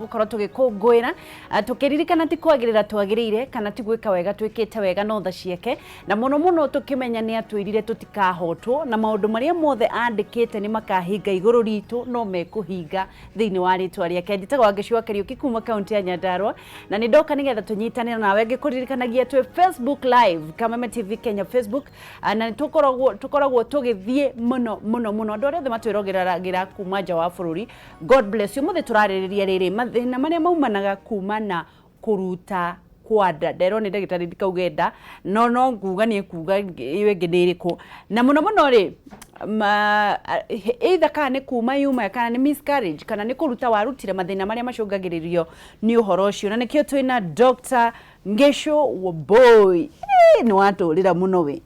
Gũkorwo tũgĩkũngũĩra tũkĩririkana ti kwagĩrĩra twagĩrĩire kana ti gwĩka wega twĩkĩte wega no tha ciake, na mũno mũno tũkĩmenya nĩ atwĩrire tũtikahotwo na maũndũ marĩa mothe andĩkĩte nĩ makahinga igũrũ ritũ no mekũhinga thĩinĩ wa rĩtwa rĩake. Njĩtagwo Wangeci wa Kariũki kuma kaunti ya Nyandarua na nĩ ndoka nĩgetha tũnyitanĩre nawe ngĩkũririkanagia twĩ Facebook Live, Kameme TV Kenya Facebook, na nĩ tũkoragwo tũgĩthiĩ mũno mũno mũno. Andũ arĩa othe matwĩroragĩra kuma nja wa bũrũri, God bless you. Mũthĩ tũrarĩrĩria rĩrĩ mathĩna marĩa maumanaga kuma na kũruta kwa nda. Nderwo nĩ ndagĩtarĩ ndikauge nda, no no nguga nĩ kuga ĩyo ĩngĩ nĩ ĩrĩkũ. Na mũno mũno rĩ, either kana nĩ kuma yuma kana nĩ miscarriage kana nĩ kũruta warutire, mathĩna marĩa macũngagĩrĩrio nĩ ũhoro ũcio. Na nĩkĩo twĩna Dr. Ngesho Wambui. Nĩ watũrĩra mũno we.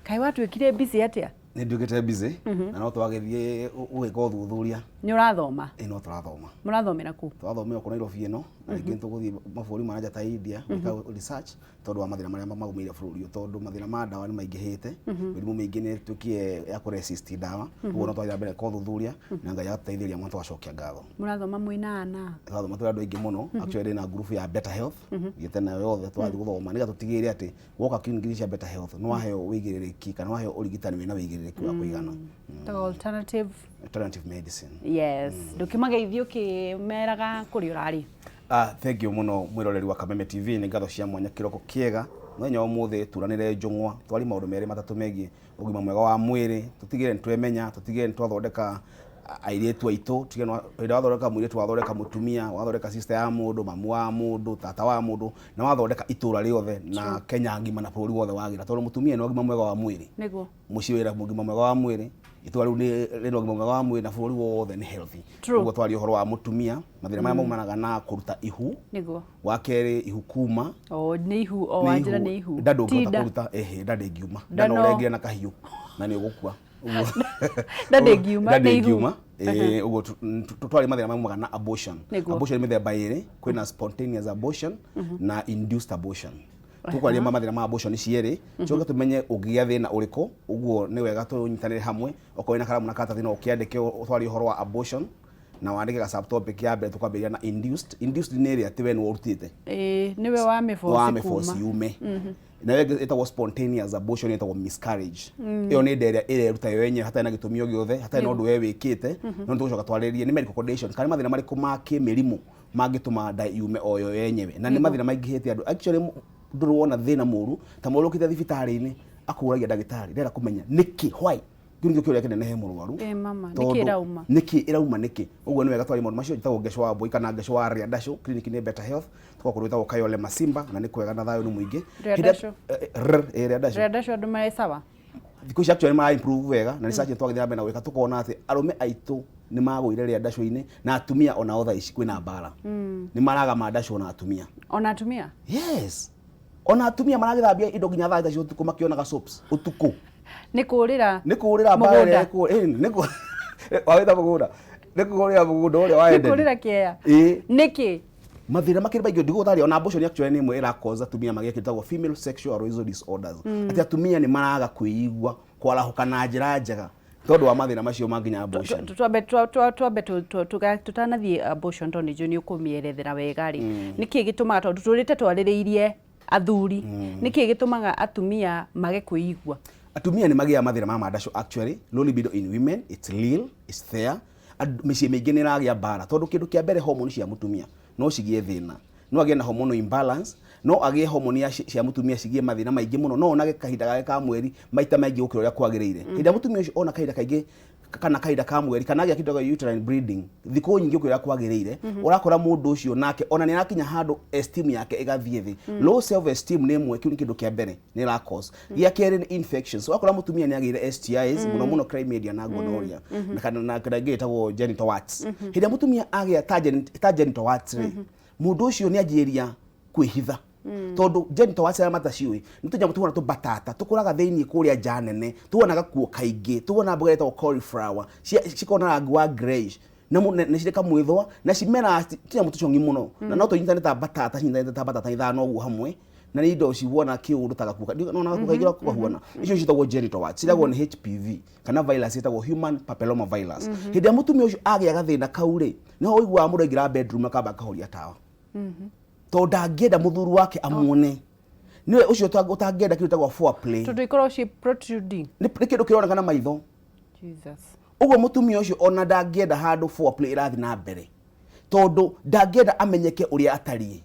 Kaĩ watuĩkire busy atĩa? Nĩ nduĩkĩte busy na no twagĩthiĩ gũgĩka ũthuthuria. Nĩ ũrathoma? Ĩ, no tũrathoma. Mũrathomera kũ? Tũrathomera kũ Nairobi ĩno na rĩngĩ nĩ tũgũthiĩ mabũrũri ma nja ta India gwĩka research tondũ wa mathĩna marĩa magũmĩire bũrũri ũyũ, tondũ mathĩna ma ndawa nĩ maingĩhĩte, mĩrimũ mĩingĩ nĩ ĩtuĩkire ya kũ resist ndawa. Ũguo no twathiĩ na mbere gwĩka ũthuthuria na Ngai agatũteithĩrĩria mũno, tũgacokia ngatho. Mũrathoma mwĩna ana? Tũrathoma twĩ andũ aingĩ mũno. Actually ndĩna group ya Better Health, thiĩte nayo yothe, tũrathiĩ gũthoma nĩgetha tũtigĩrĩre atĩ woka kiriniki cia Better Health nĩ waheo ũigĩrĩrĩki kana waheo ũrigitani wĩna ũigĩrĩrĩki wa kũigana. Ta alternative. Alternative medicine. Yes. Ndũkĩmageithie ũkĩmeraga kũrĩa ũrarĩ. Ah, thank you mũno mwĩroreri wa Kameme TV, nĩ ngatho cia mwanya, kĩroko kĩega. Mũthenya wa ũmũthĩ turanĩre njũng'wa, twari maũndũ merĩ matatũ megiĩ ũgima mwega wa mwĩrĩ, tũtigĩrĩre nĩ twemenya, tũtigĩrĩre nĩ twathondeka airĩtu aitũ, tũtigĩrĩre hĩndĩ ĩrĩa wathondeka mũirĩtu, wathondeka mũtumia, wathondeka sister ya mũndũ, mamu wa mũndũ, tata wa mũndũ, na wathondeka itũra rĩothe na Kenya ng'ima na bũrũri wothe wagĩra, tondũ mũtumia ena ũgima mwega wa mwĩrĩ, mũciĩ wĩna ũgima mwega wa mwĩrĩ, itũra rĩu rĩna ũgima mwega wa mwĩrĩ na bũrũri wothe nĩ healthy. Ũguo twaria ũhoro wa mũtumia, mathĩna marĩa maumanaga na kũruta ihu. Wa kerĩ, ihu kuma. O nĩ ihu, o wanjĩra nĩ ihu. Nda ndũngĩhota kũruta, ehe, nda ndĩngiuma. Nda no ũrengere na kahiũ na nĩ ũgũkua. Nda ndĩngiuma, nda ndĩngiuma. Ũguo twarĩ mathĩna maumaga na abortion. Abortion nĩ mĩthemba ĩrĩ, kwĩna spontaneous abortion na induced abortion. Tũkwaria mathĩna ma abortion cierĩ, tũcoke tũmenye ũngĩgĩa thĩna ũrĩkũ. Ũguo nĩ wega tũnyitanĩre hamwe, okorwo wĩna karamu na karatathi no ũkĩandĩke ũtwarie ũhoro wa abortion na wandĩke ga subtopic ya mbere. Tũkwambĩrĩria na induced. Induced nĩ ĩrĩa atĩ we nĩwe ũrutĩte. Ĩĩ, nĩwe wa mĩboci. Wa mĩboci yume. Nayo ĩngĩ ĩtagwo spontaneous abortion, ĩtagwo miscarriage. Ĩyo nĩ nda ĩrĩa ĩreruta yo yenyewe hatarĩ na gĩtũmi o gĩothe, hatarĩ na ũndũ we wĩkĩte. No nĩtũgũcoka twarĩrĩrie nĩ medical condition kana nĩ mathĩna marĩkũ ma kĩmĩrimũ mangĩtũma nda yume o yo yenyewe, na nĩ mathĩna maingĩhĩte andũ. Actually ndũrĩ wona thĩna mũru ta mũrũ ũkĩte thibitarĩ-inĩ akũragia ndagĩtarĩ ndĩrenda kũmenya nĩkĩ, why. Kĩu nĩkĩo kĩũria kĩnene he mũrwaru. Ĩ mama, nĩkĩ ĩrauma? Nĩkĩ ĩrauma nĩkĩ? Ũguo nĩ wega twarie maũndũ macio. Njĩtagwo Ngeco wa Mbui kana Ngeco wa Rĩandacũ, clinic nĩ Better Health, tukoragwo kũndũ gwĩtagwo Kayole Masimba, na nĩ kwega na thayũ nĩ mũingĩ. Rĩandacũ. Rĩandacũ. Rĩandacũ andũ marĩ sawa? Thikũ ici actually mara improve wega na research twagĩthiĩ na mbere na gwĩka, tũkona atĩ arũme aitũ nĩ magũire rĩandacũ-inĩ na atumia onao thaa ici kwĩna mbara. Nĩ maraga mandacũ ona atumia. Ona atumia? Yes. Ona atumia maragĩthambia indo nginya thaa 3 cia ũtukũ makĩonaga soaps ũtukũ. Nĩ kũrĩra. Nĩ kũrĩra mbara ĩrĩa nĩ wawĩta mũgũnda, nĩ kũrĩra mũgũnda ũrĩa wa Eden. Nĩ kũrĩra kĩea. Ĩĩ. Nĩkĩ? Mathĩna makĩrĩ maingĩ ndigũgũtarĩria. Ona abortion actually nĩ ĩmwe ĩra cause atumia magĩe kĩndũ gĩtagwo female sexual arousal disorders, atĩ atumia nĩ maraga kwĩigua kwarahũka na njĩra njega tondũ wa mathĩna macio ma nginya abortion. Twambe tũtanathiĩ abortion, tondũ nĩ njũĩ nĩ ũkũmĩerethera wega rĩ, nĩkĩ gĩtũmaga, tondũ tũrĩte twarĩrĩirie athuri, nĩkĩ gĩtũmaga atumia mage kwĩigua? Atumia nĩ magĩaga mathĩna ma mandacũ. Actually, low libido in women, it's real, it's there. Mĩciĩ mĩingĩ nĩ ĩragĩa mbara tondũ kĩndũ kĩa mbere, hormone cia mũtumia no cigĩe thĩna, no agĩe na hormonal imbalance, no agĩe hormone ya cia mũtumia cigĩe mathĩna maingĩ mũno, no onage kahinda gake ka mweri maita maingĩ gũkĩra ũrĩa kwagĩrĩire. Hĩndĩ ĩrĩa mũtumia ũcio ona kahinda kaingĩ kana kahinda ka mweri kana agĩa kĩndũ gĩa uterine bleeding thikũ nyingĩ gũkĩra ũrĩa kwagĩrĩire, ũrakora mũndũ ũcio nake ona nĩ arakinya handũ esteem yake ĩgathiĩ thĩ. Low self esteem nĩ ĩmwe, kĩu nĩ kĩndũ kĩa mbere nĩ ĩra cause. Gĩa kerĩ nĩ infections. Ũgakora mũtumia nĩ agĩire STIs, mũno mũno chlamydia na gonorrhea na kana na kana ĩngĩ ĩtagwo genital warts. Hĩndĩ ĩrĩa mũtumia agĩa ta genital warts rĩ, mũndũ ũcio nĩ anjĩrĩria kwĩhitha, tondũ genital warts, arĩa mataciũĩ, nĩ tũnyamũ tũhana tũbatata tũkũraga thĩinĩ kũrĩa nja nene, tuonaga kuo kaingĩ, tuona mboga ĩtagwo cauliflower, cikoragwo na rangi wa greyish na nĩ cirĩ kamwĩthwa na cimeraga tũnyamũ tũcong'i mũno na no tũnyitane ta mbatata, cinyitanĩte ta mbatata ithano ũguo hamwe. Na nĩ indo cihuana kĩũndũ ta gakuo, nona gakuo kaingĩ gahuana, icio ciĩtagwo genital warts, ciragwo nĩ HPV kana virus ĩtagwo human papilloma virus. Hĩndĩ ĩrĩa mũtumia ũcio agĩa gathĩna kau rĩ, nĩho ũiguaga mũndũ aingĩra bedroom akamba akahoria tawa, tondũ ndangĩenda mũthuri wake amuone. Nĩwe ũcio ũtangĩenda kĩndũ gĩtagwo foreplay. Tondũ ikoragwo ci protruding. Nĩ kĩndũ kĩroneka na maitho. Jesus. Ũguo mũtumia ũcio ona ndangĩenda handũ foreplay ĩrathiĩ na mbere, tondũ ndangĩenda amenyeke ũrĩa atariĩ.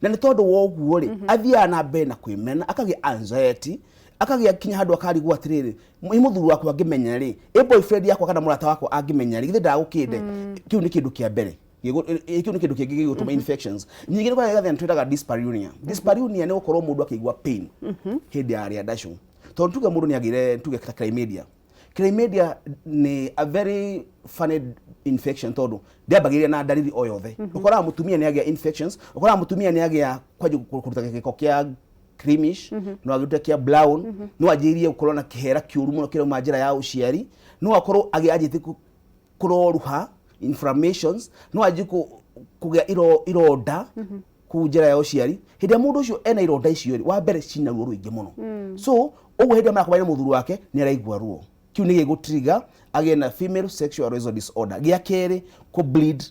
Na nĩ tondũ wa ũguo rĩ, athiaga na mbere na kwĩmena, akagĩa anxiety, akagĩa kinya handũ akarigwo atĩrĩrĩ, ĩ mũthuri wakwa angĩmenya rĩ, ĩ boyfriend yakwa kana mũrata wakwa angĩmenya rĩ, githĩ ndagũkĩnde? Kĩu nĩ kĩndũ kĩa mbere. Kĩu nĩ kĩndũ kĩngĩ gĩgũtũma infections. Ningĩ nĩ kũrĩ gathĩna twĩtaga dyspareunia. Dyspareunia nĩ gũkorwo mũndũ akĩigua pain hĩndĩ ya rĩa ndacũ. Tondũ tuge mũndũ nĩ agĩire, tuge ta chlamydia. Chlamydia nĩ a very funny infection, tondũ ndĩambagĩrĩria na ndariri o yothe. Ũkoraga mũtumia nĩ agĩa infections, ũkoraga mũtumia nĩ agĩa kwanjia kũruta gĩko kĩa creamish, no agĩrute kĩa brown, no anjĩrĩrie gũkorwo na kĩhera kĩũru mũno kĩrauma njĩra ya ũciari, no akorwo anjĩtie kũroruha, inflammations, no anjie kũgĩa ironda kũu njĩra ya ũciari. Hĩndĩ ĩrĩa mũndũ ũcio ena ironda icio rĩ, wa mbere cina ruo rũingĩ mũno. So ũguo hĩndĩ ĩrĩa marakomania na mũthuri wake, nĩ araigua ruo. Kĩu nĩ gĩgũtrigger agĩe na female sexual arousal disorder. Gĩa kerĩ, kũ bleed.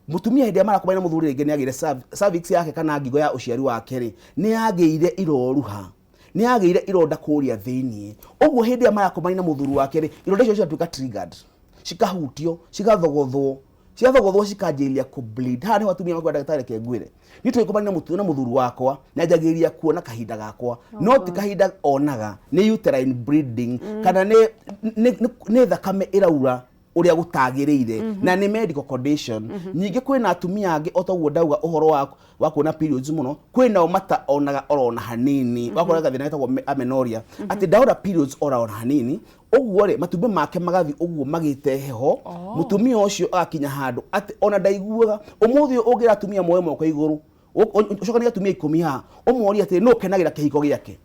Mũtumia hĩndĩ ĩrĩa marakomania na mũthuri rĩngĩ nĩ agĩire cervix yake kana ngingo ya ũciari wake rĩ, nĩ yagĩire iroruha, nĩ yagĩire ironda kũrĩa thĩiniĩ. Ũguo hĩndĩ ĩrĩa marakomania na mũthuri wake rĩ, ironda icio cigatuĩka triggered, cikahutio, cigathogothwo, ciathogothwo cikanjĩrĩria kũ bleed. Haha nĩho atumia makwenda, "Ndagĩtarĩ, reke ngwĩre, niĩ tũgĩkomania na mũthuri wakwa nĩ anjagĩrĩria kuona kahinda gakwa." No ti kahinda onaga, nĩ uterine bleeding kana nĩ thakame ĩraura ũrĩa gũtagĩrĩire, na nĩ medical condition. Ningĩ kwĩna atumia angĩ, o toguo ndauga ũhoro wa kuona periods mũno, kwĩnao mataonaga orona hanini. Wakora gathĩna getagwo amenorrhea, atĩ ndaona periods ora ona hanini. Ũguo rĩ, matumbĩ make magathiĩ ũguo magĩte heho. Mũtumia ũcio agakinya handũ atĩ ona ndaiguaga. Ũmũthĩ ũyũ ũngĩra atumia moe moko igũrũ, ũcokanie atumia 10 haha, ũmorie atĩ nũ ũkenagĩra kĩhiko gĩake,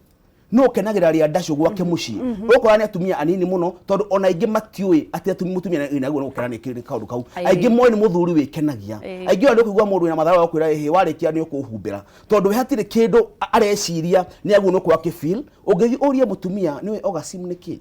no ũkenagĩra rĩa ndacũ gwake mũciĩ, ũgũkora nĩ atumia anini mũno, tondũ ona aingĩ matiũĩ atĩ mũtumia naguo nĩ gũkena nĩ kaũndũ kau. Aingĩ moĩ nĩ mũthuri wĩkenagia. Aingĩ ona nĩ ũkũigua mũndũ wĩna matharau akwĩra, "Ĩhĩ, warĩkia nĩ ũkũhumbĩra," tondũ we hatirĩ kĩndũ areciria nĩ aguo nĩ ũkũa akĩfeel. Ũngĩthiĩ ũrie mũtumia nĩwe orgasm nĩ kĩ,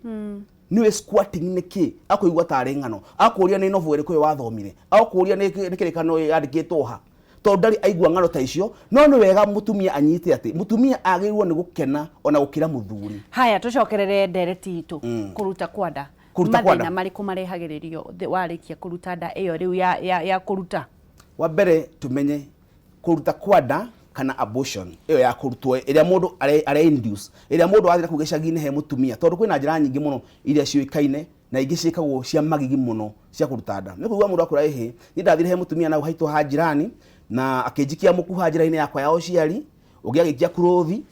nĩwe squirting nĩ kĩ, akũigua tarĩ ng'ano, akũria nĩ novel ĩrĩkũ ĩyo wathomire, akũria nĩ kĩrĩkano yandĩkĩtwo ha, tondũ ndarĩ aigua ng'ano ta icio. No nĩ wega mũtumia anyite atĩ mũtumia agĩrĩirwo nĩ gũkena ona gũkĩra mũthuri. Haya, tũcokerere ndereti itũ, kũruta kwa nda. Kũruta kwa nda. Mathĩna marĩkũ marehagĩrĩrio warĩkia kũruta nda ĩyo rĩu ya kũruta? Wa mbere, tumenye kũruta kwa nda kana abortion ĩyo ya kũrutwo, ĩrĩa mũndũ are induce, ĩrĩa mũndũ athiĩ kũu gĩcagi-inĩ he mũtumia, tondũ kwĩna njĩra nyingĩ mũno iria ciũĩkaine na ingĩ ciĩkagwo cia magigi mũno cia kũruta nda. Nĩ kũigua mũndũ akwĩra, "Ĩhĩ, niĩ ndathire he mũtumia na haitũ ha jirani na akĩnjikia mũkuha njĩra-inĩ yakwa ya ũciari, ũngĩ agĩikia kurothi,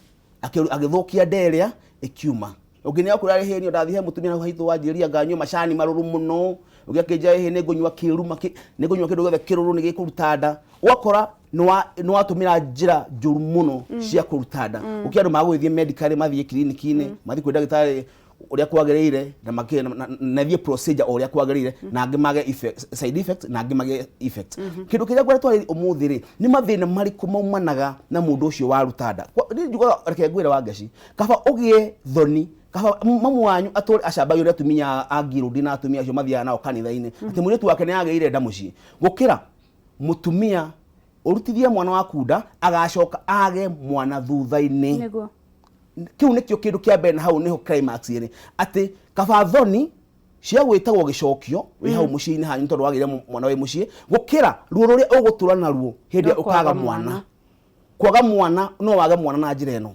agĩthũkia nda ĩrĩa ĩkiuma." Ũngĩ nĩ akwĩra, "Ĩhĩ, niĩ ndathiĩ he mũtumia na haitũ wanjĩria nganyua macani marũrũ mũno, ũngĩ akĩnjĩra ĩhĩ, nĩ ngũnyua kĩruma, nĩ ngũnyua kĩndũ gĩothe kĩrũrũ nĩ gĩkũruta nda." Ũgakora nĩ watũmĩra njĩra njũru mũno cia kũruta nda. Ũkĩ andũ magũgĩthiĩ medically, mathiĩ kiriniki-inĩ, mathiĩ kwĩ ndagĩtarĩ ũrĩa kwagĩrĩire, na thiĩ procedure o ũrĩa kwagĩrĩire, na angĩ mage side effect, na angĩ mage effect. Kĩndũ kĩrĩa ngwenda twarĩrie ũmũthĩ rĩ, nĩ mathĩna marĩkũ maumanaga na mũndũ ũcio waruta nda. Niĩ njugaga, reke ngwĩre Wangeci, kaba ũgĩe thoni, kaba mamu wanyu atũre acambagio nĩ atumia a ngirũndi na atumia acio mathiaga nao kanitha-inĩ atĩ mũirĩtu wake nĩ agĩire nda mũciĩ, gũkĩra mũtumia ũrutithie mwana waku nda agacoka age mwana thutha-inĩ. Kĩu nĩkĩo kĩndũ kĩa mbere, na hau nĩho climax ĩrĩ, atĩ kaba thoni cia gwĩtagwo gĩcokio wĩ hau mũciĩ-inĩ hanyu tondũ wagĩire mwana wĩ mũciĩ, gũkĩra ruo rũrĩa ũgũtũra naruo hĩndĩ ĩrĩa Rwa kwaga ũkaga mwana. Mwana. Kwaga mwana, no wage mwana na njĩra ĩno.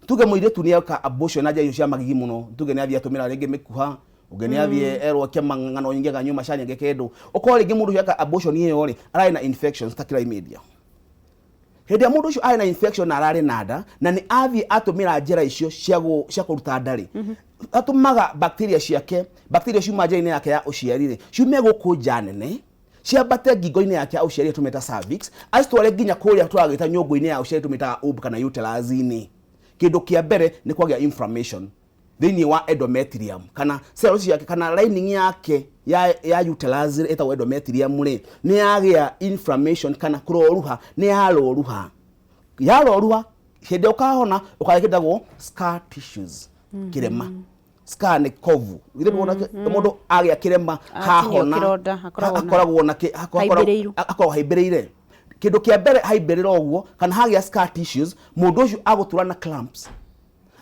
Tuge mũirĩtu nĩ eka abortion na njĩra icio cia magigi mũno, tuge nĩ athiĩ atũmĩra rĩngĩ mĩkuha, ũngĩ nĩ athiĩ erwo eke ng'ano nyingĩ, akanyua macani, agĩke ndũ. Ũkorwo rĩngĩ mũndũ ũcio eka abortion ĩyo rĩ, ararĩ na infections ta chlamydia. Hĩndĩ ĩrĩa mũndũ ũcio arĩ na infection na ararĩ na nda, na nĩ athiĩ atũmĩra njĩra icio cia kũruta nda rĩ, atũmaga bacteria ciake, bacteria ciuma njĩra-inĩ yake ya ũciari rĩ, ciume gũkũ nja nene, ciambate ngingo-inĩ yake ya ũciari tũmĩta cervix, acitware nginya kũrĩa tũragĩta nyũngũ-inĩ ya ũciari tũmĩtaga womb kana uterus-inĩ. Kĩndũ kĩa mbere nĩ kwagĩa inflammation thĩinĩ wa endometrium kana cells ciake kana lining yake ya uterus ĩtagwo endometrium rĩ, nĩ yagĩa inflammation kana kũroruha, nĩ yaroruha, yaroruha. Hĩndĩ ĩrĩa ũkahona ũkagĩa kĩndagwo scar tissues, kĩrema. Scar nĩ kovu. Githĩ ndũrona mũndũ agĩa kĩrema Atinio hahona kĩronda, akoragwo na- akoragwo na Haimbĩrĩirwo. akoragwo haimbĩrĩire. Kĩndũ kĩa mbere haimbĩrĩra ũguo kana hagĩa scar tissues, mũndũ ũcio agũtura na cramps,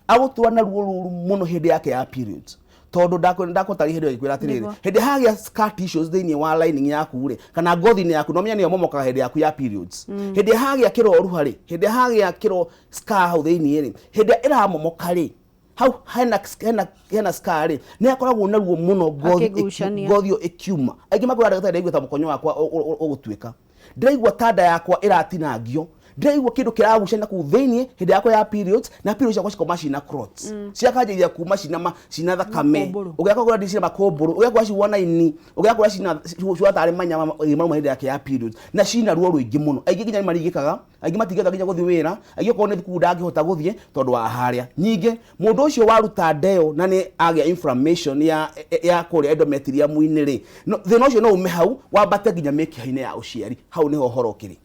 agũtura na ruo rũru mũno hĩndĩ yake ya periods, tondũ ndakũtarĩria hĩndĩ ĩyo ngĩkwĩra atĩrĩrĩ, hĩndĩ hagĩa scar tissues thĩinĩ wa lining yaku rĩ, kana ngothi-inĩ yaku, no menye nĩyo momokaga hĩndĩ yaku ya periods. Hĩndĩ hagĩa kĩroruha rĩ, hĩndĩ hagĩa kĩro scar hau thĩinĩ rĩ, hĩndĩ ĩramomoka rĩ, hau hena scar rĩ, nĩ akoragwo na ruo mũno ngothi Akĩgucania. Ngothi ĩyo ĩkiuma. Aingĩ makwĩra, "Ndagĩtarĩ, ndaigua ta mũkonyo wakwa ũgũtuĩka, ndĩraigua ta nda yakwa ĩratinangio, ndĩraigua kĩndũ kĩragucania kũu thĩinĩ hĩndĩ yakwa ya periods, na periods ciakwa cikoma cina clots, ciakanjĩrĩria kuma cina thakame." Makũmbũrũ. Ũgĩakora ndĩ cina makũmbũrũ, ũgĩakora cihuana ini, ũgĩakora cina cihuana tarĩ manyama marauma hĩndĩ yake ya periods, na cina ruo rũingĩ mũno. Aingĩ nginya nĩ maringĩkaga, aingĩ matingĩhota nginya gũthiĩ wĩra, aingĩ okorwo nĩ thukuru ndangĩhota gũthiĩ tondũ wa harĩa. Ningĩ mũndũ ũcio waruta ndeo na nĩ agĩa inflammation ya kũrĩa endometrium-inĩ rĩ, thĩna ũcio no ume hau wambate nginya mĩkiha-inĩ ya ũciari. Hau nĩho ũhoro ũkĩrĩ.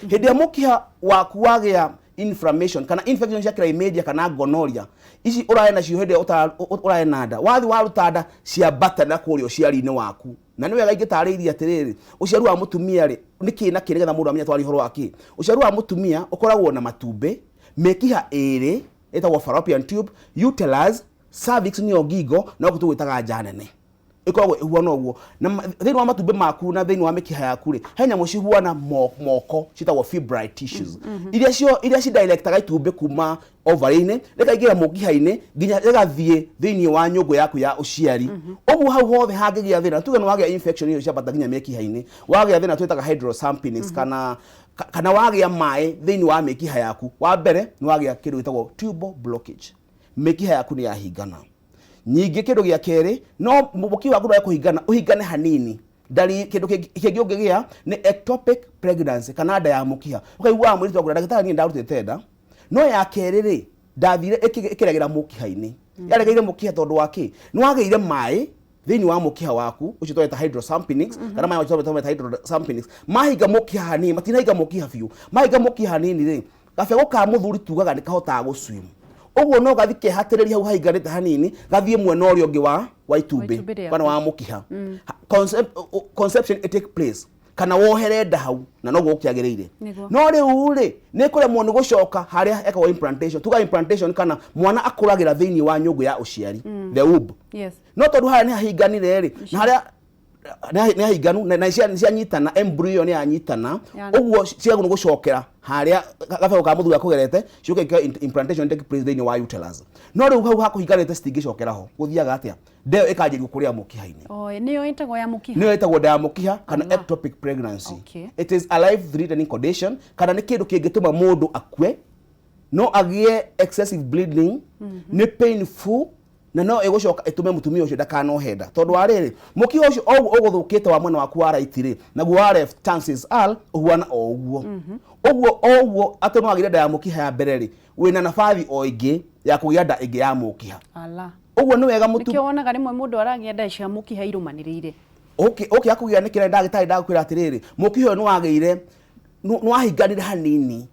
Hĩndĩ ĩrĩa mũkiha waku wagĩa inflammation kana infection cia chlamydia kana gonorrhea, ici ũrarĩ nacio hĩndĩ ĩrĩa ũrarĩ na nda, wathi waruta nda, ciambata na kũrĩa ũciari-inĩ waku. Na nĩ wega ingĩtarĩirie atĩrĩrĩ, ũciari wa mũtumia rĩ, nĩ kĩ na kĩ, nĩgetha mũndũ amenye twari ũhoro wa kĩ. Ũciari wa mũtumia ũkoragwo na matumbĩ, mĩkiha ĩrĩ ĩtagwo fallopian tube, uterus, cervix nĩyo ngingo, na gũkũ tũgwĩtaga nja nene, ĩkoragwo ĩhuana ũguo. Na thĩinĩ wa matumbĩ maku na thĩinĩ wa mĩkiha yaku rĩ, he nyamũ cihuana moko ciĩtagwo fibroid tissues, iria cio iria cidirectaga itumbĩ kuma ovary-inĩ rĩkaingĩra mũkiha-inĩ nginya rĩgathiĩ thĩinĩ wa nyũngũ yaku ya ũciari. Ũguo hau hothe hangĩgĩa thĩna, tuge nĩ wagĩa infection ĩyo ciambata nginya mĩkiha-inĩ, wagĩa thĩna twĩtaga hydrosalpinx, kana wagĩa maĩ thĩinĩ wa mĩkiha yaku, wa mbere nĩ wagĩa kĩndũ gĩtagwo tubal blockage, mĩkiha yaku nĩ yahingana. Ningĩ kĩndũ gĩa kerĩ, no mũkiha waku ndwae kũhingana, ũhingane hanini. Ndari kĩndũ kĩngĩ ũngĩgĩa nĩ ectopic pregnancy kana nda ya mũkiha. Ũkaiguaga mũirĩtu wakwĩra, "Ndagĩtarĩ, niĩ ndarutĩte nda, no ya kerĩ rĩ, ndathire ĩkĩregera mũkiha-inĩ." Yaregeire mũkiha tondũ wa kĩ? Nĩ wagĩire maĩ thĩinĩ wa mũkiha waku ũcio tweta hydrosalpinx, kana maĩ macio tweta hydrosalpinx mahinga mũkiha hanini, matinahinga mũkiha biũ, mahinga mũkiha hanini rĩ, gabegũ ka mũthuri tugaga nĩ kahotaga gũswim, ũguo no gathi kehatĩrĩria hau hahinganĩte hanini, gathiĩ mwena ũrĩa ũngĩ wa itumbĩ itumbĩ rĩaku. Kana wa mũkiha. Conception it take place kana wohere nda hau, na noguo gũkĩagĩrĩire. No rĩu rĩ, nĩ kũremwo nĩ gũcoka harĩa ekagwo implantation. Tuga implantation kana mwana akũragĩra thĩinĩ wa nyũngũ ya ũciari, the womb. No tondũ harĩa nĩ hahinganire rĩ, na harĩa nĩ hahinganu na nĩ cianyitana, embryo nĩ yanyitana, ũguo ciagwo nĩ gũcokera harĩa gabegũ ka mũthuri akũgerete, ciũke implantation take place thĩinĩ wa uterus. No rĩu hau hakũhinganĩte, citingĩcokera ho. Gũthiaga atĩa? Ndeo ĩkanjĩrĩria kũrĩa mũkiha-inĩ. Oh, nĩyo ĩtagwo ya mũkiha? Nĩyo ĩtagwo nda ya mũkiha kana ectopic pregnancy. It is a life threatening condition, kana nĩ kĩndũ kĩngĩtũma mũndũ akue. No agĩe excessive bleeding, nĩ painful, na no ĩgũcoka ĩtũme mũtumia ũcio ndakanohe nda, tondũ wa rĩrĩ, mũkiha ũcio o ũguo ũgũthũkĩte wa mwena waku wa right rĩ, naguo wa left chances are ũhuana o ũguo ũguo o ũguo. Atĩ no wagĩre nda ya mũkiha ya mbere rĩ, wĩna nabathi o ĩngĩ ya kũgĩa nda ĩngĩ ya mũkiha. Ala. Ũguo nĩ wega mũtu Nĩkĩo wonaga rĩmwe mũndũ aragĩa nda cia mũkiha irũmanĩrĩire. Okay, akũgĩa nĩ kĩrĩa ndagĩtarĩ ndakwĩra atĩrĩrĩ, mũkiha ũyũ nĩ wagĩire, nĩ wahinganire hanini,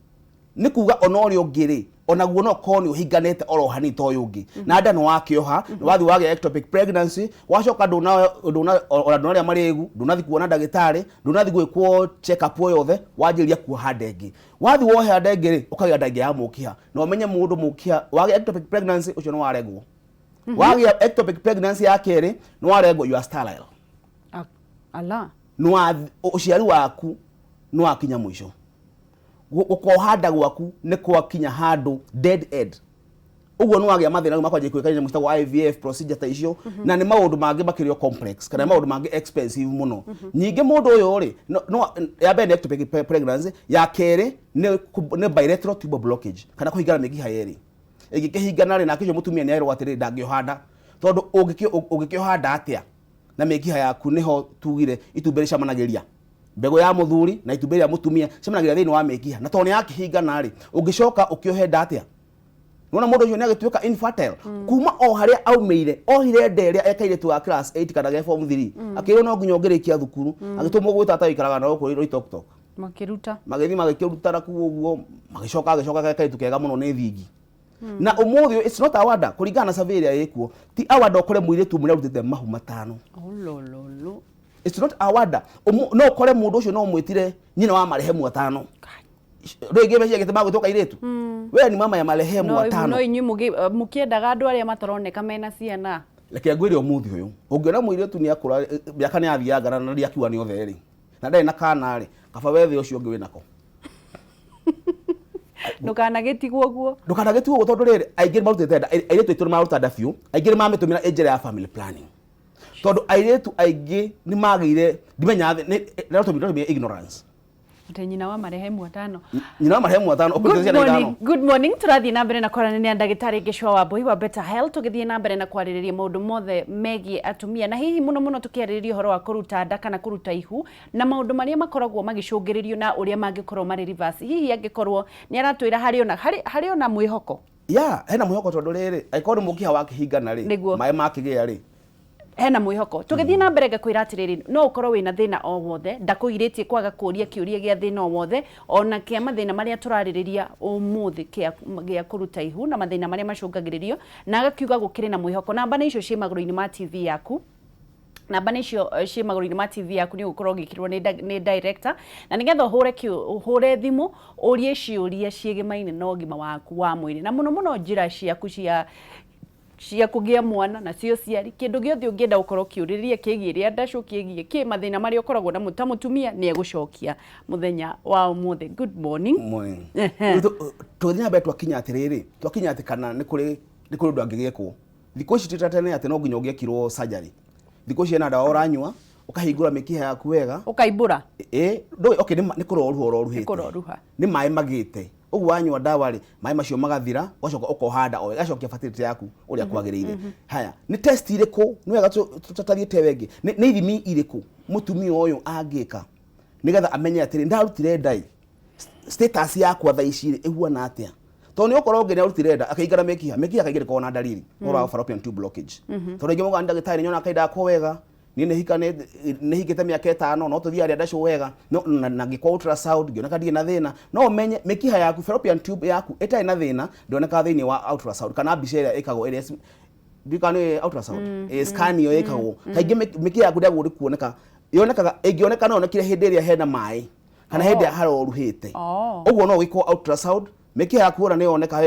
nĩ kuga ona ũrĩa ũngĩ rĩ, onaguo no korwo nĩ ũhinganĩte oro hanini ta ũyũ ũngĩ, na nda nĩ wakĩoha, nĩ wathiĩ wagĩa ectopic pregnancy, wacoka ndũna ndũna ona ndũnarĩa marĩgu, ndũnathi kuona ndagĩtarĩ, ndũnathi gwĩkwo check up o yothe, wanjĩrĩria kuoha nda ĩngĩ. Wathiĩ woha nda ĩngĩ rĩ, ũkagĩa nda ĩngĩ ya mũkiha. Na ũmenye mũndũ mũkiha wagĩa ectopic pregnancy ũcio nĩ waregwo. Wagĩa ectopic pregnancy ya kerĩ nĩ waregwo, you are sterile. Ala. Nĩ ũciari waku nĩ wakinya mũico. Gũkoha nda gwaku nĩ kwakinya handũ dead end. Ũguo nĩ wagĩa mathĩna rĩu makwanjia kwĩka nyamũ citagwo IVF procedure ta icio, na nĩ maũndũ mangĩ makĩrio complex kana nĩ maũndũ mangĩ expensive mũno. Ningĩ mũndũ ũyũ rĩ, no ya mbere nĩ ectopic pregnancy, ya kerĩ nĩ bilateral tubal blockage kana kũhingana mĩkiha yerĩ. Ĩngĩkĩhingana rĩ, nake ũcio mũtumia nĩ erwo atĩrĩrĩ, ndangĩoha nda, tondũ ũngĩkĩoha nda atĩa na mĩkiha yaku nĩho tugire itumbĩ rĩcamanagĩria, mbegũ ya mũthuri na itumbĩ rĩa mũtumia cemanagĩria thĩinĩ wa mĩkiha, na tondũ nĩ yakĩhingana rĩ, ũngĩcoka ũkĩohe nda atĩa? Nona mũndũ ũcio nĩ agĩtuĩka infertile kuma o harĩa aumĩire. Ohire nda ĩrĩa e kairĩtu wa class 8 kana ge form 3, akĩrwo no nginya ũngĩrĩkia thukuru, agĩtũmwo gwĩ tata wĩikaraga na gũkũ Loitoktok. Makĩruta. Magĩthiĩ magĩkĩruta na kuo ũguo, magĩcoka agĩcoka kairĩtu kega mũno nĩ thingi. Na ũmũthĩ ũyũ, it's not a wonder, kũringana na survey ĩrĩa ĩkuo, ti a wonder ũkore mũirĩtu ũmwe nĩarutĩte mahu 5. Olololo. It's not a wonder. No ũkore mũndũ ũcio no ũmwĩtire nyina wa marehemu 5. Rĩngĩ meciria gĩtĩ magwĩtwo kairĩtu. We ni mama ya marehemu No 5. No inyuĩ mũkĩendaga andũ arĩa mataroneka mena ciana. Reke ngwĩre ũmũthĩ ũyũ, ũngĩona mũirĩtu nĩ akũra, mĩaka nĩ yathianga na nĩ akiuga nĩ othe rĩ, na ndarĩ na kana rĩ, kaba wethe ũcio ũngĩ wĩnako. Ndũkanagĩtigwo ũguo. Ndũkanagĩtigwo ũguo tondũ rĩrĩ, aingĩ nĩ marutĩte nda, airĩtu aitũ nĩ maruta nda biũ, aingĩ nĩ mamĩtũmĩra ĩ njĩra ya family planning. Tondũ airĩtu aingĩ nĩ magĩire, ndimenyaga, nĩ ignorance. Atĩ nyina wa marehemu 5. Nyina wa marehemu 5, ũkũrĩte Good ciana morning, 5. good morning. Tũrathiĩ na mbere na kwaranĩria na ndagĩtarĩ Gĩchũa Wambui wa Better Health, tũgĩthiĩ na mbere na kwarĩrĩria maũndũ mothe megiĩ atumia, na hihi mũno mũno tũkĩarĩrĩria ũhoro wa kũruta nda kana kũruta ihu, na maũndũ marĩa makoragwo magĩcũngĩrĩrio na ũrĩa mangĩkorwo marĩ reverse. Hihi angĩkorwo nĩ aratwĩra harĩ ona mwĩhoko? Ya, hena mwĩhoko tondũ rĩrĩ, angĩkorwo nĩ mũkiha wakĩhingana rĩ, Nĩguo. maĩ makĩgĩa rĩ, hena mwĩhoko. Tũgĩthiĩ na mbere ngakwĩra atĩrĩrĩ, no ũkorwo wĩna thĩna o wothe, ndakũgirĩtie kwaga kũria kĩũria gĩa thĩna o wothe, ona kĩa mathĩna marĩa tũrarĩrĩria ũmũthĩ gĩa kũruta ihu na mathĩna marĩa macũngagĩrĩrio, na agakiuga gũkĩrĩ na mwĩhoko. Namba nĩ icio ciĩ magũrũ-inĩ ma TV yaku. Namba nĩ icio ciĩ magũrũ-inĩ ma TV yaku, nĩ ũgũkorwo ũgĩkĩrwo nĩ director, na nĩgetha ũhũre thimũ ũrie ciũria ciĩgĩmaine na ũgima waku wa mwĩrĩ, na mũno mũno njĩra ciaku cia kũgĩa mwana na cio ciari, kĩndũ gĩothe ũngĩenda gũkorwo ũkĩũrĩrĩria kĩgiĩ rĩa ndacũ, kĩgiĩ kĩ mathĩna marĩa ũkoragwo namo ta mũtumia, nĩ egũcokia mũthenya wa ũmũthĩ. Good morning. Morning. Tũgĩthiĩ na mbere twakinya atĩrĩrĩ, twakinya atĩ kana nĩ kũrĩ ũndũ angĩgĩkwo. Thikũ ici ti ta tene atĩ no nginya ũngĩekirwo surgery. Thikũ ici hena ndawa ũranyua, ũkahingũra mĩkiha yaku wega. Ũkaimbũra? Ĩ, ndũĩ, okay, nĩ kũroruha ũroruhĩte. Nĩ kũroruha. Nĩ maĩ magĩte. Ũguo wanyua ndawa rĩ, maĩ macio magathira, ũgacoka ũkoha nda o wega, ĩgacokia fertility yaku ũrĩa kwagĩrĩire. Haya, nĩ test irĩkũ, nĩ wega tũtathiĩte wengĩ, nĩ ithimi irĩkũ mũtumia ũyũ angĩka nĩgetha amenye atĩrĩ, ndarutire nda ĩ, status yakwa thaa ici rĩ, ĩhuana atĩa? Tondũ nĩ ũkorwo ũngĩ nĩ arutire nda, akĩingĩra mĩkiha, mĩkiha kaingĩ ndĩkoragwo na dalili, ũhoro wa fallopian tube blockage. Tondũ aingĩ maugaga nĩ ndagĩtarĩ nĩnyonaga kahinda gakwa wega, niĩ nĩ hikĩte mĩaka 5, no tũthiaga rĩa ndacũ wega, no, na ngĩkwo ultrasound, ngĩoneka ndirĩ na thĩna. No ũmenye mĩkiha yaku, fallopian tube yaku ĩtarĩ na thĩna, ndĩonekaga thĩinĩ wa ultrasound, kana mbica ĩrĩa ĩkagwo ĩrĩa ndiũĩ kana nĩ ultrasound, scan ĩyo ĩkagwo. Kaingĩ mĩkiha yaku ndĩagĩrĩirwo nĩ kuoneka, yonekaga, ĩngĩoneka no yonekire hĩndĩ ĩrĩa hena maĩ, kana hĩndĩ ĩrĩa haroruhĩte. Ũguo no wĩkwo ultrasound, mĩkiha yaku wona nĩ yoneka,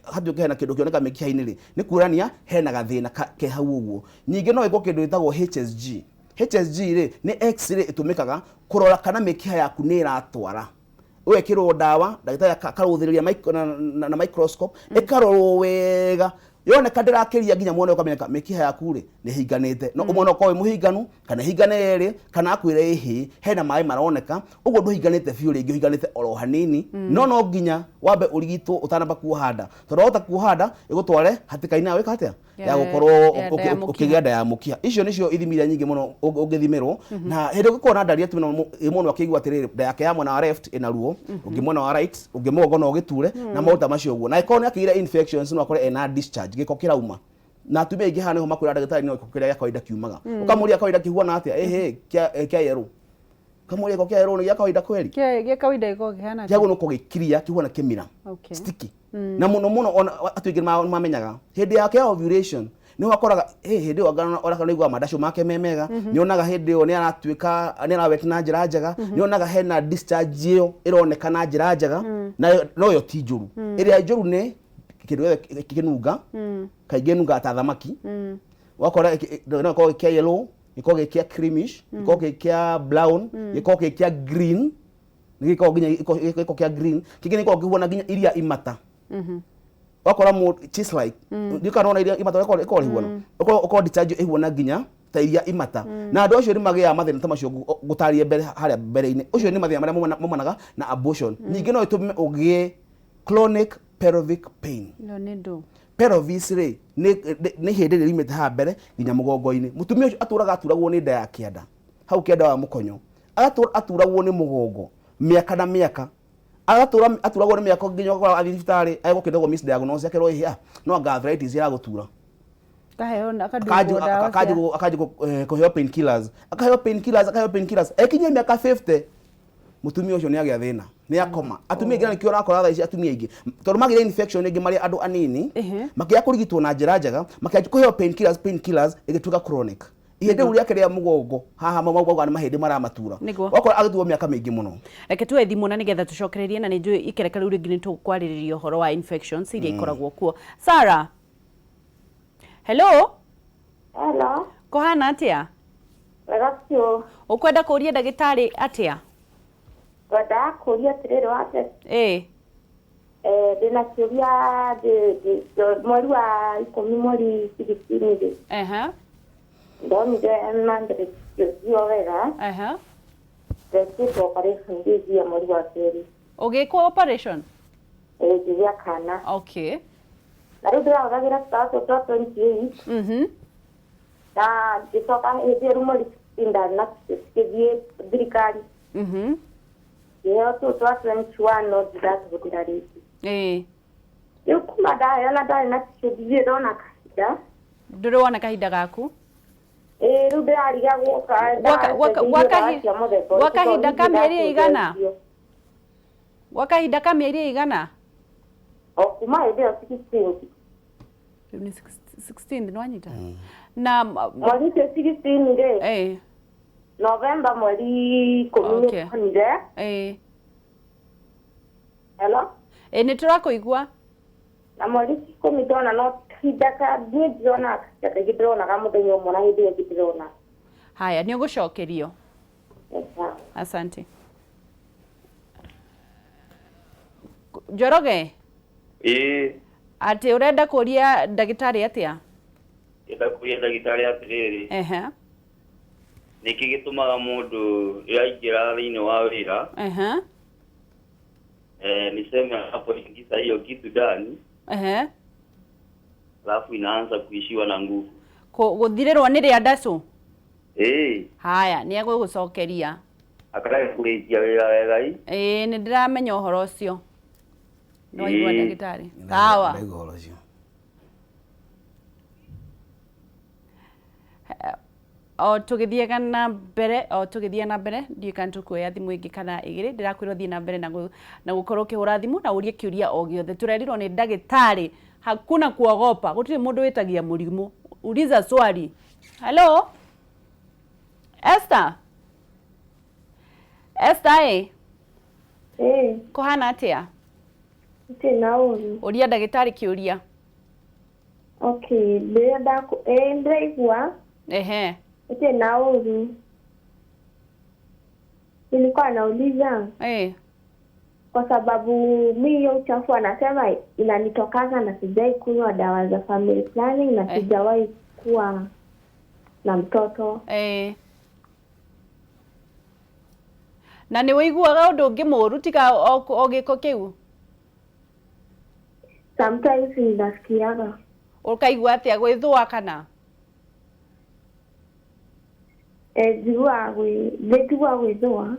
hatuĩke hena kĩndũ kĩoneka mĩkiha-inĩ rĩ, nĩ kuonania hena gathĩna ke hau ũguo. Ningĩ no ĩkwo kĩndũ gĩtagwo HSG. HSG rĩ, nĩ X-ray ĩtũmĩkaga kũrora kana mĩkiha yaku nĩ ĩratwara. Ũgekĩrwo ndawa, ndagĩtarĩ akarũthĩrĩria na microscope, ĩkarorwo wega. Yoneka ndĩrakĩria nginya mwena ũkamenyeka mĩkiha yaku rĩ, nĩ ĩhinganĩte. No ũmwe no ũkorwo wĩ mũhinganu, kana ĩhingane yerĩ, kana akwĩre ĩhĩ, hena maĩ maroneka, ũguo ndũhinganĩte biũ rĩngĩ, ũhinganĩte oro hanini. No no nginya wambe ũrigitwo ũtanamba kuoha nda. Tondũ wahota kuoha nda, ĩgũtware hatĩka-inĩ ya gwĩka atĩa? Ya gũkorwo Ya mũkiha. ũkĩgĩa nda ya mũkiha. Icio nĩcio ithimi iria nyingĩ mũno ũngĩthimĩrwo. Na hĩndĩ ũngĩkorwo na ndari atumia mũndũ akĩigua atĩrĩrĩ, nda yake ya mwena wa left ĩna ruo, ũngĩ mwena wa right, ũngĩ mũgongo no ũgĩture, na maũndũ ta macio ũguo. Na angĩkorwo nĩ akĩgĩire infections, no akore ena discharge, gĩko kĩrauma. Na atumia aingĩ haha nĩho makwĩra ndagĩtarĩ no gĩko kĩrĩa gĩa kawaida kiumaga. Ũkamũria kawaida kĩhuana atĩa? Ĩhĩ, kĩa yellow. Ũkamũria gĩko kĩa yellow nĩ gĩa kawaida kweri? Kĩa kawaida gĩkoragwo kĩhana atĩa? Kĩagĩrĩirwo nĩ gũkorwo gĩkiria, kĩhuana kĩmira. Sticky. Na mũno mũno ona atu aingĩ nĩ mamenyaga hĩndĩ yake ya ovulation nĩ wakoraga hĩndĩ ĩyo anga ona kana nĩaiguaga mandacũ make me mega, nĩ onaga hĩndĩ ĩyo nĩ aratuĩka nĩ arawet na njĩra njega, nĩ onaga hena discharge ĩyo ĩroneka na njĩra njega, na no yo ti njũru. Ĩrĩa njũru nĩ kĩndũ gĩothe kĩnunga, kaingĩ ĩnungaga ta thamaki. Wakora no gĩkorwo gĩ kĩa yellow, gĩkorwo gĩ kĩa creamish, gĩkorwo gĩ kĩa brown, gĩkorwo gĩ kĩa green, nĩ gĩkoragwo nginya gĩko kĩa green, kĩngĩ nĩ gĩkoragwo kĩhuana nginya iria imata. Wakora cheese like, ndiũĩ kana wona iria imata ũrĩa ĩkoragwo ĩhuana, ũkorwo discharge ĩhuana nginya ta iria imata. Na andũ acio nĩ magĩaga mathĩna ta macio ngũtarĩria mbere harĩa mbere-inĩ. Ũcio nĩ mathĩna marĩa maumanaga na abortion. Ningĩ no ĩtũme ũgĩe chronic pelvic pain. Ĩno nĩ ndũ. Pelvis rĩ, nĩ hĩndĩ ĩrĩa yumĩte haha mbere nginya mũgongo-inĩ. Mũtumia ũcio atũraga aturagwo nĩ nda ya kĩanda, hau kĩanda wa mũkonyo. Agatũra aturagwo nĩ mũgongo mĩaka na mĩaka. Agatũra aturagwo nĩ mĩaka nginya ũgakora athiĩ thibitarĩ agũkĩrwo misdiagnosis, akerwo ĩhĩ, no anga arthritis ĩragũtura. Akaheo na akandungwo ndawa cia Akanjĩ kũheo painkillers. Akaheo painkillers, akaheo painkillers. Ekinyia mĩaka 50. Mutumia ũcio nĩ agĩa thĩna, nĩ akoma. Atumia aingĩ, na nĩkĩo ũrakora thaa ici atumia aingĩ tondũ magĩire infection ĩngĩ marĩ andũ anini, makĩaga kũrigitwo na njĩra njega, makĩanjia kũheo painkillers, painkillers ĩgĩtuĩka chronic. Ihĩndĩ rĩu rĩake rĩa mũgongo haha maugaga nĩ mahĩndĩ maramatura. Wakora agĩtuo mĩaka mĩingĩ mũno. Reke tuoe thimũ na nĩgetha tũcokererie, na nĩ njũĩ ikereka rĩu rĩngĩ nĩ tũkwarĩrĩria ũhoro wa infections iria ikoragwo kuo. Sarah, hello. Hello. Kũhana atĩa? Wega biũ. Ũkwenda kũũria ndagĩtarĩ atĩa? Ngwendaga kũũria atĩrĩrĩ wambe. Ĩĩ. Ndĩna kĩũria, mweri wa 10, mweri 16 rĩ, ndonire mandĩkio wega. Ndekĩtwo operation ngĩthia mweri wa 2. Ũgĩkwo operation? Ĩĩ, ngĩgĩa kana. Na rĩu ndĩrahũthagĩra tũtawa tũtũ twa 28. Na ngĩcoka hĩndĩ ĩyo rĩu mweri 16 ndarĩ na ngĩthiĩ thirikari. Ngĩheo tũu twa 21, no ndiratũhũthĩra rĩngĩ. Rĩu kuma ndaheo na ndarĩ na tissue, ndirĩ ndona kahinda. Ndũrĩ wona kahinda gaku? Ĩĩ, rĩu ndĩrarigagwo Gwa kahinda ka mĩeri ĩigana? Gwa kahinda ka mĩeri ĩigana? O kuma hĩndĩ ĩyo 16. Rĩu nĩ 16, nĩ wanyita? Na mweri ũcio 16 rĩ, November mweri 10 nĩ ndonire. Hello? Ĩĩ, nĩ tũrakũigua. Na mweri 10 ndona, no kahinda ka niĩ ndirona kahinda kaingĩ, ndĩronaga mũthenya ũmwe na hĩndĩ ĩyo ĩngĩ ndĩrona. Haya, nĩ ũgũcokerio. Asante. Njoroge. Ĩĩ. Atĩ ũrenda kũria ndagĩtarĩ atĩa? Ndĩrenda kũria ndagĩtarĩ atĩrĩrĩ, nĩkĩ gĩtũmaga mũndũ rĩrĩa aingĩra thĩinĩ wa wĩra, niseme anapoingiza hiyo kitu ndani, alafu inaanza kuishiwa na nguvu? Gũthirĩrwo nĩ rĩa ndacũ? Ĩĩ. Haya, nĩ egũgũcokeria. Akarega kũrĩkia wĩra wega i. Ĩĩ, nĩ ndĩramenya ũhoro ũcio. Nĩ waigua ndagĩtarĩ? Sawa. Ndaigua ũhoro ũcio. O tũgĩthiaga na mbere, ndiũĩ kana tũkuoya thimũ ĩngĩ kana igĩrĩ. Ndĩrakwĩra ũthiĩ na mbere na gũkorwo ũkĩhũra thimũ na ũrie kĩũria o gĩothe. Tũrerirwo nĩ ndagĩtarĩ hakuna kuogopa, gũtirĩ mũndũ wĩtagia mũrimũ. Uliza swali. Hello, Esther. Esther, ĩ. Ĩĩ. Kũhana atĩa? Itirĩ na ũru. Ũria ndagĩtarĩ kĩũria. Okay, ndĩrenda ĩĩ, ndĩraigua. Itirĩ na ũru. Nilikuwa nauliza kwa sababu mi hiyo uchafu anasema inanitokaga na sijai kunywa dawa za family planning na sijawahi kuwa na mtoto. Na nĩ ũiguaga ũndũ ũngĩ mũũru tiga o gĩko kĩu? Sometimes ninasikiaga. Ũkaigua atĩa, gwĩthũa kana? Njiguaga njiguaga gwĩthũa.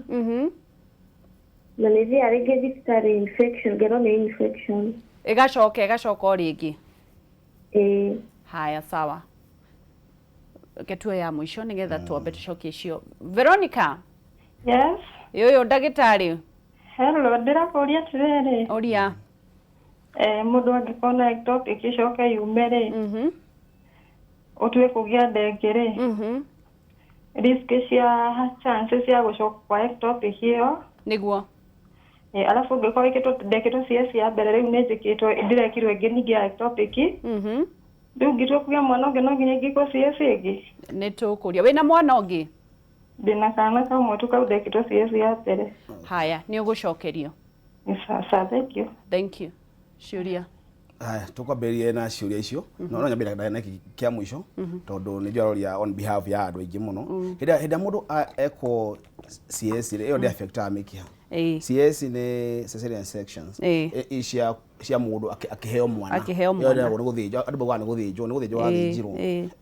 Na nĩ thiaga rĩngĩ thibitarĩ infection, ngerwo nĩ infection. Ĩgacoka o rĩngĩ? Ĩĩ. Haya, sawa, reke tuoe ya mũico nĩgetha twambe tũcokie icio. Veronica. Yes. Ĩ, ũyũ ndagĩtarĩ. Hello, ndĩrakũria atĩrĩrĩ. Ũria. Mũndũ angĩkorwo na ectopic ĩcoke yume rĩ, ũtue kũgĩa nda ĩngĩ rĩ, risk cia chance cia gũcoka kwa ectopic ĩyo? Alafu ũngĩkorwo wĩkĩtwo, ndekĩtwo CS ya mbere, rĩu nĩ njĩkĩtwo, ndĩrekirwo ĩngĩ ningĩ ya ectopic, rĩu ngĩtua kũgĩa mwana ũngĩ, no nginya ingĩkwo CS ĩngĩ? Nĩ tũkũria. Wĩna mwana ũngĩ? Ndĩna kana kamwe tu, kau ndekĩtwo CS ya mbere. Haya, nĩ ũgũcokerio. Nĩ sawa, thank you. Thank you. Ciũria. Haya, tũkwambĩrĩrie na ciũria icio, no nyambĩrĩria na gĩkĩ kĩa mũico tondũ nĩ njũraria on behalf ya andũ aingĩ mũno. Hĩndĩ ĩrĩa mũndũ ekwo CS rĩ, ĩyo ndĩ affectaga mĩkiha. CS nĩ cesarean sections. Cia mũndũ akĩheo mwana. Akĩheo Ĩyo mwana. ĩragwo nĩ gũthĩnjwo, andũ maugaga nĩ gũthĩnjwo, nĩ gũthĩnjwo wathĩnjirwo.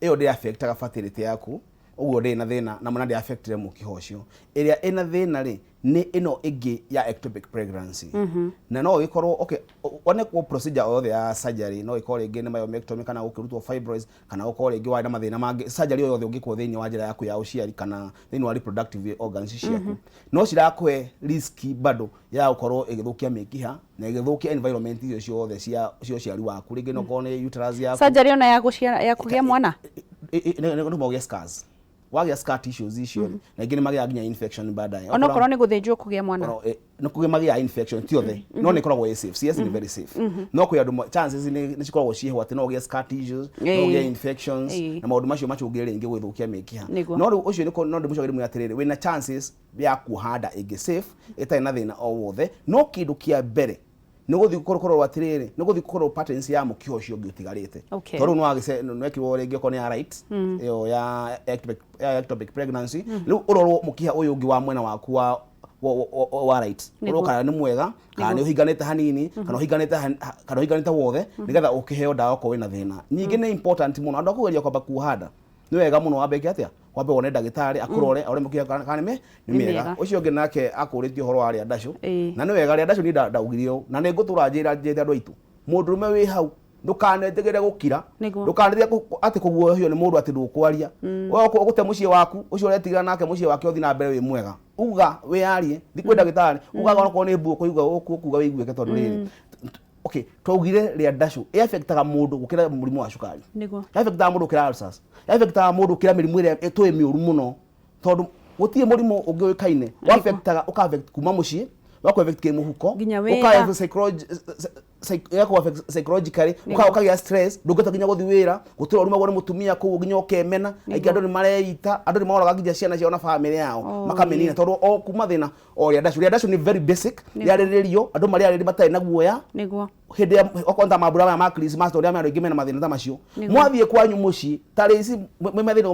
Ĩyo ndĩ affectaga fertility yaku. Ũguo ndĩrĩ na thĩna na mwana ndĩ affectire mũkiha ũcio. Ĩrĩa ĩna thĩna rĩ, nĩ ĩno ĩngĩ ya ectopic pregnancy. Na no ĩkorwo, okay, one procedure o yothe ya surgery, no ĩkorwo rĩngĩ nĩ myomectomy kana gũkĩrutwo fibroids, kana gũkorwo rĩngĩ warĩ na mathĩna mangĩ, surgery o yothe ũngĩkwo thĩinĩ wa njĩra yaku ya ũciari kana thĩinĩ wa reproductive organs ciaku, no cirakũhe risk bado ya gũkorwo ĩgĩthũkia mĩkiha na ĩgĩthũkia environment icio ciothe cia ũciari waku. Rĩngĩ no korwo nĩ uterus yaku. Surgery ona ya gũciara, ya kũgĩa mwana? Nĩ ũgĩe scars. Wagĩa scar tissues icio, na ingĩ nĩ magĩaga nginya infection baadaye. Onokorwo nĩ gũthĩnjwo kũgĩa mwana? Nĩ kũgĩa magĩaga infection, ti othe, no nĩ ĩkoragwo ĩ safe. CS nĩ very safe, no kwĩ andũ chances nĩ cikoragwo ciĩho atĩ no ũgĩe scar tissues, no ũgĩe infections, na maũndũ macio macũngĩrĩrie rĩngĩ gwĩthũkia mĩkiha. No rĩu ũcio no ndĩmũcokerie mwĩre atĩrĩrĩ, wĩna chances ya kuoha nda ĩngĩ safe ĩtarĩ na thĩna o wothe, no kĩndũ kĩa mbere nĩ gũthiĩ kũrorwo atĩrĩrĩ, nĩ gũthiĩ kũrorwo patterns ya mũkiha ũcio ũngĩ ũtigarĩte. Tondũ rĩu nĩwekirwo rĩngĩ okorwo nĩ ya right, ĩyo ya ectopic pregnancy, rĩu ũrorwo mũkiha ũyũ ũngĩ wa mwena waku wa right, ũrorwo kana nĩ mwega, kana nĩ ũhinganĩte hanini, kana ũhinganĩte, kana ũhinganĩte wothe, nĩgetha ũkĩheo ndawa okorwo wĩna thĩna. Ningĩ nĩ important mũno andũ a kũgeria kwamba kuoha nda, nĩ wega mũno wambe atĩa, wambe wone ndagĩtarĩ akũrore, arore mũkiha kana nĩ mĩega. Ũcio ũngĩ nake akũrĩtie ũhoro wa rĩa ndacũ, na nĩ wega rĩa ndacũ niĩ ndaugire ũũ, na nĩ ngũtũra njĩra njĩte andũ aitũ, mũndũrũme wĩ hau ndũkanetĩkĩre gũkira, ndũkanetĩkĩre atĩ kũguoyohio nĩ mũndũ atĩ ndũkwaria. Wewe ũgũte mũciĩ waku, ũcio ũretigĩra nake mũciĩ wake ũthiĩ na mbere wĩ mwega, uga wĩyarie, thiĩ kwĩ ndagĩtarĩ, uga onakorwo nĩ mbu ũkũigua ũkuga wĩiguĩke, tondũ rĩrĩ, okay, twaugire rĩa ndacũ ĩaffectaga mũndũ gũkĩra mũrimũ wa cukari, ĩaffectaga mũndũ gũkĩra ulcers, ĩaffectaga mũndũ gũkĩra mĩrimũ ĩrĩa tũĩ mĩũru mũno, tondũ gũtirĩ mũrimũ ũngĩ ũĩkaine waffectaga, ũka affect kuma mũciĩ, ũgakũ affect kĩmũhuko, ũka affect psychologically, ũkagĩa stress, ndũngĩhota nginya gũthiĩ wĩra, gũtũra ũrumagwo nĩ mũtumia kũu nginya ũkemena. Aingĩ andũ nĩ mareita, andũ nĩ moraga nginya ciana ciao na bamĩrĩ yao makamĩnina, tondũ o kuma thĩna o rĩa ndacũ. Rĩa ndacũ nĩ very basic, rĩarĩrĩrio andũ marĩarĩrĩ matarĩ na guoya. Hĩndĩ ya okorwo ta mambura maya ma Christmas, tondũ andũ aingĩ mena mathĩna ta macio, mwathiĩ kwanyu mũciĩ ta rĩci mwĩ mathĩna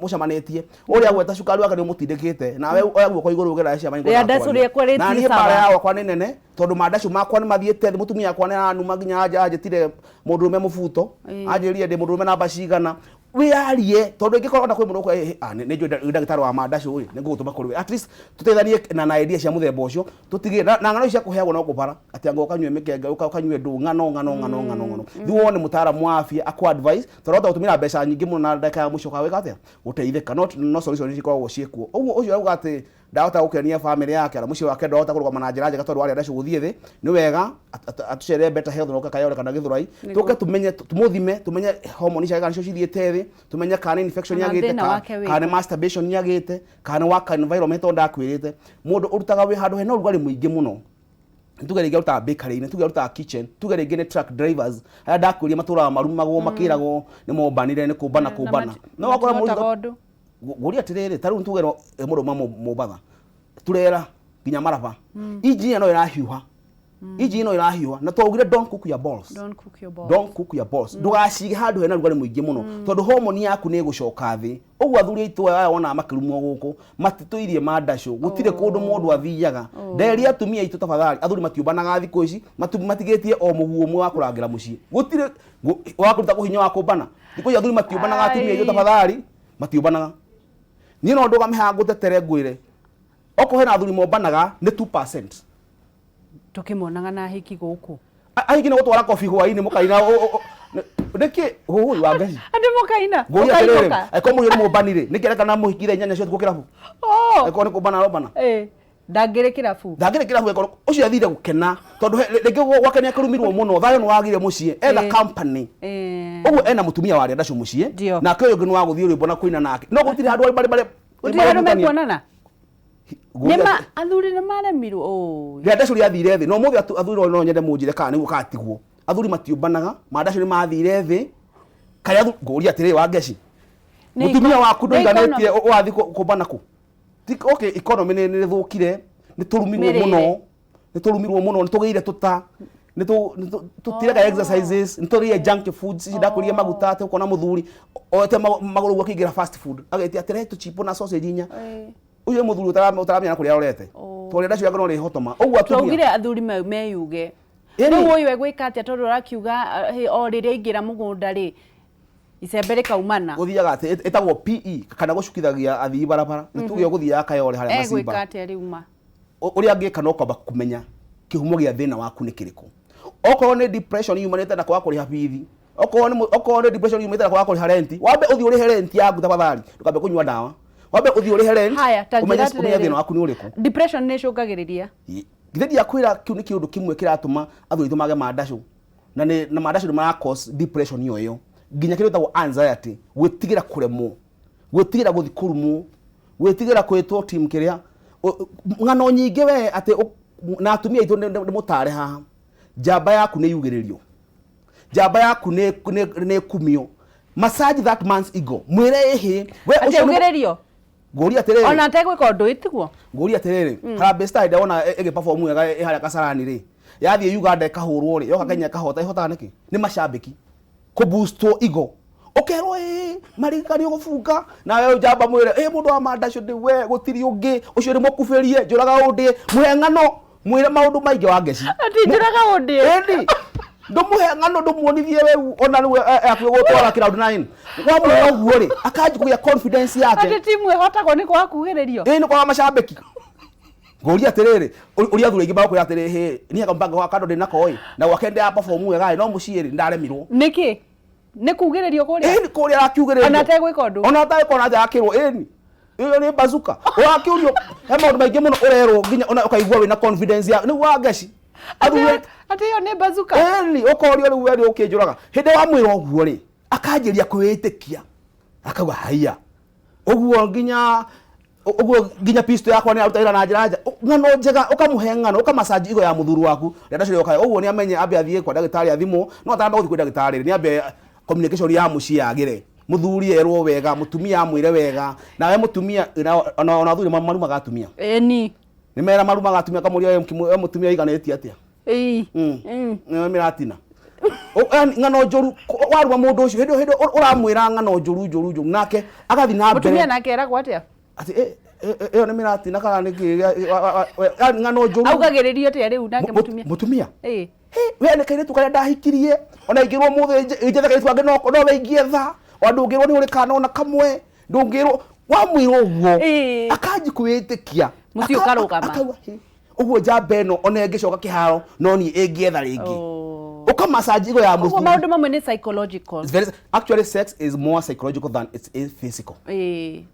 mũcemanĩtie, ũrĩa gweta cukari wake nĩ ũmũtindĩkĩte, nawe oya guoko igũrũ ũgera ciama. Rĩa ndacũ rĩakwa rĩtirĩ Na niĩ mbara yakwa nĩ nene, tondũ mandacũ makwa nĩ mathiĩte thĩ, mũtumia wakwa nĩ aranuma nginya anjĩtire mũndũrũme mũbuto, anjĩrire ndĩ mũndũrũme namba cigana. Wĩyarie, tondũ ingĩkorwo ona kwĩ mũndũ ũkwa, nĩ njũĩ ndagĩtarĩ wa mandacũ ĩ, nĩ ngũgũtũma kũrĩ we, at least tũteithanie na idea cia mũthemba ũcio, tũtigire na ng'ano cia kũheagwo no kũbara atĩ anga ũkanyue mĩkenge, ũkanyue ndũ, ng'ano ng'ano ng'ano ng'ano ng'ano. Thiĩ wone mũtaaramu wa afya akũ advice, tondũ wahota gũtũmĩra mbeca nyingĩ mũno na ndagĩka ya mũico ũkaga gwĩka atĩa, gũteithĩka. No solution cikoragwo ciĩkuo. Ũguo ũcio arauga atĩ ndahota gũkenia bamĩrĩ yake na mũciĩ wake, ndahota kũrũgama na njĩra njega tondũ warĩa ndacũ gũthiĩ thĩ, nĩ wega atũcerere Better Health, na Kayore kana Gĩthũrai, tũke tũmenye, tũmũthime, tũmenye hormone ciake kana nĩcio cithiĩte thĩ, tũmenye kana nĩ infection yagĩte, kana nĩ masturbation yagĩte, kana nĩ work environment. Tondũ ndakwĩrĩte mũndũ ũrutaga wĩ handũ hena ũrugarĩ mũingĩ mũno, tuge rĩngĩ arutaga bakery-inĩ, tuge arutaga kitchen, tuge rĩngĩ nĩ truck drivers arĩa ndakwĩrire matũraga marumagwo, makĩragwo nĩ mombanire, nĩ kũmbana kũmbana, no wakora mũndũ ngũria atĩrĩrĩ, ta rĩu tuge mũndũ uma Mombatha turera nginya Maraba, injini no ĩrahiũha, injini no ĩrahiũha, na twaugire don't cook your balls, don't cook your balls, don't cook your balls, ndũgacige handũ hena rugarĩ mũingĩ mũno, tondũ hormone yaku nĩ ĩgũcoka thĩ. Ũguo athuri aitũ aya wonaga makĩrumwo gũkũ matitũirie mandacũ, gũtirĩ kũndũ mũndũ athiaga. Nderi atumia aitũ tafadhali, athuri matiũmbanaga thikũ ici, matigĩtie o mũguo ũmwe wa kũrangĩra mũciĩ, gũtirĩ wa kũruta kũhinya wa kũmbana thikũ ici, athuri matiũmbanaga. Atumia aitũ tafadhali, matiũmbanaga. Niĩ no ndũgame haha ngũtetere ngwĩre okorwo hena athuri mombanaga nĩ 2%. Tũkĩmonaga na hiki gũkũ. Ahiki nĩ gũtwara kobi hwaĩ-inĩ mũkaina nĩkĩ hũhũri wa ngeci andũ mũkaina. Ngũria atĩrĩrĩ, angĩkorwo mũhiũ nĩ mũmbani rĩ, nĩkĩ arekana mũhiki thaa 8 cia ũtukũ kĩrabu? Angĩkorwo nĩ kũmbana arombana, ndangĩrĩ kĩrabu. Ndangĩrĩ kĩrabu. Angĩkorwo ũcio athire gũkena, tondũ rĩngĩ gwake nĩ akĩrumirwo mũno, thayũ nĩ wagire mũciĩ, etha company. Ũguo ena mũtumia warĩa ndacũ mũciĩ, nake ũyũ ũngĩ nĩ wa gũthiĩ rwĩmbo na kũina nake, no gũtirĩ handũ marĩ. Gũtirĩ handũ mekuonana. Nĩma athuri nĩ maremirwo. Rĩa ndacũ rĩathire thĩ, no mũthĩ athuri no nyende mũnjĩre kana nĩguo kana tiguo, athuri matiũmbanaga, mandacũ nĩ mathire thĩ. Kaĩ ngũria atĩrĩrĩ, wa ngeci, mũtumia waku ndũiganĩtie, ũrathiĩ kũmbana kũ? Okay, economy nĩ ĩthũkire, nĩ tũrumirwo mũno, nĩ tũrumirwo mũno, nĩ tũgĩire tũta, nĩ tũtireka exercises, nĩ tũrĩire junk foods ici ndakwĩrire, maguta, atĩ ũkona mũthuri oete magũrũ ũguo akĩingĩra fast food, agetia atĩrĩ tũchipo na sausage inya. Ũcio nĩ mũthuri ũtaramenya na kũrĩa arorete, tondũ ndacio yake no rĩhotoma ũguo atumia. Twaugire athuri meyuge. Rĩu ũyũ egwĩka atĩa, tondũ arakiuga o rĩrĩa aingĩra mũgũnda rĩ, Icembe rĩkaumana. Gũthiaga atĩ ĩtagwo PE kana gũcukithagia athii barabara. Nĩ tuge ũgũthiaga Kayole harĩa Macimba. Egwĩka atĩa rĩu ma? Ũrĩa angĩka no kwamba kũmenya kĩhumo gĩa thĩna waku nĩ kĩrĩkũ. Okorwo nĩ depression yumanĩte na kwaga kũrĩha bithi, okorwo nĩ depression yumĩte na kwaga kũrĩha rent, wambe ũthiĩ ũrĩhe rent yaku tafadhali, ndũkambe kũnyua ndawa. Wambe ũthiĩ ũrĩhe rent, Haya, ta ũmenye njĩra ũmenye atĩrĩrĩ. thĩna waku nĩ ũrĩkũ. Depression nĩ ĩcũngagĩrĩria? Githĩ ndiakwĩra kĩu nĩ kĩũndũ kĩmwe kĩratũma athuri aitũ mage mandacũ, na nĩ na mandacũ nĩ mara cause depression ĩyo ĩyo nginya kĩndũ gĩtagwo anxiety, gwĩtigĩra kũremwo, gwĩtigĩra gũthiĩ kũrumwo, gwĩtigĩra kwĩtwo team kĩrĩa ng'ano nyingĩ we atĩ na atumia aitũ nĩ mũtare haha, njamba yaku nĩ yugĩrĩrio, njamba yaku nĩ kumio, massage that man's ego, mwĩre ĩhĩ we atĩ ũcio nĩ- augĩrĩrio ngũria atĩrĩrĩ, ona ategwĩka ũndũ ĩtiguo, ngũria atĩrĩrĩ, Harambee Stars ndĩrona ĩgĩ perform wega ĩ harĩa Kasarani rĩ, yathiĩ Uganda ĩkahũrwo rĩ, yoka Kenya ĩkahota, ĩhotaga nĩkĩ? Nĩ macambĩki kũboostwo ego, ũkerwo ĩ marika nĩ ũgũbunga, nawe njamba mwĩre ĩ mũndũ wa mandacũ ndĩ we gũtirĩ ũngĩ ũcio nĩ mũkubĩrie, njũraga ũndĩe, mũhe ng'ano, mwĩre maũndũ maingĩ wa ngeci atĩ njũraga ũndĩe, ĩni ndũmũhe ng'ano, ndũmuonithie weũ ona rĩu akuĩ gũtwara cloud nine, wamwĩra ũguo rĩ akanji kũgĩa confidence yake atĩ timu ĩhotagwo nĩ kwaga kugĩrĩrio, ĩĩ nĩ kwaga macambĩki. Ngũria atĩrĩrĩ, ũrĩa athuri aingĩ magũkwĩra atĩrĩrĩ, hĩ niĩ kambango ga kando ndĩnako ĩ na gwake ndĩra perform wega ĩ no mũciĩ rĩ ndaremirwo. Nĩkĩ? Nĩ kugĩrĩrio kũrĩa? Ĩni kũrĩa arakiugĩrĩrio ona ategwĩka ũndũ, ona ategwĩka ona atakĩrwo ĩni ĩyo nĩ bazuka ũrakĩũrio, he maũndũ maingĩ mũno ũrerwo nginya ona ũkaigua wĩna confidence ya nĩguo wa ngeci atĩ ĩyo nĩ bazuka. Ĩni ũkorio rĩu we nĩ ũkĩnjũraga. Hĩndĩ wamwĩra ũguo rĩ akanjĩria kwĩĩtĩkia, akauga haiya ũguo nginya ũguo nginya pistol yakwa nĩ aruta wĩra na njĩra nja, ng'ano njega ũkamũhe ng'ano, ũkamacaji igo ya mũthuri waku rĩrĩa ndacoka ũguo nĩ amenye ambe athiĩ kwa ndagĩtarĩ athimwo, no atanamba gũthiĩ kwĩ ndagĩtarĩ nĩ ambe communication ya mũciĩ yagĩre, mũthuri erwo wega, mũtumia amwĩre wega, nawe mũtumia ona athuri marumaga atumia. Ĩni nĩ mera marumaga atumia, kamũria we mũtumia iganĩtie atĩa? Ĩĩ. Nĩ mĩratina ng'ano njũru, waruma mũndũ ũcio hĩndĩ hĩndĩ ũramwĩra ng'ano njũru njũru njũru, nake agathiĩ na mbere. Mũtumia nake eragwo atĩa? Atĩ ĩyo nĩ mĩratina kana nĩ kĩ ng'ano njũru. Augagĩrĩrio atĩa rĩu nake mũtumia? Mũtumia we nĩ kairĩtu karĩa ndahikirie, ona ingĩrwo mũthĩ njethe kairĩtu kangĩ no we ingĩetha, ona ndũngĩrwo nĩ ũrĩ kana ona kamwe, ndũngĩrwo wamwĩra ũguo akanji kwĩĩtĩkia, mũciĩ ũkarũgama, akauga ũguo njamba ĩno ona ĩngĩcoka kĩharo no niĩ ĩngĩetha rĩngĩ, ũkamacaji igo ya mũthuri. Maũndũ mamwe nĩ psychological. It's very, actually sex is more psychological than it is physical.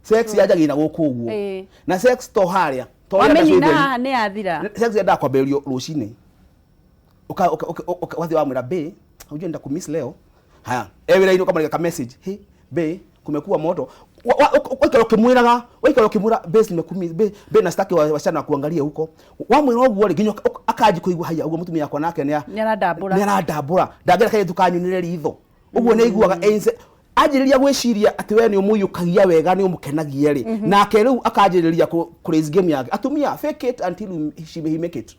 Sex yanjagia na gũkũ ũguo, na sex to harĩa to wamenyina haha nĩ yathira. Sex yendaga kwambĩrĩrio rũcinĩ, ũgathiĩ wamwĩra bae, unajua nitakumiss leo, haya wĩra-inĩ ũkamwandĩka ka message, hey bae kumekuwa moto, waikara ũkĩmwĩraga, waikara ũkĩmwĩra bae nimekumiss bae na sitaki wasichana kuangalia huko, wamwĩra ũguo rĩ nginya akanji kũigua haya ũguo mũtumia wakwa nake nĩ arandambũra, nĩ arandambũra, ndangĩra kairĩtu kanyunĩre ritho ũguo nĩ aiguaga anjĩrĩria gwĩciria atĩ we nĩ ũmũiyũkagia wega, nĩ ũmũkenagia rĩ, nake rĩu akanjĩrĩria kũ raise game yake. Atumia fake it until he make it.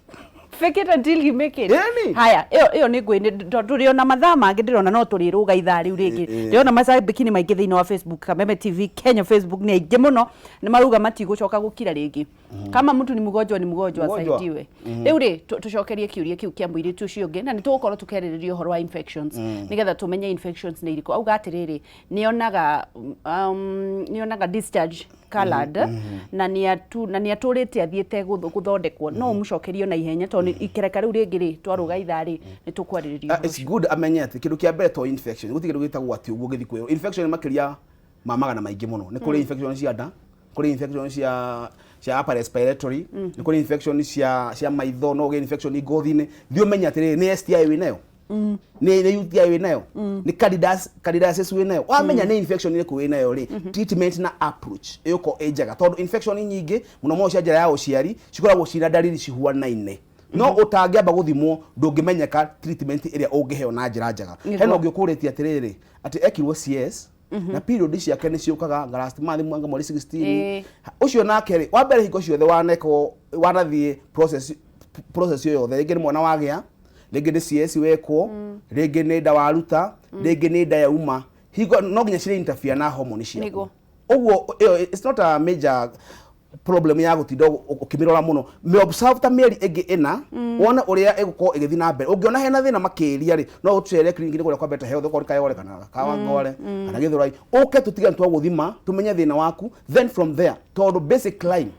Fake it until he make it. Haya, ĩyo nĩ ngwĩ tondũ ona mathaa mangĩ ndĩrona no tũrĩrũga ithaa rĩu rĩngĩ. Ndĩrona macambĩki nĩ maingĩ thĩinĩ wa Facebook, Kameme TV Kenya Facebook nĩ aingĩ mũno, nĩ marauga matigũcoka gũkira rĩngĩ. Kama mtu ni mgonjwa ni mgonjwa asaidiwe. Rĩu rĩ tũcokerie kĩũria kĩu kĩa mũirĩtu ũcio ũngĩ, na nĩ tũgũkorwo tũkĩarĩrĩria ũhoro wa infections nĩgetha tũmenye infections nĩ irĩkũ. Auga atĩrĩrĩ, nĩonaga discharge colored na nĩ atũrĩte athiĩte gũthondekwo, no ũmũcokerie na ihenya tondũ ikereka rĩu rĩngĩ rĩ twarũga ithaa rĩ nĩ tũkwarĩrĩria. It's good amenye atĩ kĩndũ kĩa mbere to infection, gũtirĩ kĩndũ gĩtagwo atĩ ũguo gĩthiĩ kwĩrwo infection makĩria ma magana maingĩ mũno. Nĩ kũrĩ infection cia nda, kũrĩ infection cia upper respiratory, nĩ kũrĩ infection cia maitho, no ũgĩe infection ngothi-inĩ. Thiĩ ũmenye atĩrĩrĩ, nĩ STI wĩnayo, nĩ UTI wĩnayo, nĩ candidiasis wĩnayo. Wamenya nĩ infection ĩrĩkũ wĩnayo rĩ, treatment na approach ĩgũkorwo ĩ njega, tondũ infection nyingĩ mũno mũno cia njĩra ya ũciari cikoragwo ciĩna ndariri cihuanaine, no ũtangĩamba gũthimwo ndũngĩmenyeka treatment ĩrĩa ũngĩheo na njĩra njega. Hena ũngĩ ũkũrĩtie atĩrĩrĩ, atĩ ekirwo CS na period ciake nĩ ciũkaga last month mwanga mweri 16, ũcio nake rĩ wa mbere hingo ciothe wanekwo wanathiĩ process yothe, rĩngĩ nĩ mwana wagĩa, rĩngĩ nĩ CS wekwo, rĩngĩ nĩ nda waruta, rĩngĩ nĩ nda yauma, hingo no nginya cirĩ interfere na hormone ciaku. Ũguo it's not a major Problem ya gutinda ukimirora muno, mi observe ta mieri ĩngĩ ĩna, wone ũrĩa ĩgũkorwo ĩgĩthiĩ na mbere. Ũngĩona hena thĩna makĩria rĩ, no ũtũcere clinic kũrĩa kwa Better Health, okorwo nĩ Kayole kana Kawangware kana Gĩthũrai, ũke tũtige twagũthima, tũmenye thĩna waku, then from there, tondũ basic line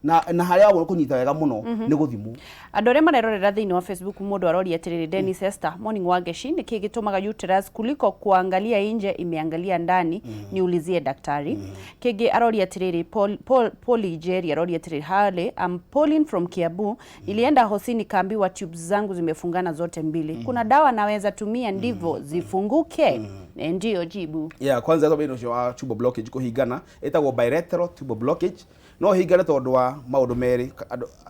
na harĩa wagũrwo kũnyita wega mũno nĩ gũthimwo. Andũ arĩa marerorera thĩinĩ wa Facebook, mũndũ aroria atĩrĩrĩ, Dennis Esther, morning Wangeshi, nĩkĩ gĩtũmaga uterus kuliko kuangalia nje imeangalia ndani? Niulizie daktari. Kĩngĩ aroria atĩrĩrĩ, Paul, Paul, Paul Jerry aroria atĩrĩrĩ, Hale, I'm Pauline from Kiambu, nilienda hosi nikaambiwa tubes zangu zimefungana zote mbili, kuna dawa naweza tumia ndivyo zifunguke? Ndio jibu. Yeah, kwanza thĩna ũcio wa tubal blockage kũhingana ĩtagwo bilateral tubal blockage. No hingane tondũ wa maũndũ merĩ,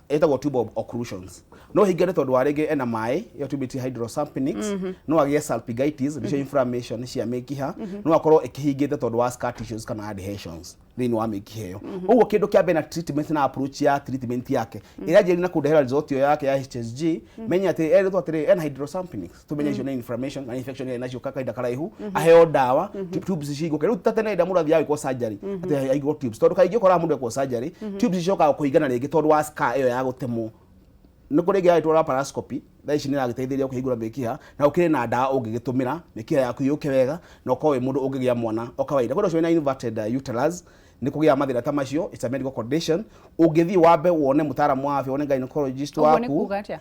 ĩtagwo tubal occlusions. No hingane tondũ wa rĩngĩ ena maĩ, ĩyo tubity hydrosalpinx, no agĩe salpingitis, nĩcio inflammation cia mĩkiha, no akorwo ĩkĩhingĩte tondũ wa scar tissues kana adhesions thĩinĩ wa mĩkiha ĩyo. Ũguo kĩndũ kĩa mbere na treatment na approach ya treatment yake ĩrĩa njĩri na kũndehera result ĩyo yake ya HSG, menya atĩ erĩtwo atĩrĩ ena hydrosalpinx, tumenye icio nĩ inflammation na infection ĩrĩa nacio kahinda karaihu, aheo ndawa, tubes cihingũke. Rĩu ta tene mũndũ athiaga gwĩkwo surgery atĩ ahingũrwo tubes, tondũ kaingĩ ũkoraga mũndũ ekwo surgery, tubes icokaga kũhingana rĩngĩ tondũ wa scar ĩyo ya gũtemwo. Nĩ kũrĩ ĩngĩ yagĩtwo laparoscopy, thaa ici nĩ ĩragĩteithĩrĩria kũhingũra mĩkiha, na ũkĩrĩ na ndawa ũngĩgĩtũmĩra mĩkiha yaku yũke wega na ũkorwo wĩ mũndũ ũngĩgĩa mwana o kawaida. Kwĩna ũcio wĩna inverted uterus, nĩ kũgĩa mathĩna ta macio, it's a medical condition. Ũngĩthiĩ wambe wone mũtaaramu wa afya, wone gynecologist Ũguo nĩ waku. Kuga atĩa?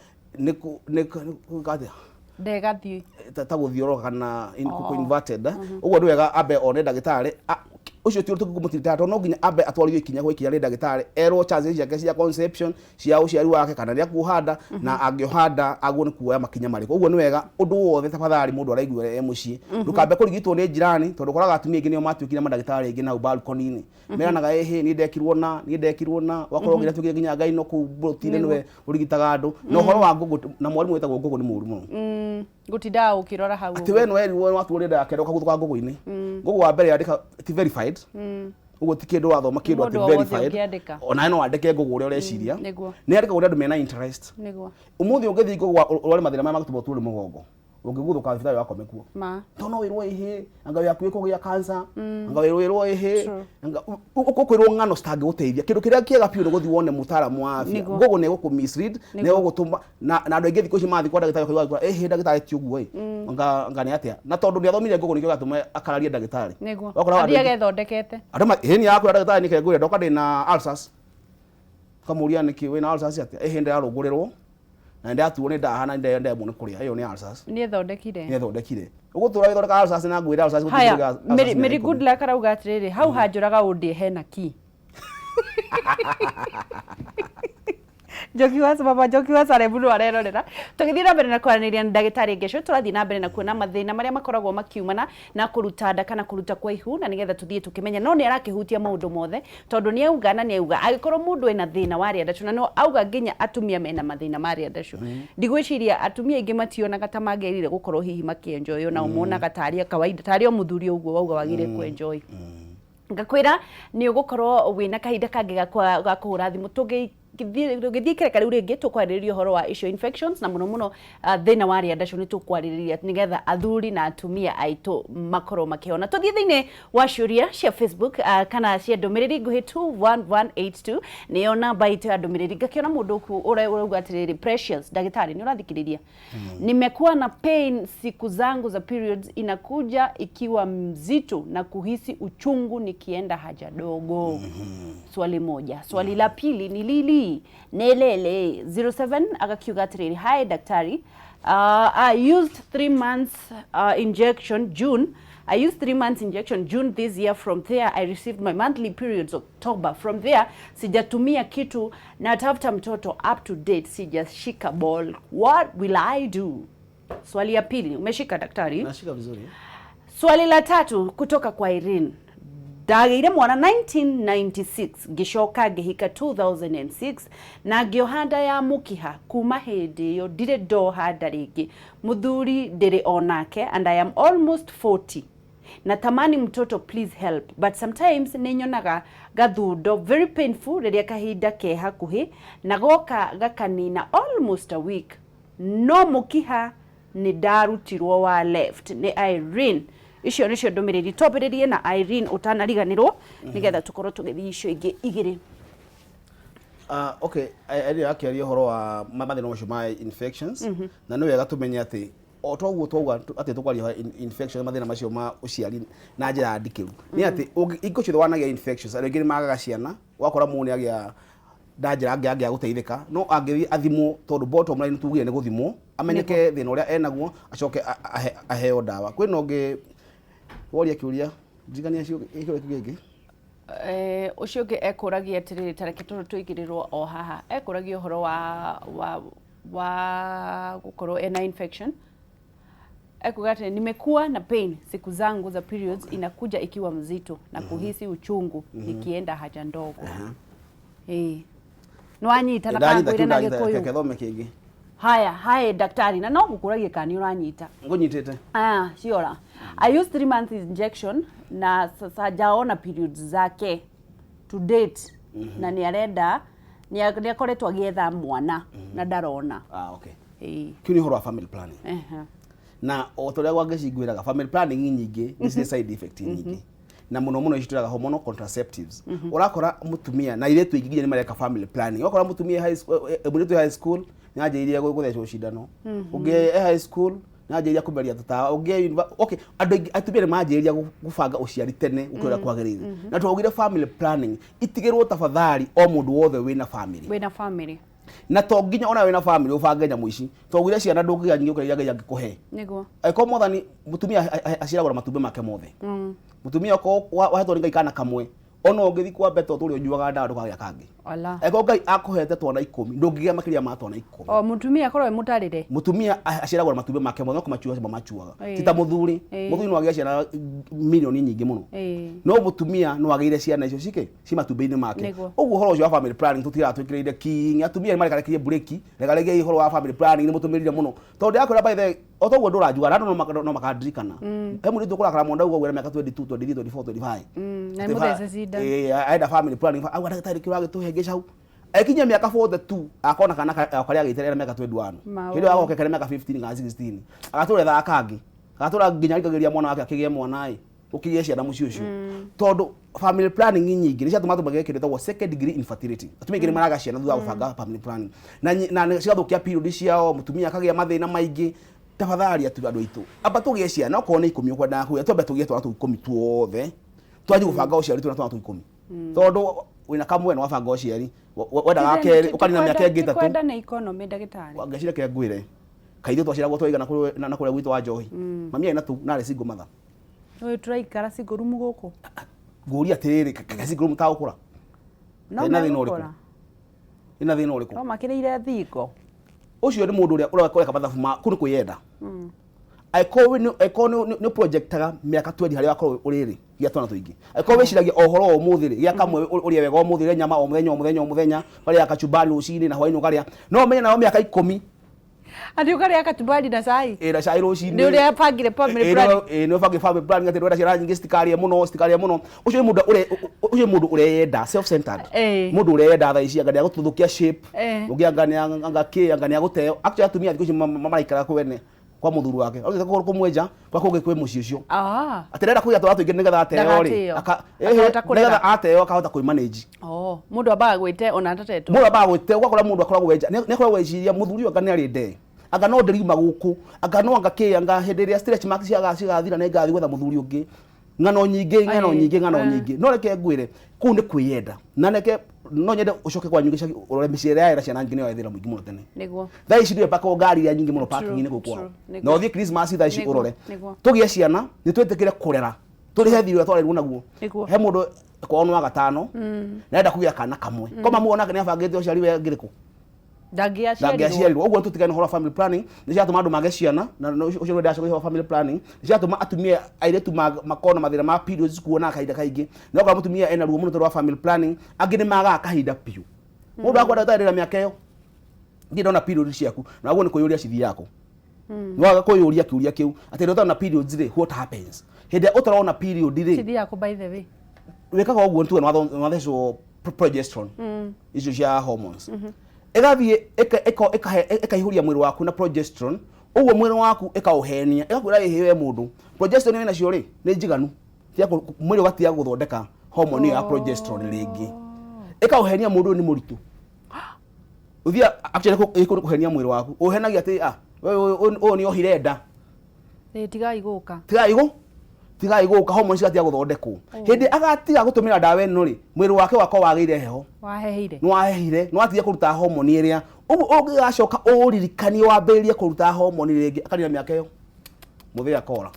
Nĩ kuga atĩa? Ndegathiĩ. Ta gũthiũrũrũka kana inverted. Ũguo nĩ wega ambe one ndagĩtarĩ ũcio, ti ũndũ tũngĩmũtirita, tondũ no nginya ambe atwarithio ikinya gwa ikinya rĩ ndagĩtarĩ, erwo chances ciake cia conception, cia ũciari wake, kana rĩa kuoha nda, na angĩoha nda agwo nĩ kuoya makinya marĩkũ. Ũguo nĩ wega ũndũ wothe, tafadhali, mũndũ araigua e mũciĩ, ndũkambe kũrigitwo nĩ jirani, tondũ ũkoraga atumia aingĩ nĩo matuĩkire mandagĩtarĩ aingĩ nau balcony-inĩ, meranaga, ĩhĩ, niĩ ndekirwo na niĩ ndekirwo na wakorwo ngĩratuĩkire nginya ngaino kũu mburoti-inĩ, nĩwe ũrigitaga andũ. Na ũhoro wa ngũngũ na mwarimũ wĩtagwo ngũngũ nĩ mũru mũno. Gũtindaga ũkĩrora hau. Atĩ we nĩwerirwo watuo nda yake ũkaguthũka ngũngũ-inĩ. Ngũngũ wa mbere yandĩka ti verified, ũguo ti kĩndũ wathoma kĩndũ Mũndũ atĩ o wothe verified. Ũngĩandĩka. Onawe no wandĩke ngũngũ ũrĩa ũreciria. Nĩ yandĩkagwo nĩ andũ mena interest. Ũmũthĩ ũngĩthiĩ ngũngũ ũrware mathĩna marĩa magũtũma ũtuo nĩ mũgongo, ũngĩguthũka thibitarĩ wakome kuo. Tondũ no wĩrwo ĩhĩ anga yaku ĩkũgĩa cancer, anga wĩrwo ĩhĩ anga ũkwĩrwo ng'ano citangĩgũteithia. Kĩndũ kĩrĩa kĩega biũ nĩ gũthiĩ wone mũtaaramu wa afya. Ngũgũ nĩ ĩgũkũ mislead, nĩ ĩgũgũtũma na andũ aingĩ thikũ ici mathiĩ kwa ndagĩtarĩ ũkaigua ĩhĩ ndagĩtarĩ ti ũguo ĩ, anga nĩ atĩa, na tondũ nĩ athomire ngũgũ nĩkĩo gĩatũma akararie ndagĩtarĩ. Wakoraga andũ athiĩ agethondekete. Andũ ĩhĩ nĩ yakwĩra ndagĩtarĩ nĩke ngwĩre ndoka ndĩna ulcers, ũkamũria nĩkĩ wĩna ulcers atĩa, ĩhĩ ndĩrarũngũrĩrwo na nĩndatuo nĩ ndaha na ndemwo nĩ kũrĩa, ĩyo nĩ ulcers. Nĩ ethondekire. Nĩ ethondekire ũgũtũra wĩthondeka ulcers na ngwĩra ulcers gũtirĩ Haya. ulcers Mary, mĩaka Mary 10. Good Luck arauga atĩrĩrĩ, hau hanjũraga ũndĩe hena ki Njoki wa baba Njoki wa Sare mũno arerorera. Tũgĩthiĩ na mbere na kwaranĩria na ndagĩtarĩ Ngeco, tũrathiĩ na mbere na kuona mathĩna marĩa makoragwo makiumana na kũruta nda kana kũruta kwa ihu, na nĩgetha tũthiĩ tũkĩmenya, no nĩ arakĩhutia maũndũ mothe, tondũ nĩ auga na nĩ auga angĩkorwo mũndũ ena thĩna wa rĩandacũ, na no auga nginya atumia mena mathĩna ma rĩandacũ. Ndigwĩciria atumia aingĩ mationaga ta magĩrĩire gũkorwo hihi makĩenjoy, nao monaga tarĩ kawaida, tarĩ o mũthuri ũguo wauga wagĩrĩire kũenjoy. Ngakwĩra nĩ ũgũkorwo wĩna kahinda kangĩ ga kũhũra thimũ tũgĩthiĩ ikereka rĩu rĩngĩ, tũkwarĩrĩria ũhoro wa icio infections na mũno mũno thĩna wa rĩandacũ nĩ tũkwarĩrĩria nĩgetha athuri na atumia aitũ makorwo makĩhona. Tũthiĩ thĩinĩ wa ciũria cia Facebook kana cia ndũmĩrĩri nguhĩ, 21182 nĩyo namba itũ ya ndũmĩrĩri. Ngakĩona mũndũ ũku ũrauga atĩrĩrĩ, Precious, ndagĩtarĩ nĩ ũrathikĩrĩria, nimekuwa na pain siku zangu za periods, inakuja ikiwa mzito na kuhisi uchungu nikienda haja dogo. Swali moja. Swali la pili ni Lili Nelele 07 akakiuga atĩrĩrĩ, hi daktari, I used 3 months injection June. I used 3 months injection June this year. From there, I received my monthly periods October. From there, sijatumia kitu na tafuta mtoto up to date, sijashika ball. What will I do? Swali ya pili, umeshika daktari? Nashika vizuri. Swali la tatu kutoka kwa Irene. Ndagĩire mwana 1996, ngĩcoka ngĩhika 2006 na ngĩoha nda ya mũkiha. Kuma hĩndĩ ĩyo ndirĩ ndoha nda rĩngĩ. Mũthuri ndĩrĩ onake and I am almost 40. Natamani mtoto, please help. But sometimes nĩ nyonaga gathundo very painful rĩrĩa kahinda ke hakuhĩ na goka gakanina almost a week, no mũkiha nĩ ndarutirwo wa left. Nĩ Irene. Icio nĩcio ndũmĩrĩri. Twambĩrĩrie na Irene ũtanariganĩrwo, nĩgetha tũkorwo tũgĩthiĩ icio ingĩ igĩrĩ. Okay, ĩrĩa akĩaria ũhoro wa mathĩna macio ma infections, na nĩ wega tũmenye atĩ o toguo twauga atĩ tũkwaria ũhoro infection, mathĩna macio ma ũciari na njĩra ndikĩru, nĩ atĩ hingo ciothe wanagĩa infections, andũ aingĩ nĩ magaga ciana. Wakora mũndũ nĩ agĩa na njĩra angĩ gũteithĩka, no angĩthiĩ athimwo, tondũ bottom line tugire nĩ gũthimwo amenyeke thĩna ũrĩa enaguo, acoke aheo ndawa. Kwĩna ũngĩ woria kĩũria ndirikania kĩũria kĩu gĩngĩ. Ũcio ũngĩ ekũragia atĩrĩrĩ, ta reke tũrũ tũigĩrĩrwo o haha, ekũragia ũhoro wa gũkorwo ena infection. Ekuga atĩ nimekuwa na pain siku zangu za periods, inakuja ikiwa mzito na kuhisi uchungu nikienda haja ndogo. Nĩwanyita na Ndanyita. kangwĩre Kĩu na ndanyita. Gĩkũyũ. Reke thome kĩngĩ. Haya haya, daktari, na no gũkũragia kana nĩ ũranyita. Ngũnyitĩte. Ah, ciora. I used 3 months injection na sasa hajaona periods zake to date, na nĩ arenda, nĩ akoretwo agĩetha mwana na ndarona. Ah, okay. Ĩĩ. Kĩu nĩ ũhoro wa family planning. Na o ta ũrĩa Wangeci ngwĩraga, family planning nyingĩ nĩ cirĩ side effect nyingĩ, na mũno mũno ici twĩraga hormonal contraceptives. Ũrakora mũtumia na airĩtu aingĩ nginya nĩ mareka family planning. Ũgakora mũtumia high school, mũirĩtu high school nĩ anjĩrĩirie gũthecwo cindano, ũngĩ e high school nĩ anjĩrĩria kũmeria tũtawa, ũngĩ e okay, andũ aingĩ atumia nĩ manjĩrĩria gũbanga ũciari tene gũkĩra ũrĩa kwagĩrĩire. Na twaugire family planning itigĩrwo tafadhali o mũndũ wothe wĩna family. Wĩna family. Na to nginya ona wĩna family ũbange nyamũ ici. Twaugire ciana ndũngĩgĩa nyingĩ gũkĩra iria Ngai angĩkũhe. Angĩkorwo Mwathani mũtumia aciaragwo na matumbĩ make mothe, mũtumia okorwo wahetwo nĩ Ngai kana kamwe, ona ũngĩthiĩ kwa beto tũrĩa ũnyuaga ndawa, ndũkagĩa kangĩ. Ala. Angĩkorwo Ngai akũhete twana 10, ndũngĩgĩa makĩria ma twana 10. O mũtumia akorwo e mũtarĩre. Mũtumia aciaragwo na matumbĩ make mothe, no kũmachua mamachuaga. Ti ta mũthuri. Mũthuri no agĩe ciana milioni nyingĩ mũno, no mũtumia no agĩire ciana icio cike ci matumbĩ-inĩ make. Ũguo ũhoro ũcio wa family planning tũtiraga twĩkĩrĩire king. Atumia nĩ marekarekerie breki, regaregiai ũhoro wa family planning, nĩ mũtũmĩrire mũno, tondũ ndĩrakwĩra, by the way, o toguo ndũranjuga na andũ no makandirikana he mũirĩtu ũkũrakara mũno ndauga ũguo na mĩaka 22, 23, 24, 25. Na mũthece cindano. Aenda family planning, auga ndagĩtarĩ kĩo agĩtũhengeca hau ekinyia mĩaka 42, akona kana karĩa agĩte ena mĩaka 21. Maũĩ. Hĩndĩ ĩyo agoke kare mĩaka 15 kana 16, agatũra ethaga kangĩ, agatũra nginya arigagĩrĩria mwana wake akĩgĩe mwana ĩ ũkĩgĩe ciana mũciĩ ũcio, tondũ family planning nyingĩ nĩ ciatũma andũ magĩe kĩndũ gĩtagwo second degree infertility. Atumia aingĩ nĩ maraga ciana thutha wa gũbanga family planning, na cigathũkia period ciao, mũtumia akagĩa mathĩna maingĩ. Tafadhali atu andũ aitũ, amba tũgĩe ciana okorwo nĩ 10 ũkwendaga kũgĩa, twambe tũgĩe twana tũu 10 tuothe, twanjie gũbanga ũciari twĩna twana tũu 10, tondũ wĩna kamwe nĩ wabanga ũciari, wendaga kerĩ ũkanina mĩaka ĩngĩ 3. Kwenda nĩ economy, ndagĩtarĩ. Ngeciria kĩrĩa ngwĩre, kaithuĩ twaciaragwo twaigana na kũrĩa gwitũ wa njohi, mami arĩ na tu na arĩ single mother. Ũyũ tũraikara single room gũkũ. Ngũria atĩrĩrĩ, single room tagũkũra No Ĩna thĩna ũrĩkũ? megũkũra. Ĩna thĩna ũrĩkũ? No makĩrĩire thingo. Ũcio nĩ mũndũ ũrĩa ũreka mathabu ma kũu nĩ kwĩyenda. Angĩkorwo nĩ projectaga mĩaka 20 harĩa wakorwo ũrĩ rĩ, gĩa twana tũingĩ. Angĩkorwo wĩciragia o ũhoro wa ũmũthĩ rĩ, gĩa kamwe, ũrĩe wega ũmũthĩ, ũrĩe nyama o mũthenya o mũthenya o mũthenya, ũkarĩa kachumbari rũcinĩ na hwaĩ-inĩ ũkarĩa, no ũmenye nayo mĩaka 10. Atĩ ũkarĩa kachumbari na cai. Ĩ, na cai rũcinĩ. Nĩ ũrĩa bangire family planning. Ĩ, nĩ ũbange family planning atĩ ndwenda ciana nyingĩ citikarĩe mũno, citikarĩe mũno. Ũcio nĩ mũndũ ũreyenda, self centered, mũndũ ũreyenda thaa ici, anga nĩ agũtũthũkia shape, ũngĩ anga nĩ anga kĩ, anga nĩ agũteo. Actually atumia thikũ ici maraikara kwene kwa mũthuri wake, augĩte kũmwenja kwa kũngĩ kwĩ mũciĩ ũcio, atĩ ndenda kũgĩa twana tũingĩ nĩgetha ateo rĩ, Ndagatĩo. Akahota kũrera. Nĩgetha ateo akahota kwĩmanage. Oh, mũndũ ambaga gwĩte ona atatetwo. Mũndũ ambaga gwĩte, ũgakora mũndũ akoragwo enja nĩ akoragwo eciria mũthuri ũyũ anga nĩ arĩ ndee, anga no ndĩriuma gũkũ, anga no anga kĩ, anga hĩndĩ ĩrĩa stretch marks cigathira nĩ ngathiĩ gwetha mũthuri ũngĩ. Ng'ano nyingĩ, ng'ano nyingĩ, ng'ano nyingĩ. No reke ngwĩre, kũu nĩ kwĩyenda, na reke no nyende ũcoke kwanyu gĩcagi ũrore mĩciĩ ĩrĩa yarĩ na ciana nyingĩ nĩyo ĩthĩra mũingĩ mũno tene. Thaa ici ndĩwe pakwo ngari iria nyingĩ mũno parking-inĩ kũu kwao. Na ũthiĩ Christmas thaa ici ũrore. Tũgĩe ciana nĩ twĩtĩkĩre kũrera, tũrĩhe thirĩ ũrĩa twarerirwo naguo. He mũndũ kwao nĩ wa gatano na enda kũgĩa kana kamwe ko mamu onake nĩ abangĩte ũciari we ngĩrĩkũ. Ndangĩaciarirwo. Ndangĩaciarirwo. Ũguo tũtigane ũhoro wa family planning, nĩ ciratũma andũ mage ciana, na ũcio nĩ ndacokia wa family planning, nĩ ciratũma atumia airĩtu makorwo na mathĩna ma periods kuona kahinda kaingĩ, na ũkora mũtumia ena ruo mũno tondũ wa family planning. Angĩ nĩ magaga kahinda biũ. Mũndũ akwenda ũtarĩ mĩaka ĩyo ndirĩ ndona period ciaku, na ũguo nĩ kwĩyũria cithiaga kũ. Nĩ waga kwĩyũria kĩũria kĩu atĩ rĩrĩa ũtarona periods rĩ, what happens hĩndĩ ĩrĩa ũtarona period rĩ? Cithiaga kũ, by the way? Wĩkaga ũguo nĩ tuge nĩ wathecwo progesterone icio cia hormones, ĩgathiĩ ĩkaihũria mwĩrĩ waku na progesterone. Ũguo mwĩrĩ waku ĩkaũhenia, ĩgakwĩra ĩhĩ we mũndũ, progesterone wĩ nacio rĩ nĩ njiganu. Mwĩrĩ ũgatiga gũthondeka hormone ĩyo ya progesterone rĩngĩ, ĩkaũhenia mũndũ ũyũ nĩ mũritũ. Uthia actually kå kũhenia mwĩrĩ waku. Ũhenagia atĩ ah we ũyũ nĩ ohire nda. Ĩ tigai gũka. Tigai gũ tigai gũka, hormones cigatiga gũthondekwo. Hĩndĩ agatiga gũtũmĩra ndawa ĩno rĩ, mwĩrĩ wake ũgakorwo wagĩire heho. Wahehire. Nĩ wahehire, nĩ watiga kũruta hormone ĩrĩa. Ũguo ũngĩgacoka ũririkanie wambĩrĩrie kũruta hormone rĩngĩ, akanina mĩaka ĩyo. Mũthee akora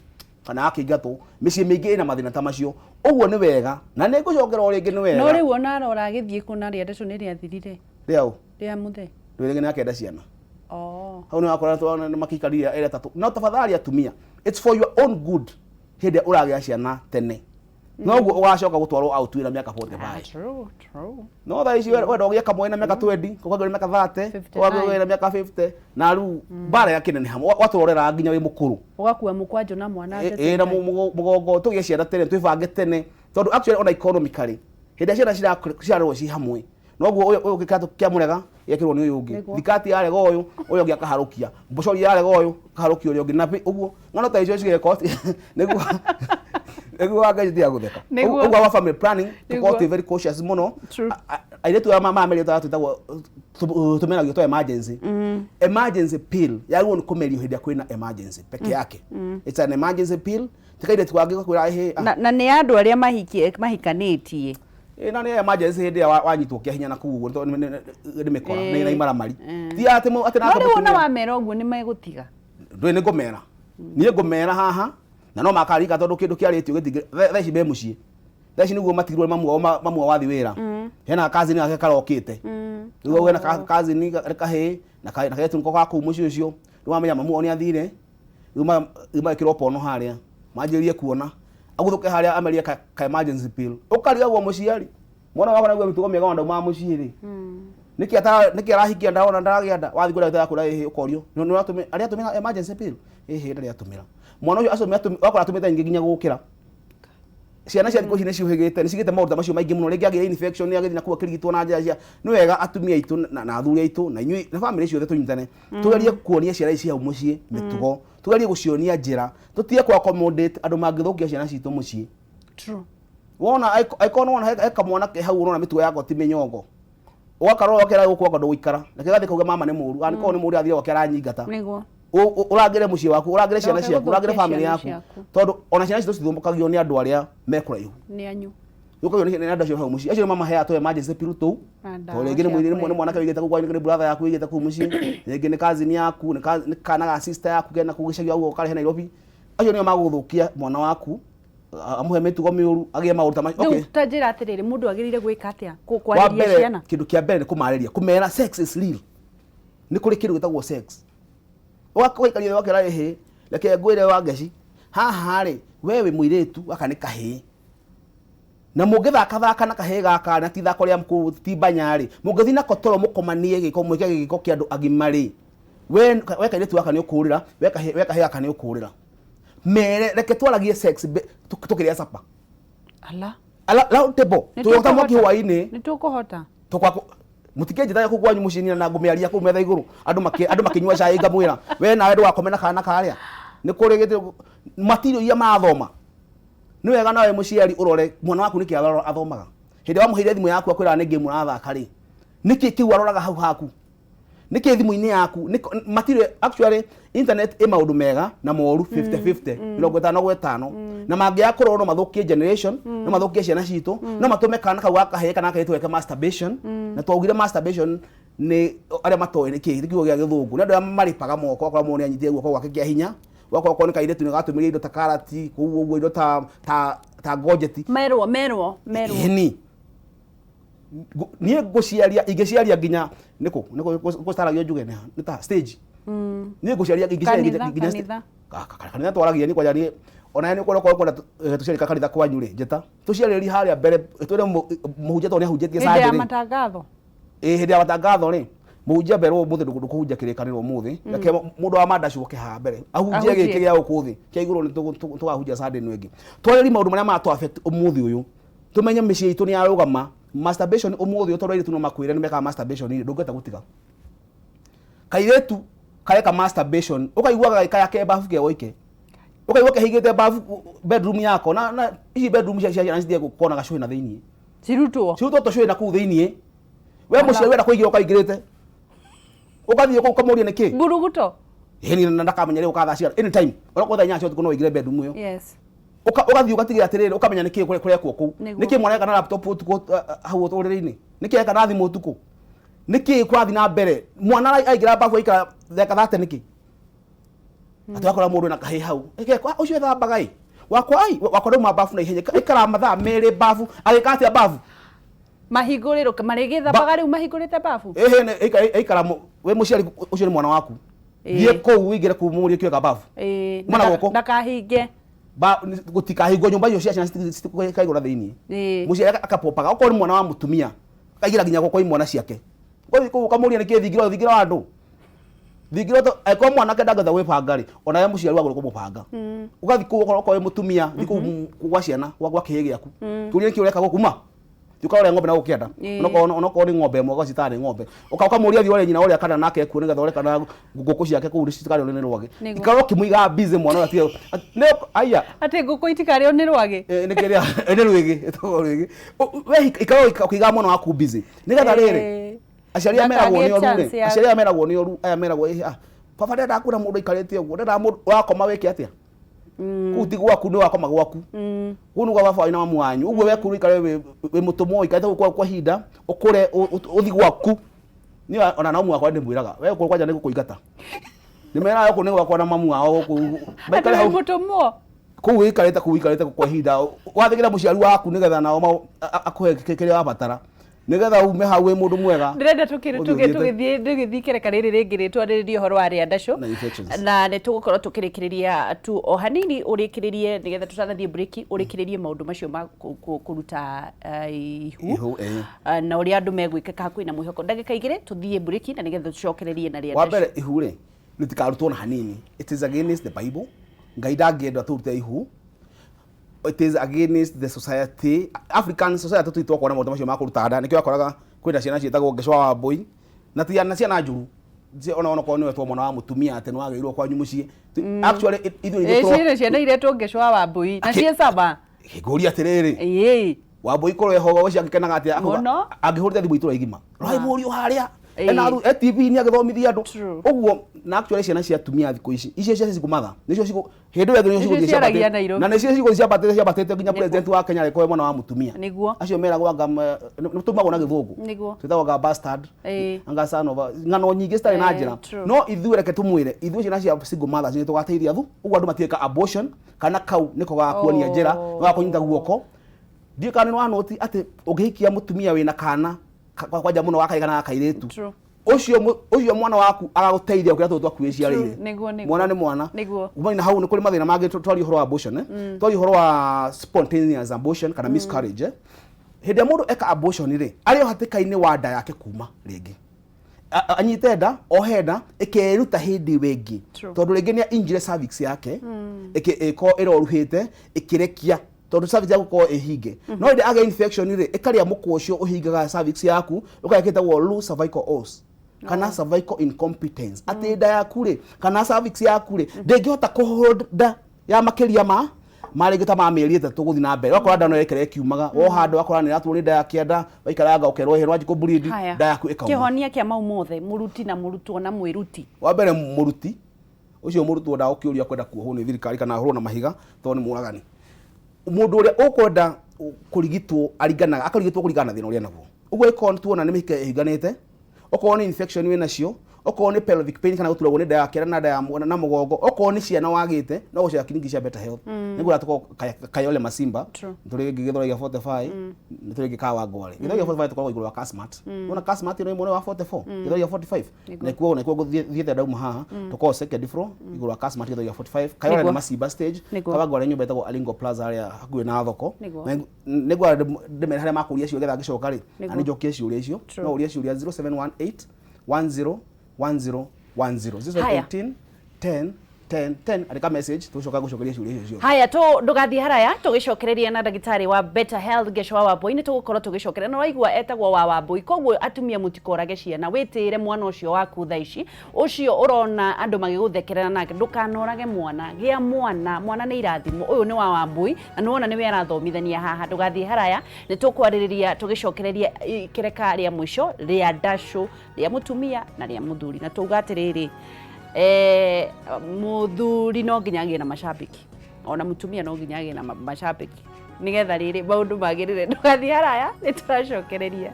kana akĩingatwo. Mĩciĩ mĩingĩ ĩna mathĩna ta macio. Ũguo nĩ wega na nĩ ngũcokera o rĩngĩ nĩ wega. No rĩu ona arora agĩthiĩ kũna rĩa ndeto nĩ rĩathirire. Rĩa ũ? Rĩa mũthee. Rĩngĩ nĩ akenda ciana. Oh. Hau nĩ wakora nĩ makĩikarire erĩ atatũ. No tafadhali atumia, it's for your own good hĩndĩ ĩrĩa ũragĩa ciana tene. Noguo ũgacoka gũtwarwo out wĩna mĩaka 45. Ah, true, true. No thaa ici wenda ũgĩe kamwe na mĩaka 20, ũkagĩa na mĩaka 30, ũkagĩa na mĩaka 50, na rĩu mbara yakĩneneha, watũrorera nginya wĩ mũkũrũ. Ũgakua mũkwanjũ na mwana at the same na time. Mũgongo, tũgĩe ciana tene, twĩbange tene, tondũ actually ona economically, hĩndĩ ĩrĩa ciana cirarerwo ci hamwe, noguo ũyũ ũyũ kĩratũ kĩamũrega gekĩrwo nĩ ũyũ ũngĩ, thikati yarega ũyũ, ũyũ ũngĩ akaharũkia, mbocori yarega ũyũ, akaharũkia ũrĩa ũngĩ, na ũguo ng'ano ta icio cigekwo nĩguo nĩguo Wangechi tiga gũtheka. Nĩguo. Ũguo wa family planning tũkorwo Nĩguo. twĩ very cautious mũno. True. Airĩtu aya mamerio ta twĩtagwo tũmeragio twa emergency. Emergency pill yagĩrĩirwo nĩ kũmerio hĩndĩ ĩrĩa kwĩna emergency peke yake. It's an emergency pill. Ti kairĩtu kangĩ gakwĩra ĩhĩ ah. Na nĩ andũ arĩa mahikanĩtie. Ĩ na nĩ emergency hĩndĩ ĩrĩa wanyitwo kĩa hinya na kũu ũguo nĩ mĩkora na imaramari. Ti atĩ atĩ No nake rĩu ona mũtumia. wamera ũguo nĩ megũtiga. Ndũĩ nĩ ngũmera. Niĩ ngũmera haha na no makarika tondũ kĩndũ kĩarĩtio gĩtingĩ thaa ici me mũciĩ. Thaa ici nĩguo matigirwo nĩ mamu wao mamu wao wathiĩ wĩra. Hena cousin gake karokĩte. Rĩu hena cousin nĩ kahĩĩ na kairĩtu nĩko ga kũu mũciĩ ũcio. Rĩu wamenya mamu wao nĩ athire, rĩu magĩkĩrwo pono harĩa, manjĩrĩrie kuona. Aguthũke harĩa amerie ka emergency pill. Ũkarigagwo mũciari. Mwana wakwa nĩaigua mĩtugo mĩega ona ndaumaga mũciĩ rĩ. Nĩkĩ nĩkĩ arahikia ndona ndaragĩa nda? Wathiĩ kwĩ ndagĩtarĩ akwĩra ĩhĩ ũkorio. Nĩ ũratũmĩra, arĩ atũmĩra emergency pill? Ĩhĩ ndarĩ atũmĩra. Mwana ũcio acio wakora atũmĩte nyingĩ nginya gũkĩra. Ciana cia thikũ ici nĩ ciũhĩgĩte, nĩ cigĩte maũndũ ta macio maingĩ mũno. Rĩngĩ agĩire infection, agĩthiĩ na kũu akĩrigitwo na njĩra cia, nĩ wega atumia aitũ na athuri aitũ na inyuĩ na bamĩrĩ ciothe tũnyitane. Tũgerie kuonia ciana ici hau mũciĩ mĩtugo. Tũgerie gũcionia njĩra. Tũtige kũ accommodate andũ mangĩthũkia ciana citũ mũciĩ. True. Wona angĩkorwo nĩ wona he kamwana ke hau ũrona mĩtugo yako ti mĩnyongo. Ũgakarora ũkera gũkũ gwakwa ndũgũikara. Na kĩgathiĩ kauga mama nĩ mũru. Angĩkorwo nĩ mũru athire gwake aranyingata. Nĩguo. Ũrangĩre mũciĩ waku, ũrangĩre ciana Ndũgoke ciaku, ũrangĩre gũthũkia family ciana yaku. ciaku. Tondũ ona ciana citũ cithũkagio nĩ andũ arĩa me kũraihu. Nĩ anyu. Thũkagio nĩ andũ acio hau mũciĩ. Acio nĩ mamaheaga tũ emergency pill tũu. Na ndawa Tondũ rĩngĩ cia nĩ mwanake kũrĩa. wĩigĩte kũu kwanyu, nĩ brother yaku wĩigĩte kũu mũciĩ, rĩngĩ nĩ cousin yaku, nĩ kana ga sister yaku kena kũu gĩcagi ũguo ũkarehe Nairobi. Acio nĩo magũgũthũkia mwana waku, amũhe mĩtugo mĩũru, agĩe maũndũ ta macio. Rĩu Okay. ta njĩra atĩrĩrĩ, mũndũ agĩrĩire gwĩka atĩa? Wa Kwarĩria mbere, ciana? kĩndũ kĩa mbere nĩ kũmarĩria, kũmera sex is real. Nĩ kũrĩ kĩndũ gĩtagwo sex. Ũgaikaria thĩ ũgakĩra ĩhĩ, reke ngwĩre Wangeci, haha rĩ, we wĩ mũirĩtu, gaka nĩ kahĩĩ. Na mũngĩthakathaka na kahĩĩ gaka na ti ithako rĩa ti mbanya rĩ, mũngĩthiĩ nako toro mũkomanie gĩko, mwĩke gĩko kĩa andũ agima rĩ, we kairĩtu gaka nĩ ũkũrĩra, we kahĩĩ gaka nĩ ũkũrĩra. Mere, reke twaragie sex tũkĩrĩa capa. Ala. Ala, round table. Nĩ Tũgĩota mwaki tũkũhota. hwaĩ-inĩ. Nĩ tũkũhota. Tũkwa mũtikĩnjĩtaga kũu kwanyu mũciĩ na ngũmĩaria kũu metha igũrũ. Andũ makĩnyua cai ngamwĩra, we nawe ndũgakome na kana karĩa. Nĩ kũrĩ gĩtĩ material iria marathoma. Nĩ wega nawe mũciari ũrore mwana waku nĩkĩ athomaga. Hĩndĩ ĩrĩa wamũheire thimũ yaku akwĩraga nĩ game ũrathaka rĩ, nĩkĩ kĩu aroraga hau haku? Nĩkĩ thimũ-inĩ yaku? Material, actually, internet ĩ maũndũ mega na moru 50-50, mĩrongo ĩtano gwa ĩtano. Na mangĩaga kũrorwo no mathũkie generation, no mathũkie ciana citũ, no matũme kana kau ga kahĩĩ kana kairĩtu geke masturbation. Na twaugire masturbation nĩ arĩa matoĩ nĩ kĩĩ, nĩ kiugo gĩa gĩthũngũ. Nĩ andũ arĩa marĩpaga moko, ũgakora mũndũ nĩ anyitire guoko gwake kĩa hinya, ũgakora okorwo nĩ kairĩtu nĩ gatũmĩria indo ta karati, kũu ũguo indo ta ngonjeti. Merwo, merwo, merwo. Ĩni. Niĩ ngũciaria, ingĩciaria nginya nĩkũ? Nĩkũ gũcaragio njuge nĩ ha? Nĩ ta stage. Niĩ ngũciaria, ingĩciaria Kanitha, nginya kanitha. Kanitha twaragia niĩ kwanja niĩ, ona nĩ ũkorwo kwenda tũciarie kanitha kwanyu rĩ, njĩta. Tũciarĩrie harĩa mbere, twĩre mũhunjia tondũ nĩ ahunjĩtie Hĩndĩ ya Sunday rĩ. matangatho. Ĩ, hĩndĩ ya matangatho rĩ, mũhunjia mbere ũmũthĩ ndũkũhunjia kĩrĩkanĩro ũmũthĩ. Reke mũndũ wa mandacu oke haha mbere. Ahunjie Ahunjie. gĩkĩ gĩa gũkũ thĩ. Kĩa igũrũ nĩ tũkahunjia Sunday ĩno ĩngĩ. Twarĩrie maũndũ marĩa maratũ affect ũmũthĩ ũyũ. Tumenye mĩciĩ itũ nĩ yarũgama. Masturbation ũmũthĩ ũyũ tondũ airĩtu no makwĩre nĩ mekaga masturbation rĩ, ndũngĩhota gũtiga. Kairĩtu kareka masturbation, ũkaigua gagĩkaya ke bafu ke goike. Ũkaigua kehingĩte bafu bedroom yako na ici bedroom cia ciana cithiĩ gũkorwo na gacũhĩ na thĩiniĩ. Cirutwo. Cirutwo tũcũhĩ na kũu thĩiniĩ. We Ala. mũciari wenda kũingĩra ũkaingĩrĩte. Ũgathiĩ kũu ũkamũria nĩkĩ? Mburuguto. Ĩni na ndakamenya rĩ ũka thaa cigana. Anytime. Onokorwo thaa 8 cia ũtukũ no ũingĩre bedroom ĩyo. Yes. Ũgathiĩ ũgatigĩra atĩrĩrĩ, ũkamenya nĩkĩ kũrekwo kũu. Nĩguo. Nĩkĩ mwana eka na laptop ũtukũ hau ũrĩrĩ-inĩ? Nĩkĩ eka na thimũ ũtukũ? Nĩkĩ kũrathiĩ na mbere? Mwana aingĩra bafu aikara ndagĩka 30 nĩkĩ? Atĩ wakora mũndũ ena kahĩĩ hau. Ĩgekwo, ũcio ethambaga ĩ. Wakwa ai, wakwa ndauma bafu na ihenya. Aikaraga mathaa merĩ bafu. Agĩka atĩa bafu? Mahingũrĩrwo, marĩgĩthambaga rĩu mahingũrĩte bafu? Ĩhĩ, nĩ, aikara wĩ mũciari ũcio nĩ mwana waku. Thiĩ kũu ũingĩre kũu mũrie kĩoga bafu. Ĩĩ, Mwana gũkũ. Ndakahinge. Gũtikahingwo nyũmba icio cia ciana citikaigũra thĩinĩ. Mũciari akapopaga, okorwo nĩ mwana wa mũtumia, akaingĩra nginya gũkũ imwana ciake. Ũgathiĩ kũu ũkamũria nĩkĩ thingira ũyũ, thingira wa andũ. Thingira ũyũ, angĩkorwo mwanake ndangĩhota gwĩbanga rĩ, ona we mũciari wagĩrĩirwo kũmũbanga. Ũgathiĩ kũu okorwo wĩ mũtumia, thiĩ kũu gwa ciana, gwa kĩhĩĩ gĩaku. Kĩũria nĩkĩ ũreka gũkũ, uma. Thiĩ ũkarore ng'ombe na gũkũ kĩanda. Onokorwo nĩ ng'ombe ĩmwe ũgaciĩtaga nĩ ng'ombe. Ũkamũria thiĩ ũrore nyina ũrĩa kana nake ekuo nĩgetha ũrore kana ngũkũ ciake kũu citikarĩo nĩ rwagĩ. Ikara ũkĩmũigaga busy mwana ũyũ atige, nĩ, aya. Atĩ ngũkũ itikarĩo nĩ rwagĩ? Nĩ kĩrĩa, nĩ rwĩgĩ, ĩtagwo rwĩgĩ. We ikara ũkĩigaga mwana waku busy. Nĩgetha rĩrĩ, aciari aya meragwo nĩ oru rĩ, aciari aya meragwo nĩ oru, aya meragwo ĩhĩ, ah, baba ndendaga kuona mũndũ aikarĩte ũguo, ndendaga mũndũ ũrakoma wĩke atĩa? Kũu ti gwaku, nĩ wakoma gwaku. Kũu nĩ gwa baba wanyu na mamu wanyu. Ũguo we kũu ũikare wĩ mũtũmwo, ũikarĩte kũu kwa ihinda, ũkũre, ũthiĩ gwaku. Niĩ ona na mamu wakwa ndĩmwĩraga, we kũu kwanja nĩ gũkũingata. Ndĩmeraga gũkũ nĩ gwakwa na mamu wao gũkũ. Maikare Atĩ wĩ hau. mũtũmwo? Kũu wĩikarĩte, kũu wĩikarĩte kwa ihinda, wathĩkĩra mũciari waku nĩgetha nao akũhe kĩrĩa wabatara. Nĩgetha ume hau wĩ mũndũ mwega. Ndĩrenda Ũthiĩ ũthiĩte. tũgĩthiĩ ikereka rĩrĩ rĩngĩ rĩ twarĩrĩrie ũhoro wa rĩa ndacũ. Na infections. Na nĩ tũgũkorwo tũkĩrĩkĩrĩria tu o hanini ũrĩkĩrĩrie nĩgetha tũtanathiĩ break, ũrĩkĩrĩrie maũndũ macio ma kũruta ihu. Ihu, ĩĩ. Na ũrĩa andũ megwĩka kana kwĩna mwĩhoko. Ndagĩka igĩrĩ tũthiĩ break na nĩgetha tũcokererie na rĩa Wa ndacũ. mbere ihu rĩ, rĩtikarutwo na hanini. It is against the Bible. Ngai ndangĩenda tũrute ihu. It is against the society. African society tũtitwo kuona maũndũ macio ma kũruta nda. Nĩkĩo wakoraga kwĩna ciana ciĩtagwo Ngecwa wa Mbũi. Na ti na ciana njũru. Ona onokorwo nĩwe two mwana wa mũtumia atĩ nĩwagĩrĩirwo kwanyu mũciĩ. Actually, ithuĩ Ĩĩ, ithuĩ tũro- ciĩna ciana iretwo Ngecwa wa Mbũi. Na Akĩ- ciĩ cama. Ngũria atĩrĩrĩ. Ĩĩ. Wa Mbũi korwo eho ũcio angĩkenaga atĩa? Akauga, Mũno. angĩhũrĩte thimũ itũra igima. Rorai mũriũ harĩa. Ĩĩ. Ena e TV nĩ agĩthomithia andũ. True. Ũguo, na actually ciana cia atumia thikũ ici, icio cia single mother, nĩcio cigũ, hĩndĩ ĩyo nĩcio Nĩcio cigũthiĩ ciaragia ciambatĩte. Nairobi. Na nĩcio cigũthiĩ ciambatĩte, ciambatĩte nginya Nĩguo. president wa Kenya arĩkorwo mwana wa mũtumia. Nĩguo. Acio meragwo anga nĩ tumagwo na gĩthũngũ. Nĩguo. Twĩtagwo anga bastard. Ĩĩ. Anga son of a, ng'ano nyingĩ citarĩ na njĩra. True. No ithuĩ reke tũmwĩre, ithuĩ ciana cia single mothers nĩ tũgateithia thu, ũguo andũ matiĩka abortion, kana kau nĩko gakuonia njĩra, gagakũnyita guoko. Ndiũĩ kana nĩ wanoti atĩ ũngĩhikia mũtumia wĩna kana, kwanja mũno wa kairĩtu kana kairĩtu. True. Ũcio ũcio mwana waku agagũteithia gũkĩra tũtũ twaku wĩciarĩire. True. Nĩguo, nĩguo. Mwana nĩ mwana. Nĩguo. Kumania na hau nĩ kũrĩ mathĩna mangĩ twarie ũhoro wa abortion, Twarie ũhoro wa spontaneous abortion kana miscarriage, Hĩndĩ ĩrĩa mũndũ eka abortion rĩ, arĩ o hatĩka-inĩ wa nda yake kuma rĩngĩ. Anyite nda, ohe nda, ĩkeruta hĩndĩ ĩyo ĩngĩ. True. Tondũ rĩngĩ nĩ injure cervix yake, ĩkorwo ĩroruhĩte, ĩkĩrekia. Tondũ cervix yaku ĩkorwo ĩhinge. No hĩndĩ agĩa infection rĩ, ĩkarĩa mũkwa ũcio ũhingaga cervix yaku, ũkarĩa kĩtagwo low cervical os. Kana cervical incompetence. Atĩ nda yaku rĩ, kana cervix yaku rĩ, ndĩngĩhota kũhold nda ya makĩria ma rĩngĩ ta ma mĩeri ĩtatũ gũthiĩ na mbere. Wakora nda no ĩrekere ĩkiumaga. Woha nda wakora nĩ ĩraturwo nĩ nda ya kĩanda, waikaranga ũkerwo ĩhĩ nĩwanjia kũ-bleed, Haya. nda yaku ĩkauma. Kĩhonia kĩa mau mothe, mũruti na mũrutwo na mwĩruti. Wa mbere mũruti, ũcio mũrutwo ndagũkĩũria kwenda kuohwo nĩ thirikari kana ahũrwo na mahiga tondũ nĩ mũragani. Mũndũ ũrĩa ũkwenda kũrigitwo aringanaga, akarigitwo kũringana na thĩna ũrĩa naguo. Ũguo ĩkorwo tuona nĩ mĩhika ĩhinganĩte, okorwo nĩ infection wĩ nacio, okorwo nĩ pelvic pain kana gũturagwo nĩ nda ya kĩara na nda ya na mũgongo, okorwo nĩ ciana wagĩte, no gũcera kiriniki cia Better Health. Nĩguo tũkorwo Kayole Masimba, tũrĩ Gĩthũrai gĩa 45, tũrĩ ngĩ Kawangware. Gĩthũrai gĩa 45 tũkoragwo igũrũ wa Kasmart. Wona Kasmart ĩno ĩ mwena wa 44, Gĩthũrai gĩa 45. Nĩkuo, nĩkuo thiĩte ndauma haha, tũkoragwo second floor, igũrũ wa Kasmart Gĩthũrai gĩa 45. Kayole nĩ Nĩguo. Masimba stage, Nĩguo. Kawangware nyũmba ĩtagwo Alingo Plaza harĩa hakuhĩ na thoko. Nĩguo. Na nĩguo ndĩmere harĩa makũria ciũria nĩgetha ngĩcoka rĩ, na Nĩguo. nĩnjokie ciũria icio. True. No ũrie ciũria 0718 10 10 10. Haya. 0718 10 10 10. Andĩka message, tũcoka gũcokeria ciũria icio ciothe. Haya, tu ndugathiĩ haraya, tũgĩcokereria na ndagĩtarĩ wa Better Health Gecwa wa Wambui. Nĩ tũgũkorwo tũgĩcokeria na waigua etagwo wa Wambui. Koguo atumia mũtikorage ciana, wĩtĩĩre mwana ũcio waku thaa ici, ũcio ũrona andũ magĩgũthekerera nake, ndũkanorage mwana, gĩa mwana, mwana nĩ irathimo. Ũyũ nĩ wa Wambui na nĩwona nĩwe arathomithania haha. Ndũgathiĩ haraya, nĩ tũkwarĩrĩria tũgĩcokereria ikereka rĩa mũico rĩa ndacũ rĩa mũtumia na rĩa mũthuri. Na tuga atĩrĩrĩ, mũthuri no nginya agĩe na macambĩki, ona mũtumia no nginya agĩe na macambĩki, nĩgetha rĩrĩ maũndũ magĩrĩre. Ndũgathiĩ haraya, nĩ tũracokereria.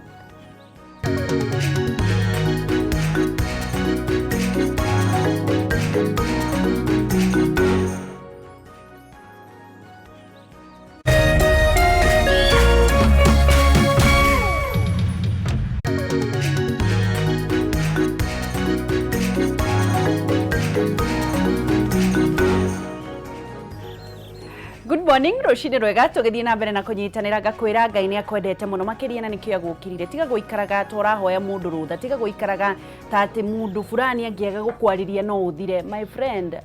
Good morning, rũcinĩ rwega. Tũgĩthiĩ na mbere na kũnyitanĩra, ngakwĩra Ngai nĩ akwendete mũno makĩria na nĩkĩo agũkĩrire. Tiga gũikaraga ta ũrahoya mũndũ rũtha, tiga gũikaraga ta atĩ mũndũ fulani angĩaga gũkwarĩria no ũthire. My friend,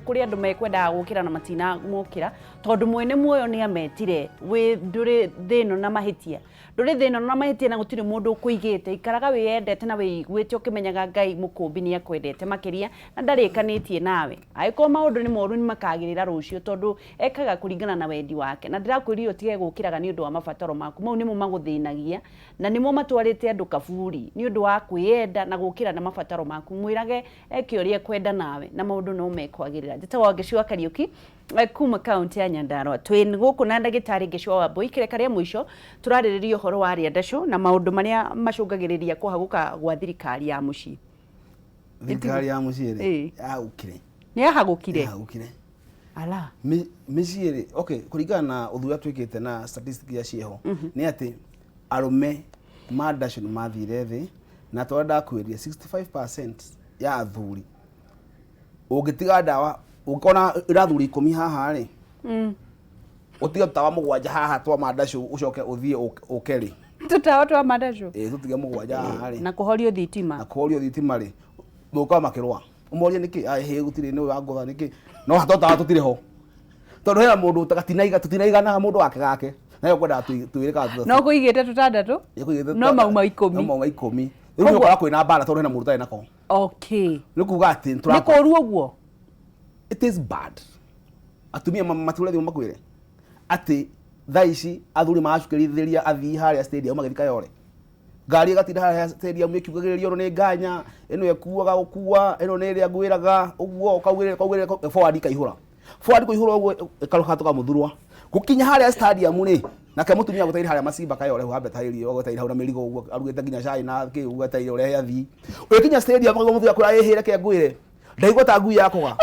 kũrĩ andũ mekwendaga gũkĩra na matina mokĩra, tondũ mwene muoyo nĩ ametire. Wĩ ndũrĩ thĩ ĩno na mahĩtia, ndũrĩ thĩ ĩno na mahĩtia, na gũtirĩ mũndũ ũkũigĩte. Ikaraga wĩyendete na wĩiguĩte ũkĩmenyaga Ngai mũkũmbi nĩ akwendete makĩria na ndarĩkanĩtie nawe. Angĩkorwo maũndũ nĩ moru, nĩ makagĩrĩra rũciũ, tondũ ekaga kũringana na wendi wake. Na ndĩrakwĩrire ũtige gũkĩraga nĩ ũndũ wa mabataro maku, mau nĩmo magũthĩnagia na nĩmo matwarĩte andũ kaburi, nĩ ũndũ wa kwĩyenda na gũkĩra na mabataro maku. Mwĩrage eke ũrĩa ekwenda nawe na maũndũ no mekwagĩrĩra. Njĩtagwo Wangeci wa Kariũki, kuma kaunti ya Nyandarua. Twĩ gũkũ na ndagĩtarĩ Gecwa wa Wambui. Kĩreka rĩa mũico tũrarĩrĩria ũhoro wa rĩa ndacũ na maũndũ marĩa macũngagĩrĩria kũhagũka gwa thirikari ya mũciĩ. Thirikari ya mũciĩ rĩ, yahagũkire. Nĩ yahagũkire? Yahagũkire. Ala. Mĩciĩ rĩ, okay, kũringana na ũthuthuria twĩkĩte na statistics iria ciĩho, nĩ atĩ arũme mandacũ nĩ mathire thĩ, na tondũ ndakwĩrire 65% ya athuri ũngĩtiga ndawa, ũngĩkona ĩra athuri 10 haha rĩ, ũtige tũtawa 7 haha twa mandacũ, ũcoke ũthiĩ ũke rĩ, Tũtawa twa mandacũ? Ĩĩ, tũtige 7 haha rĩ, na kũhorio thitima, na kũhorio thitima rĩ, mũkawa makĩrũa, ũmorie nĩkĩ, ai hĩ gũtirĩ nĩ wangũtha nĩkĩ, no tũtawa tũtirĩ ho, tondũ hena mũndũ tũtinaigana mũndũ wake gake, nayo kwendaga twĩre kana no kũigĩte tũtandatũ, no mauma 10, no mauma 10. Rĩu ũkora kwĩna mbara tondũ hena mũndũ ũtarĩ nako. Okay. Nĩ kuga atĩ nĩ kũũru ũguo? It is bad. Atumia mature thimũ makwĩre atĩ thaa ici athuri maracukĩrithĩria athii harĩa stadium magĩthiĩ Kayole, ngari ĩgatinda harĩa stadium ĩkiugagĩrĩrio, ĩno nĩ nganya, ĩno ĩkuaga gũkua, ĩno nĩ ĩrĩa ngwĩraga ũguo, ũkaugĩrĩria ũkaugĩrĩria, forward ikaihũra, forward kũihũra ũguo ĩkarũha tũkamũthurwa gũkinya harĩa stadium rĩ, nake mũtumia agũteire harĩa Masimba Kayole hau hambete irio, agũteire hau na mĩrigo ũguo, arugĩte nginya cai na kĩ ũguo, eteire ũrehe athii. Ũgĩkinya stadium ũkaigua mũthuri akwĩra, ĩhĩ reke ngwĩre, ndaigua ta ngui yakũga,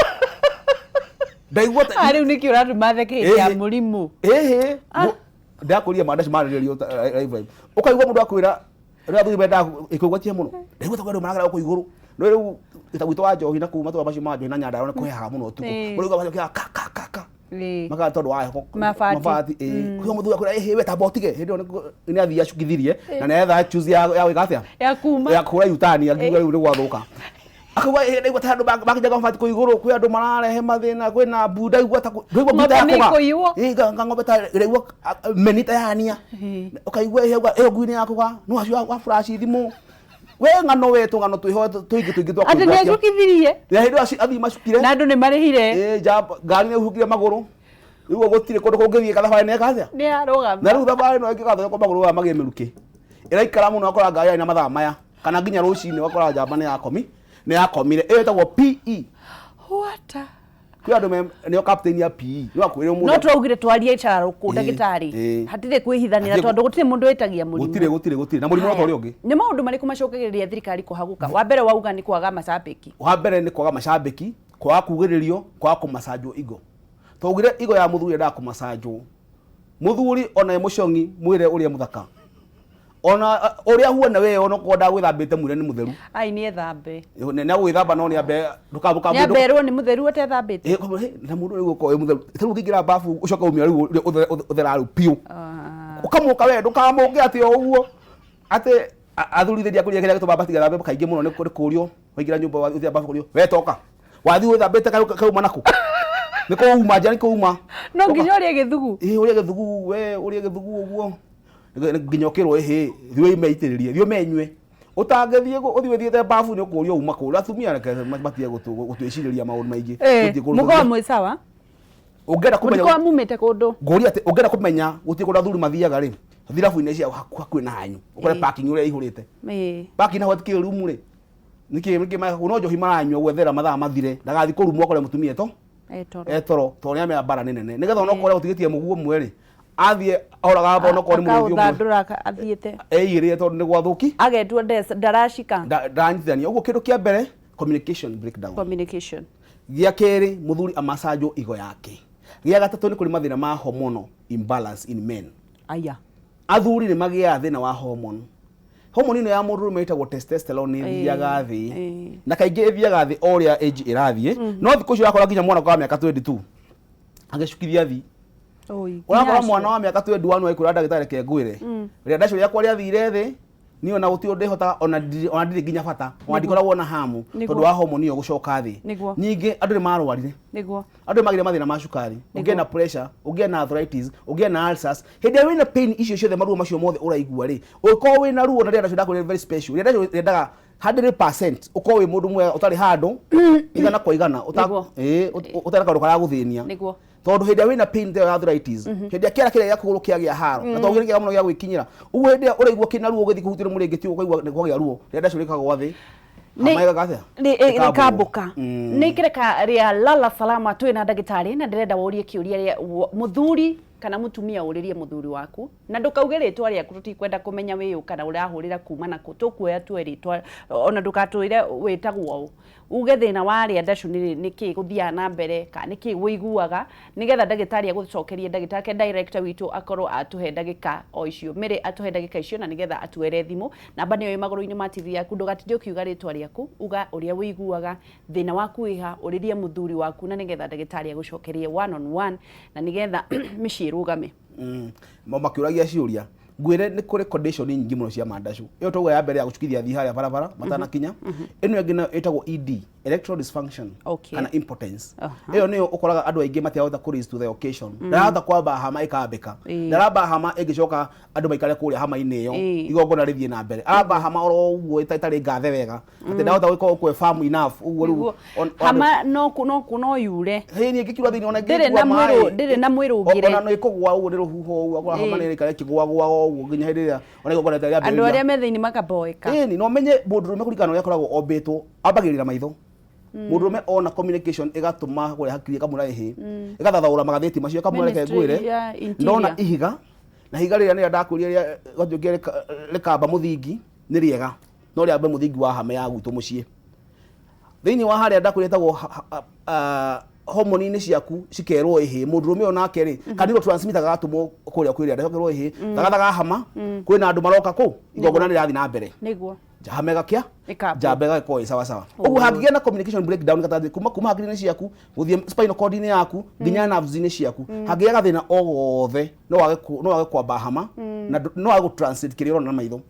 ndaigua ta Rĩu nĩkĩ ũratũma theke hĩndĩ ya mũrimũ? Ĩhĩ, ndakũria mandaci marĩrĩrio live live, ũkaigua mũndũ akwĩra rĩrĩa athuri mendaga ĩkũgwatia mũno, ndaigua ta andũ maragera gũkũ igũrũ. No rĩu ta gwitũ wa njohi na kũu matũra macio ma njohi na Nyandarua nĩ kũhehaga mũno ũtukũ, ũraigua macokia ka ka ka ka, makaga tondũ wa heho, mabati. Ĩĩ, ũkaigua mũthuri akwĩra, ĩhĩ we tamba ũtige. Hĩndĩ ĩyo nĩ athiĩ acukithirie na nĩ aretha chuzi ya gwĩka atĩa, ya kuma, ya kũhũra yutani, akiuga rĩu nĩ gwathũka. Akauga, ĩhĩ ndaigua ta andũ makinyaga mabati kũu igũrũ, kwĩ andũ mararehe mathĩna, kwĩna mbu, ndaigua ta ndaigua ngui ta Ng'ombe nĩ yakũga. ĩkũiywo. Ĩĩ, ng'ombe ta ĩraigua meni ta yania, ũkaigua ĩyo ngui nĩ yakũga, no acio wa flash thimũ we ng'ano, we tũng'ano twĩho tũingĩ tũingĩ twa Atĩ nĩ kwĩgwatia. acukithirie? Na hĩndĩ ĩyo athiĩ macukire na andũ nĩ marĩhire. Ĩĩ, njamba ngari nĩ ĩhukire magũrũ, rĩu gũtirĩ kũndũ kũngĩthiĩ, thabarĩ nĩ eka atĩa? Nĩ arũgama. Na rĩu thabarĩ ĩno ĩngĩgathondekwo magũrũ maya magĩe mĩrukĩ, ĩraikara mũno, ũgakora ngari yarĩ na mathaa maya kana nginya rũcinĩ, ũgakora njamba nĩ yakomi, nĩ yakomire. Ĩyo ĩtagwo PE. What? Kwĩ andũ nĩo captain ya PE, no akwĩre ũmũthĩ. No tũraugire twarie carũkũ, ndagĩtarĩ, hatirĩ kwĩhithanĩra, tondũ gũtirĩ mũndũ wĩtagia mũrimũ. Gũtirĩ, gũtirĩ, gũtirĩ na mũrimũ no ta ũrĩa ũngĩ. Nĩ maũndũ marĩkũ macũngagĩrĩria thirikari kũhagũka? Wa mbere wauga nĩ kwaga macambĩki. Wa mbere nĩ kwaga macambĩki, kwaga kugĩrĩrio, kwaga kũmacanjwo igo. Twaugire igo ya mũthuri yendaga kũmacanjwo. Mũthuri ona e mũcong'i, mwĩre ũrĩa mũthaka, ona ũrĩa huana we, ona okorwo ndagwĩthambĩte, mwĩre nĩ mũtheru. Ai, nĩ ethambe. Nĩ agwĩthamba, no nĩ ambe Nĩ ambe erwo nĩ mũtheru atethambĩte. Na mũndũ rĩu ũkorwo wĩ mũtheru, ta rĩu ũngĩingĩra babu ũcoke umia rĩu ũthera rĩu biũ, ũkamũka we ndũkamũke atĩ o ũguo atĩ athuri thĩinĩ akũria kĩrĩa gĩtũmaga matigathambe kaingĩ mũno nĩ kũrio waingĩra nyũmba ũthia babu kũrio we toka. Wathiĩ wĩthambĩte kauma nakũ? Nĩ kũuma nja, nĩ kũuma. No nginya ũrĩe gĩthugu. Ĩĩ, ũrĩe gĩthugu, we ũrĩe gĩthugu ũguo nginya ũkĩrwo ĩhĩ, thiĩ ũmeitĩrĩrie, thiĩ ũmenyue. Ũtangĩthiĩ ũthiĩ wĩthiĩte babu nĩ ũkũrio uma kũ. Atumia reke matige gũtwĩcirĩria maũndũ maingĩ. Mũkorwo mwĩ sawa. Ũngĩenda kũmenya Mũtikorwo mumĩte kũndũ. Ngũria atĩ ũngĩenda kũmenya gũtirĩ kũndũ athuri mathiaga rĩ, thirabu-inĩ cia hakuhĩ na hanyu ũkore parking ũrĩa ĩihũrĩte. Parking naho hatikĩrĩ room rĩ, nĩkĩ nĩkĩ mareka no njohi maranyua gwethera mathaa mathire, ndagathiĩ kũrumwo akore mũtumia eto etoro tondũ nĩamenya mbara nĩ nene, nĩgetha onokorwo ũtigĩtie mũguo ũmwe rĩ, athiĩ ahoraga amba onokorwo nĩ mũrũthi ũmwe Akaũthandũra athiĩte eigĩrĩre tondũ nĩ gwathũki agetua ndaracika ndaranyitithania. Ũguo kĩndũ kĩa mbere, communication breakdown. Communication. Gĩa kerĩ, mũthuri amacanjwo igo yake. Gĩa gatatũ, nĩ kũrĩ mathĩna ma hormonal imbalance in men. Aya. Athuri nĩ magĩaga thĩna wa hormone. Hormone ĩno ya mũndũrũme ĩtagwo testosterone nĩ ĩthiaga thĩ. Na kaingĩ ĩthiaga thĩ o ũrĩa age ĩrathiĩ. No thikũ ici ũrakora nginya mwana wa mĩaka 22 agĩcukithia thi. Ũrakora mwana wa mĩaka 21 agĩkwĩra ndagĩtarĩ reke ngwĩre. Rĩa ndacio rĩakwa rĩathire thĩ, niĩ ona gũtirĩ ũndũ ndĩhotaga, ona ndirĩ nginya bata, ona ndikoragwo na hamu tondũ wa hormone ĩyo gũcoka thĩ. Ningĩ andũ nĩ marwarire. Andũ nĩ magĩire mathĩna ma cukari, ũngĩe na pressure, ũngĩe na arthritis, ũngĩe na ulcers. Hĩndĩ ĩrĩa wĩna pain icio ciothe, maruo macio mothe ũraigua rĩ, ũngĩkorwo wĩna ruo na rĩera ndacio ndakwĩrire very special, rĩera ndacio rĩendaga 100% ũkorwo wĩ mũndũ mwega ũtarĩ handũ igana kwa igana, ũtarĩ na kaũndũ karagũthĩnia. Tondũ hĩndĩ ĩrĩa wĩna pain ta ĩyo ya arthritis, hĩndĩ ĩrĩa kĩara kĩrĩa gĩa kũgũrũ kĩagĩa haro, na tondũ nĩ kĩega mũno gĩa gwĩkinyĩra, ũguo hĩndĩ ĩrĩa ũraigua kĩna ruo ũgĩthiĩ kũhutia mũrĩngĩti ũkaigua nĩ kwagĩa ruo, rĩera ndacio rĩkagwa thĩ. Rĩkambũka. Nĩ ikereka rĩa Lala Salama twĩ na ndagĩtarĩ, na ndĩrenda worie kĩũria mũthuri kana mũtumia ũrĩrie mũthuri waku, na ndũkauge rĩtwa rĩaku, tũtikwenda kũmenya wĩũ kana ũrahũrĩra kuma nakũ, tũkuoya tuoe rĩtwa, ona ndũgatwĩre wĩtagwo ũ, uge thĩna wa rĩa ndacu nĩ kĩ gũthiaga na mbere kana nĩ kĩ wũiguaga, nĩgetha ndagĩtarĩ agũcokerie. Ndagĩtarĩ director witũ akorwo atũhe ndagĩka o icio, Mary atũhe ndagĩka icio, na nĩgetha atuere thimũ. Namba nĩyo ĩ magũrũ-inĩ ma TV yaku. Ndũgatinde ũkiuga rĩtwa rĩaku, uga ũrĩa wũiguaga, thĩna waku wĩha, ũrĩrie mũthuri waku, na nĩgetha ndagĩtarĩ agũcokerie one on one, na nĩgetha mĩciĩ ĩrũgame. Makĩũragia ciũria, ngwĩre nĩ kũrĩ condition nyingĩ mũno cia mandacu. Ĩyo twauga ya mbere ya gũcukithia thiĩ harĩa barabara matanakinya. Ĩno ĩngĩ nayo ĩtagwo ED, erectile dysfunction, kana impotence. Ĩyo nĩyo ũkoraga andũ aingĩ matirahota kũ rise to the occasion, ndarahota kwamba hama ĩkambĩka, ndaramba hama ĩngĩcoka andũ maikare kũrĩa hama-inĩ ĩyo, igongona rĩthiĩ na mbere, aramba hama oro ũguo ĩtarĩ ngathe wega, atĩ ndahota gũkorwo kwe firm enough ũguo rĩu. Hama no no no yure. Hĩ, niĩ ngĩkiura thĩinĩ ona Ndĩrĩ na mwĩrũ, ndĩrĩ na mwĩrũngĩre. Ona no ĩkũgũa ũguo nĩ rũhuho ũguo, akora hama nĩ ĩikara ĩkĩgũagũaga ũguo nginya hĩndĩ ĩrĩa ona igongona rĩtarĩ rĩambĩrĩria. Andũ arĩa me thĩinĩ makaboeka. Ĩni, no menye mũndũrũme kũringana na ũrĩa akoragwo ombĩtwo, ambagĩrĩra maitho. Mũndũrũme ona communication ĩgatũma kũrĩa hakiri ĩkamwĩra ĩhĩ, ĩgathathaũra magathĩti macio, ĩkamwĩra reke ngwĩre, ndona ihiga, na ihiga rĩrĩa nĩrĩa ndakwĩrire rĩa gatuĩkire rĩkamba mũthingi nĩ rĩega, no rĩambe mũthingi wa hama ya gwitũ mũciĩ. Thĩinĩ wa harĩa ndakwĩrire ĩtagwo hormone-inĩ ciaku cikerwo ĩhĩ, mũndũrũme ũyũ nake rĩ, ka neurotransmitter gagatũmwo kũrĩa kwĩrĩa ndacokerwo ĩhĩ, tagathaga hama, kwĩna andũ maroka kũ igongona rĩrathiĩ na mbere. Hama ĩgakĩa, njamba ĩgagĩkorwo ĩ sawa sawa. Ũguo hangĩgĩa na communication breakdown gatagatĩ kuma hakiri-inĩ ciaku gũthiĩ spinal cord-inĩ yaku nginya nerves-inĩ ciaku, hangĩgĩa gathĩna o gothe, no wage kwamba hama, na no wage gũ translate kĩrĩa ũrona na maitho.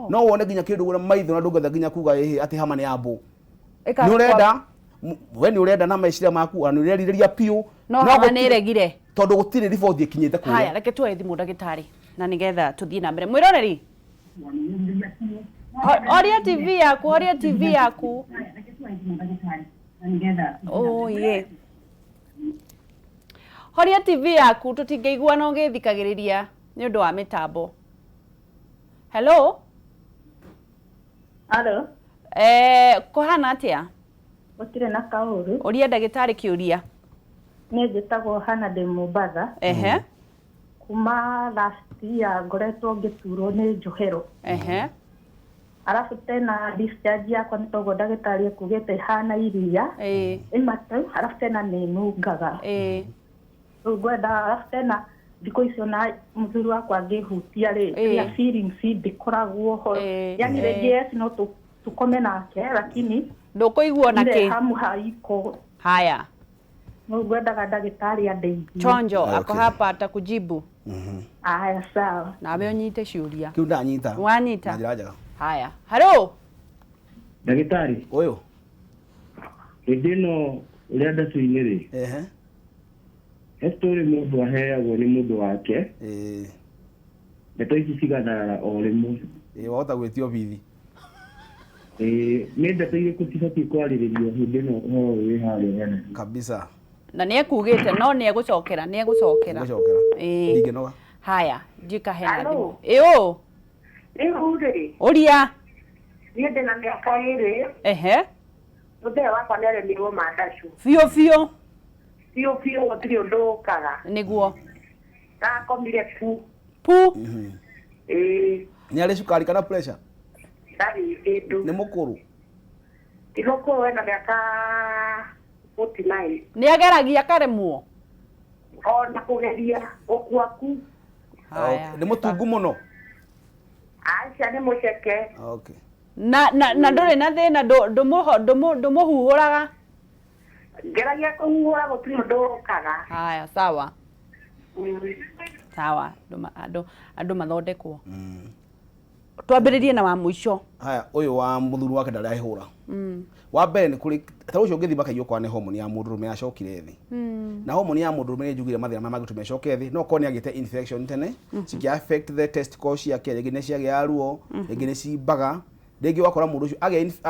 No wone nginya kĩndũ na maitho na ndũngĩhota nginya kuga ĩhĩ atĩ hama nĩ yambũ. Nĩ ũrenda, we nĩ ũrenda na meciria maku, ona nĩ ũrerirĩria biũ, no hama nĩ ĩregire tondũ gũtirĩ riboti ĩkinyĩte kũrĩa. Haya, reke tuoe thimũ ndagĩtarĩ, na nĩgetha tũthiĩ na mbere. Mwĩroreri, horia TV yaku, horia TV yaku. Oh, yeah. Horia TV yaku, tũtingĩiguana ũgĩthikagĩrĩria nĩ ũndũ wa mĩtambo. Hello. Hello. Kũhana atĩa? Gũtirĩ na kaũru. Ũria ndagĩtarĩ kĩũria. Niĩ njĩtagwo Hana ndĩ Mombatha. Kuma last year ngoretwo ngĩturwo nĩ njohero. Alafu tena discharge yakwa nĩ toguo ndagĩtarĩ ekugĩte ĩhana iria. Ĩmatu, alafu tena nĩ ĩnungaga. Rĩu ngwenda, alafu tena thikũ icio na mũthuri wakwa angĩhutia rĩ, kĩrĩa feelings ndĩkoragwo ho. Yani rĩngĩ yes no tukome nake, lakini ndũkũigua na kĩ hamu haiko. Haya. Rĩu ngwendaga ndagĩtarĩ andeithie. Chonjo, ako hapa atakujibu. Aya, sawa. Nawe ũnyite ciũria. Kĩu ndanyita. Wanyita. Na njĩra njega. Haya. Hello. Ndagĩtarĩ. Ũyũ. Hĩndĩ ĩno Ũrĩa ndacũ-inĩ rĩ, Ehe. He story mũndũ aheagwo nĩ mũndũ wake. Ĩĩ. Ndeto ici cigatharara o rĩmwe. Ĩĩ, wahota gwĩtio bithi. Ĩĩ, nĩ ndeto irĩkũ cibatiĩ kwarĩrĩrio hĩndĩ ĩno ũhoro ũyũ wĩ harĩa hene? Kabisa. Na nĩ ekugĩte no nĩ egũcokera, nĩ egũcokera. Egũcokera. Ĩĩ. Ndingĩnoga. Haya, njika hena Hello. thimũ. Ĩĩ ũ. Rĩu rĩ, Ũria. Niĩ ndĩna mĩaka 2. Ehe. Mũthee wakwa nĩ aremirwo mandacu. Biũ biũ. Biũ biũ gũtirĩ ũndũ ũkaga. Nĩguo. Akomire pu. Pu. Ĩĩ. Nĩ arĩ cukari kana pressure? Ndarĩ kĩndũ. Nĩ mũkũrũ? Ti mũkũrũ, ena mĩaka 49. Nĩ ageragia akaremwo? Ona kũgeria gũkua ku. Haya. Nĩ mũtungu mũno? Aca, nĩ mũceke. Okay. Na ndũrĩ na thĩna, ndũmũhuhũraga? Ngeragia kũhuhũra, gũtirĩ ũndũ ũkaga. Haya, sawa. Sawa, andũ mathondekwo. Twambĩrĩrie na wa mũico. Haya, ũyũ wa mũthuri wake ndarĩ ahũra. Wa mbere nĩ kũrĩ ta ũcio ũngĩthiĩ makaigua kwa nĩ homoni ya mũndũrũme yacokire thĩ. Na homoni ya mũndũrũme nĩ njugire mathĩna marĩa mangĩtũma ĩcoke thĩ, no korwo nĩ agĩte infection tene, cikĩ affect the testicles ciake, rĩngĩ nĩ ciagĩa ruo, rĩngĩ nĩ cimbaga, rĩngĩ ũgakora mũndũ ũcio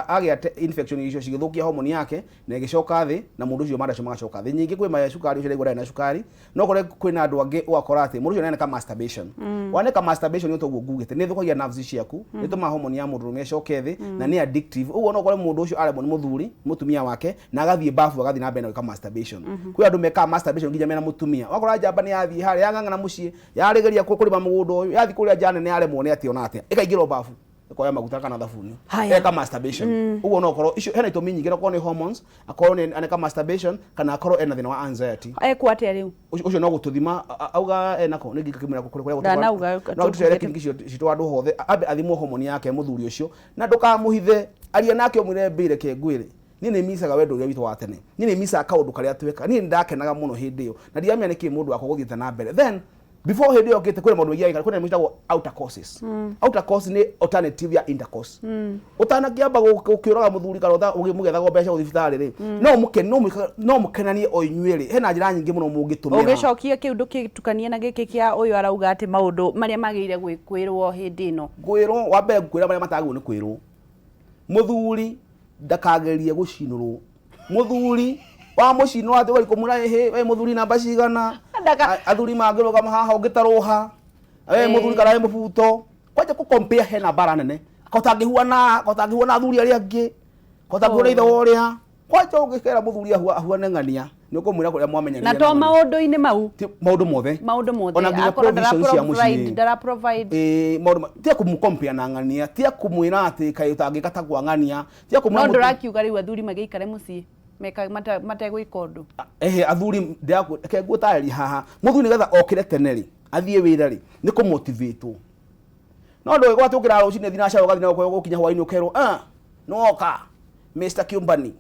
agĩa infection icio cigĩthũkia homoni yake na ĩgĩcoka thĩ, na mũndũ ũcio mandacio magacoka thĩ. Nyingĩ kwĩ maya cukari ũcio ndaigua ndarĩ na cukari, no kũrĩ kwĩna andũ angĩ ũgakora atĩ mũndũ ũcio nĩaneka masturbation. Waneka masturbation nĩ toguo ngugĩte, nĩ ĩthũkagia nerves ciaku, nĩ ĩtũmaga homoni ya mũndũrũme ĩcoke thĩ, na nĩ addictive. Ũguo no ũkore mũndũ ũcio aremwo nĩ mũthuri, mũtumia wake, na agathiĩ bafu agathiĩ na mbere na gwĩka masturbation. Kwĩ andũ mekaga masturbation nginya mena mũtumia. Ũgakora njamba nĩ yathiĩ harĩa yang'ang'ana mũciĩ, yarĩgeria kũrĩma mũgũnda ũyũ, yathiĩ kũrĩa nja nene yaremwo nĩ atĩa ona atĩa, ĩkaingĩra o bafu, ĩkoya maguta kana thabuni, eka masturbation. Ũguo no ũkorwo icio hena itũmi nyingĩ, no ũkorwo nĩ hormones, akorwo nĩ aneka masturbation, kana akorwo ena thĩna wa anxiety. Ekwo atĩa rĩu? Ũcio no gũtũthima, auga enako, nĩ ngĩkĩmwĩra kũrĩa gũtũthima. Ndanauga, No tũcere kliniki citũ handũ hothe, ambe athimwo homoni yake mũthuri ũcio, na ndũkamũhithe, aria nake ũmwĩre mbĩre ke ngwĩre. Niĩ nĩ micaga wendo ũrĩa witũ wa tene. Niĩ nĩ micaga kaũndũ karĩa tweka. Niĩ nĩ ndakenaga mũno hĩndĩ ĩyo. Na ndiramenya nĩkĩ mũndũ wakwa gũthiĩte na mbere. Then before hĩndĩ ĩyo okĩte kwĩna maũndũ maingĩ agĩka, kwĩna mĩtagwo outer courses. Outer course nĩ alternative ya intercourse. Ũtanakĩamba gũkĩũraga mũthuri kana ũgĩmũgethaga mbeca gũthiĩ thibitarĩ rĩ, no mũkenanie o inyuĩ rĩ, hena njĩra nyingĩ mũno mũngĩtũmĩra. Ũgĩcokia kĩu ndũkĩtukanie na gĩkĩ kĩa ũyũ arauga atĩ maũndũ marĩa magĩrĩire kwĩrwo hĩndĩ ĩno. Kwĩrwo, wa mbere ngwĩra marĩa matagĩrĩirwo nĩ kwĩrwo. Mũthuri ndakagerie gũcinũrwo. Mũthuri wa mũcinũra atĩ ũgathiĩ kũmwĩra, ĩhĩ, we mũthuri namba cigana? Athuri mangĩrũgama haha ũngĩtarũha. We mũthuri kana we mũbuto. Kwanja kũ compare hena mbara nene. Ko tangĩhuana athuri arĩa angĩ. Ko tangĩhuana ithe wa ũrĩa. Kwanja ũngĩkera mũthuri ahuane ng'ania, nĩ ũkũmwĩra kũrĩa mwamenyanire Na to na ng'ania. maũndũ-inĩ mau. Ti maũndũ mothe. Maũndũ mothe. Ona nginya Akorwo provisions cia mũciĩ. ndara provide. Ĩĩ, maũndũ tia kũmũcompare na ng'ania, tia kũmwĩra atĩ kaĩ ũtangĩka ta kwa ng'ania, tia kũmwĩra No ndũrakiuga rĩu athuri magĩikare mũciĩ mategwĩka ũndũ. Ehe, athuri reke ngũtarĩrie haha. Mũthuri nĩgetha okĩre tene rĩ, athiĩ wĩra rĩ, nĩ kũmotivate. No ndũgĩkorwo atĩ ũkĩraga rũcinĩ thinacara ũgathiĩ na gũkinya hwaĩ-inĩ ũkerwo, nĩwoka Mr. Kiumbani.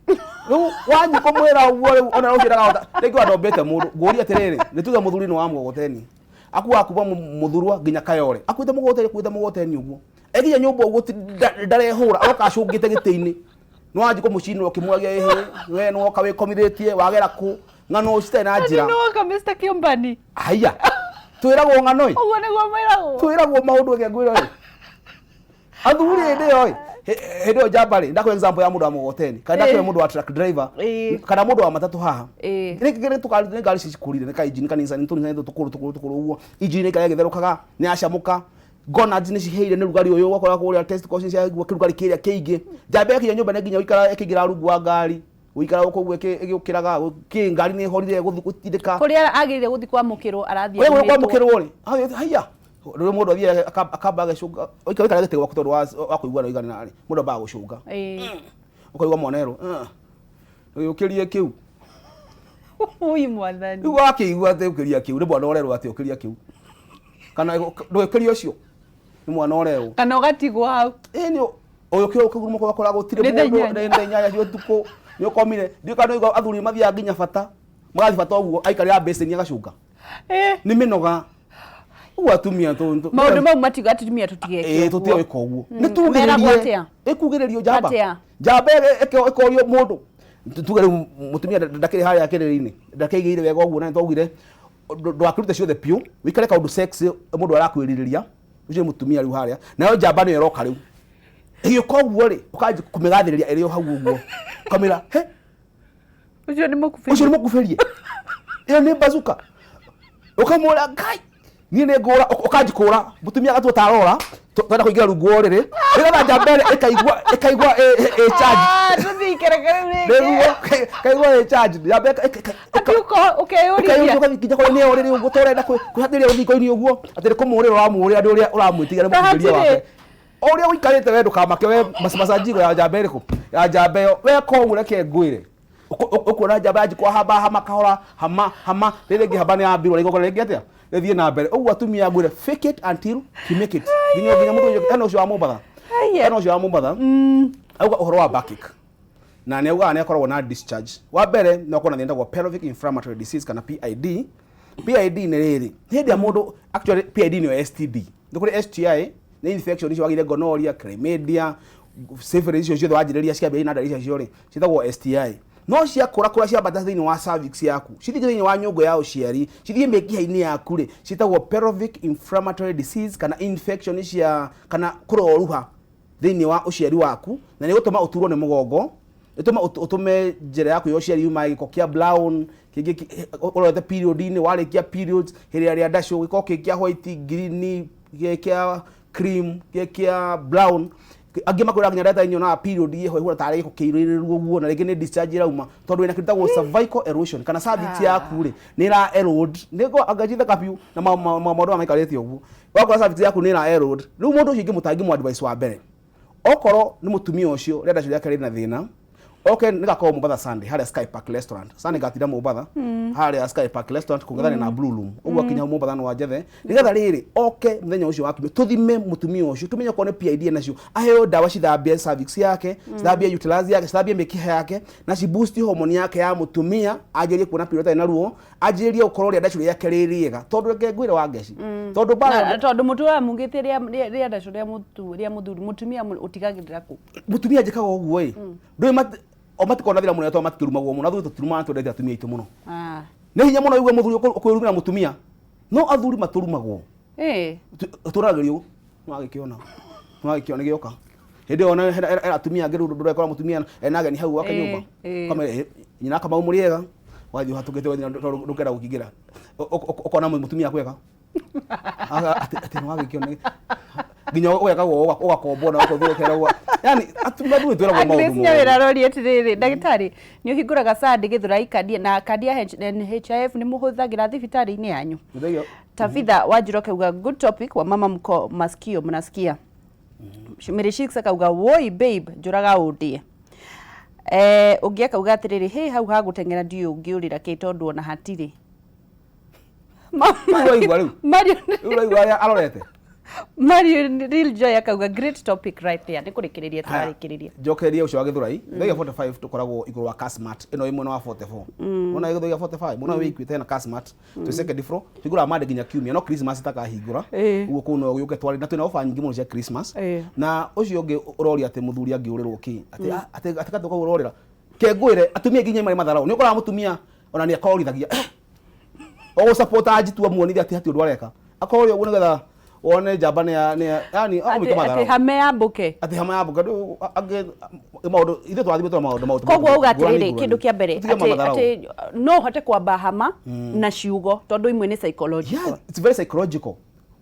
Rĩu wanyi kũmwĩra ũguo rĩu ona rũciũ ndakahota. Rĩngĩ wandombĩte mũndũ, ngũrie atĩrĩrĩ, nĩ tuge mũthuri nĩ wa mgogoteni. Akuaga kuma mũthurwa nginya Kayole. Akuĩte mũgogoteni, akuĩte mũgogoteni ũguo. Eginya nyũmba ũguo ndarehũra, aroka acũngĩte gĩtĩ-inĩ. Nĩ wanji kũmũcinĩra ũkĩmũragia, ĩhĩ, we nĩwoka wĩkomithĩtie, wagera kũ? Ng'ano citarĩ na njĩra. Nĩwoka Mr. Kiumbani. Haiya. Twĩragwo ng'ano ĩ. Ũguo nĩguo mwĩragwo. Twĩragwo maũndũ ĩrĩa ngwĩra ĩ. Athuri hĩndĩ ĩyo ĩ, hĩndĩ ĩyo njamba rĩ, ndakũhe example ya mũndũ wa mũgogoteni, kana ndakũhe mũndũ wa truck driver, kana mũndũ wa matatũ haha. Rĩngĩ nĩ tũkari, nĩ ngari ici cikũrire, nĩ ka engine kanitha, nĩ tũnini tũkũrũ, tũkũrũ, tũkũrũ ũguo. Engine ĩikara ĩgĩtherũkaga, nĩ yacamũka. Gonads nĩ ciheire nĩ rugarĩ ũyũ, ũgakora kũrĩa testicles nĩ ciaigua kĩrugarĩ kĩrĩa kĩingĩ. Njamba yakinya nyũmba nĩ nginya gũikara ĩkĩingĩra rungu wa ngari. Gũikara gũkũ ũguo ĩgĩũkĩraga, kĩ ngari nĩ ĩhorire gũthiĩ gũtindĩka. Kũrĩa agĩrĩire gũthiĩ kwamũkĩrwo arathiĩ Kũrĩa arumĩtwo. kwamũkĩrwo rĩ, haiya. Rĩrĩa mũndũ athiĩ akamba agĩcũnga, ũikara gĩtĩ gwaku tondũ wa kũigua na ũiganĩra rĩ, mũndũ ambaga gũcũnga. Ũkaigua mwana erwo, ũkĩrie kĩu. Ui mwathani. Rĩu wakĩigua atĩ ũkĩria kĩu, nĩ mwana ũrerwo atĩ ũkĩria kĩu. Kana ndũgĩkĩrie ũcio, nĩ mwana ũrerwo. Kana ũgatigwo hau. Ĩĩ, nĩ ũyũ ũkĩra ũkĩguruma ũgakora gũtirĩ Nĩ thaa mũndũ, inyanya. nĩ thaa inyanya cia ũtukũ, nĩ ũkomire. Ndiũĩ kana nĩũigua athuri mathiaga nginya bata, magathiĩ bata ũguo, aikarĩra mbĩcĩni agacũnga. Nĩ mĩnoga. Ũguo atumia Maũndũ mau matiuga atumia tũtigeke Ĩĩ, ũguo. tũtige gwĩka ũguo. Nĩ Meragwo tugĩrĩrie. atĩa? Ĩkugĩrĩrio njamba. Atĩa? Njamba ĩkorio mũndũ. Tuge rĩu mũtumia ndakĩrĩ harĩa kĩrĩrĩ-inĩ, ndakĩigĩire wega ũguo, na nĩtwaugire ndwakĩrute ciothe biũ, wĩikare kaũndũ sex mũndũ arakwĩrirĩria, ũcio nĩ mũtumia rĩu harĩa, nayo njamba nĩyo ĩroka rĩu. Ĩgĩũka ũguo rĩ, ũkanjia kũmĩgathĩrĩria ĩrĩ o hau ũguo, ũkamĩra he Ũcio nĩ mũkubĩrie. Ũcio nĩ mũkubĩrie. Ĩyo nĩ bazuka. Ũkamwĩra Ngai, niĩ nĩ ngũra, ũkanjia kũra, mũtumia agatua ta arora, twenda kũingĩra rungu wa ũrĩrĩ, nĩgetha njamba ĩrĩa ĩkaigua ĩ charge. Ah, tũthiĩ ikereke rĩu rĩngĩ. Nĩguo, kaigua ĩ charge. Njamba Atĩ ũkeyũrithia. Ũkeyũria ũgathiĩ nginya kũrĩa nĩ ũrĩrĩ ũguo, ta ũrenda kwĩhatĩrĩria rũthingo-inĩ ũguo, atĩ nĩ kũmũrĩra ũramũrĩra nĩ ũrĩa ũramwĩtigĩra nĩ mũkubĩrie wake. O ũrĩa ũikarĩte we ndũkamake, we macanjiko ya njamba ĩrĩkũ? Ya njamba ĩyo. Weka ũguo reke ngwĩre. Ũkuona njamba yanjia kũhamba hama kahora, hama, hama, rĩrĩ rĩngĩ hamba nĩ yambirwo, igongona rĩngĩ atĩa? Rĩthiĩ na mbere. Ũguo atumia ngwĩre, fake it until you make it. Nginya nginya mũthuri ũcio, hena ũcio wa Mombatha. Hena ũcio wa Mombatha. Auga ũhoro wa backache. Na nĩ augaga nĩ akoragwo na discharge. Wa mbere no akorwo na thĩna wĩtagwo pelvic inflammatory disease kana PID. PID nĩ rĩrĩ, hĩndĩ ya mũndũ, actually PID nĩyo STD. Nĩ kũrĩ STI, nĩ infection icio wagĩire gonorrhea, chlamydia, syphilis, icio ciothe wanjĩrĩria ciambĩrĩria na ndariri icio rĩ, ciĩtagwo STI. No ciakũra kũra ciambata thĩinĩ wa cervix yaku, cithiĩ thĩinĩ wa nyũngũ ya ũciari, cithiĩ mĩkiha-inĩ yaku rĩ, ciĩtagwo pelvic inflammatory disease kana infection cia, kana kũroruha thĩinĩ wa ũciari waku, na nĩ gũtũma ũturwo nĩ mũgongo, ĩtũma ũtũme njĩra yaku ya ũciari yuma gĩko kĩa brown, kĩngĩ ũrorete period-inĩ, warĩkia periods, hĩndĩ ĩrĩa ndacũ, gĩko kĩ kĩa white, green, gĩ kĩa cream, gĩ kĩa brown. Angĩ makwĩra nginya ndagĩtarĩ nyonaga period ĩho ĩhana tarĩ gĩko kĩirĩrĩru ũguo, na rĩngĩ nĩ discharge ĩrauma, tondũ wĩna kĩndũ gĩtagwo cervical erosion, kana cervix yaku rĩ, nĩ ĩra erode. Nĩ ngo angajitha kabiũ, na maũndũ maya maikarĩte ũguo. Wakora cervix yaku nĩ ĩra erode. Rĩu mũndũ ũcio ingĩmũta, ingĩmũ advice wa mbere, okorwo nĩ mũtumia ũcio rĩenda rĩake rĩna thĩna, oke nĩgakorwo Mombatha Sunday harĩa Sky Park Restaurant. Sunday ngatinda Mombatha harĩa Sky Park Restaurant kũng'ethania na Blue Room. Ũguo akinya Mombatha no anjethe. Nĩgetha rĩrĩ oke mũthenya ũcio wa kiumia tũthime mũtumia ũcio, tũmenye okorwo nĩ PID enacio, aheo ndawa cithambie cervix yake, cithambie uterus yake, cithambie mĩkiha yake, na ci boost hormone yake ya mũtumia, anjĩrĩrie kuona period ĩtarĩ na ruo, anjĩrĩrie gũkorwo rĩanda icio rĩake rĩ rĩega. Tondũ reke ngwĩre wa Ngeci, tondũ bara Na, tondũ mũtũraga mugĩte rĩanda icio rĩa mũtu, rĩa mũthuri, mũtumia ũtigagĩrĩra kũ? Mũtumia njĩkaga ũguo ĩ, ndũĩ o matikoragwo na thĩna mũnene tondũ matikĩrumagwo mũno, athuri tũtirumaga, twendete atumia aitũ mũno. Nĩ hinya mũno ũigue mũthuri ũkwĩrumĩra mũtumia, no athuri matũrumagwo. Tũragĩrio, nĩwagĩkĩona, nĩwagĩkĩona nĩgĩoka. Hĩndĩ ĩyo ona hena atumia angĩ rĩu ndũrekora mũtumia ena ageni hau gwake nyũmba. Ũkamwĩra, nyina Kamau mũrĩ ega, wathiĩ ũhatũkĩte ũgathiĩ na ndũkenda gũkĩingĩra. Ũkona mũtumia akwega. Atĩ nĩwagĩkĩona nginya ũgekagwo ũgakombwo na ũkothiĩ ũkeragwo. Yaani atumia athuri twĩragwo maũndũ Agnes Nyawĩra aroria atĩrĩrĩ, ndagĩtarĩ, nĩ ũhingũraga Sunday Gĩthũrai kandi na kandi ya NHIF nĩ mũhũthagĩra thibitarĩ-inĩ yanyu? Mũthenya. Tabitha Wanjiru akauga good topic wa mama mko masikio mnasikia. Mary Shix akauga woi babe njũraga ũndĩe. Ũngĩ akauga atĩrĩrĩ, hĩ hau ha gũteng'era ndiũĩ ũngĩũrĩra kĩ tondũ ona hatirĩ. Rĩu ũraigua rĩu? Marion Rĩu ũraigua arĩa arorete? Marion Real Joy akauga great topic right there. Nĩ kũrĩkĩrĩria tũrarĩkĩrĩria. Njokerie ũcio wa Gĩthũrai. Gĩthũrai 45 tũkoragwo igũrũ wa Kasmart, ĩno ĩ mwena wa 44. Wona Gĩthũrai 45, mwena wĩ Equity hena Kasmart. Twĩ second floor, tũhingũraga Monday nginya Kiumia, no Christmas itakahingũra. Ũguo kũu no ũgĩũke twarĩ, na twĩna offer nyingĩ mũno cia Christmas. Na ũcio ũngĩ ũroria atĩ mũthuri angĩũrĩrwo kĩ? Atĩ, atĩ, atĩ gatũ kau ũrorĩra. Ke ngwĩre, atumia aingĩ nginya marĩ matharau. Nĩ ũkoraga mũtumia ona nĩ akorithagia. Ũgũsupport anjitua muonithia atĩ hatirĩ ũndũ areka. Akoria ũguo nĩgetha wone njamba nĩ ya, nĩ ya, yaani, agũĩka Atĩ, matharau. atĩ hame yambũke. Atĩ hame yambũke. Rĩu, angĩ, maũndũ, ithuĩ twathimĩtwo na maũndũ, maũndũ, Koguo auga ngũrani, atĩrĩrĩ, ngũrani. kĩndũ kĩa mbere, Tũtige matharau. atĩ no ũhote kwamba hama na ciugo, tondũ imwe nĩ psychological. Yeah, it's very psychological.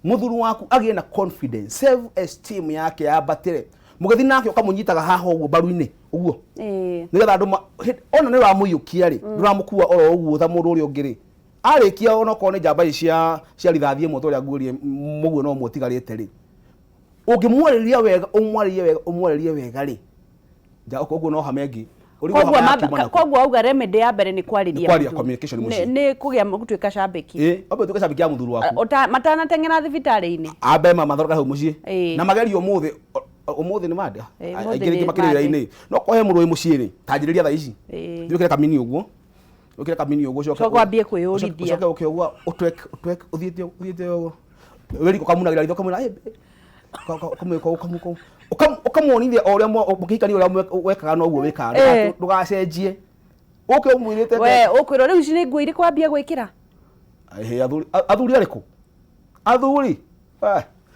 Mũthuri waku agĩe na confidence, self esteem yake yambatĩre. Mũgĩthiĩ nake ũkamũnyitaga haha ũguo mbaru-inĩ, ũguo. Nĩgetha andũ ona nĩ ũramũiyũkia rĩ, ndũramũkua oro ũguo ta mũndũ ũrĩa ũngĩ rĩ. Arĩkia onokorwo nĩ njamba ici cia rithathi ĩmwe ta ũrĩa nguĩrie mũguo no ũmwe ũtigarĩte rĩ. Ũngĩmwarĩria wega, ũmwarĩrie wega, ũmwarĩrie wega rĩ, nja ũguo no hame ĩngĩ. Ũrigwo Koguo hama ya mamba- kiuma nakũ. koguo auga remedy ya mbere nĩ kwarĩria Nĩ kwaria mũthuri. communication mũciĩ. Nĩ kũgĩa gũtuĩka cambĩki. Ambe ũtuĩke cambĩki ya mũthuri waku. Matanateng'era thibitarĩ-inĩ. Ambe mathondeke hau mũciĩ. Na magerio ũmũthĩ, ũmũthĩ nĩ mande. Ũmũthĩ Aingĩ rĩngĩ nĩ makĩrĩ Monday. wĩra-inĩ. No kohe mũndũ wĩ mũciĩ rĩ, ta anjĩrĩria thaa ici. Thiĩ wĩkĩre kamini ũguo. Wĩkĩre kamini ũguo, ũcoke Ũcoke wambie kwĩyũrithia. Ũcoke ũke ũguo, ũtwek, ũtwek, ũthiĩte ũguo, ũthiĩte ũguo. Wĩ riko ũkamunagĩra ritho, ũkamwĩra, Ĩ, ũkamwĩka, ũkamwĩka, ũkamuonithia o ũrĩa mũkĩhikania ũrĩa wekaga noguo wĩkaga. Ndũgacenjie. Ũke ũmwĩrĩte We ũkwĩrwo rĩu ici nĩ nguo irĩkũ wambia gwĩkĩra? Ĩhĩ, athuri athuri arĩkũ? Athuri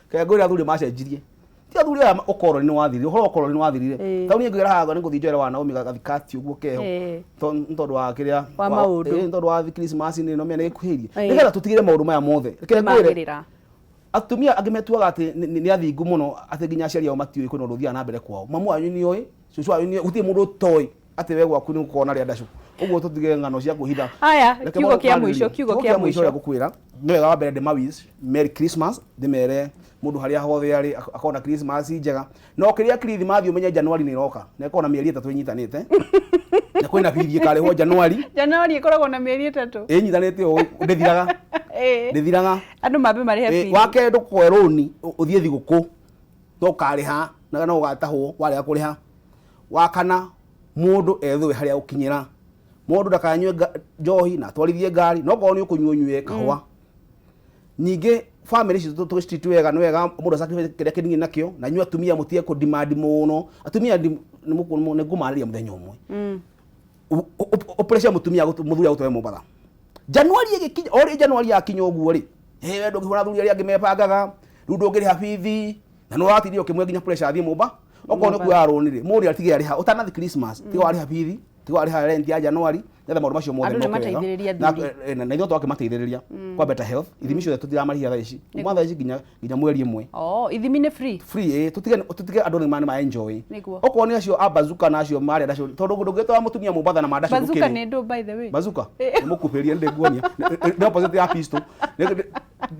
kaya ngwĩre athuri macenjirie. Ti athuri aya ũkoroni nĩ wathirire, ũhoro wa ũkoroni nĩ wathirire. Tondũ niĩ ngwĩra haha nĩ ngũthiĩ njoere wa Naomi gathikati ũguo keho. Nĩ tondũ wa kĩrĩa Wa maũndũ. Nĩ tondũ wa Christmas nĩ no mĩena ĩkuhĩrĩirie. Nĩgetha tũtigĩre maũndũ maya mothe. Reke ngwĩre atumia angĩ metuaga atĩ nĩ athingu mũno atĩ nginya aciari ao matiũĩ kwĩna ũndũ ũthiaga na mbere kwao. Mamu wanyu nĩ oĩ, cũcũ wanyu nĩ oĩ, gũtirĩ mũndũ ũtoĩ atĩ we gwaku nĩ gũkoragwo na rĩa ndacũ. Ũguo tũtige ng'ano cia kwĩhitha. Haya, kiugo kĩa mũico, kiugo kĩa mũico ũrĩa ngũkwĩra nĩ wega wa mbere ndĩma wish Merry Christmas, ndĩmere mũndũ harĩa hothe arĩ akorwo na Christmas njega. No kĩrĩa Christmas ũmenye January nĩ ĩroka na ĩkorwo na mĩeri ĩtatũ ĩnyitanĩte. Na kwĩna bithi ĩkarĩhwo January. January ĩkoragwo na mĩeri ĩtatũ. Ĩnyitanĩte ũũ ndĩthiraga. Ndĩthiraga. Andũ mambe marĩhe bithi. Wa kerĩ ndũkoe rũni ũthiĩ thigũkũ no ũkarĩha na no ũgatahwo warega kũrĩha. Wa kana mũndũ ethũe harĩa gũkinyĩra. Mũndũ ndakanyue njohi na atwarithie ngari, no korwo nĩ ũkũnyua ũnyue kahũa. Ningĩ family citũ tũgĩcitreat wega, nĩ wega mũndũ sacrifice kĩrĩa kĩnini nakĩo, na inyuĩ atumia mũtige kũ demand mũno. Atumia nĩ ngũmarĩria mũthenya ũmwe. Ũpressure mũtumia mũthuri agũtware Mombatha. January ĩgĩkinya, o rĩ January yakinya ũguo rĩ, we ndũngĩhũra athuri arĩa angĩ mebangaga, rĩu ndũngĩrĩha bithi, na nĩ ũratindio ũkĩmwe nginya pressure athiĩ Mombatha. Okorwo nĩ kuoya rũni rĩ, mũrĩ atige arĩha, ũtanathi Christmas, tiga warĩha bithi, tiga warĩha rent ya January, nĩgetha maũndũ macio mothe moke wega. Na ithuĩ twakĩmateithĩrĩria kwa Better Health, ithimi ciothe tũtiramarĩhia thaa ici. Kuma thaa ici nginya mweri ĩmwe. Oh, ithimi nĩ free? Free, tũtige andũ nĩ ma enjoy. Okorwo nĩ acio a bazooka na acio marĩa ndacio, tondũ ndũngĩtwara mũtumia Mombatha na mandacio ndũkĩrĩ. Bazooka nĩ ndũ by the way? Bazooka? Nĩ mũkuhĩrĩrie nĩ ndĩnguonia. Nĩ opposite ya pistol.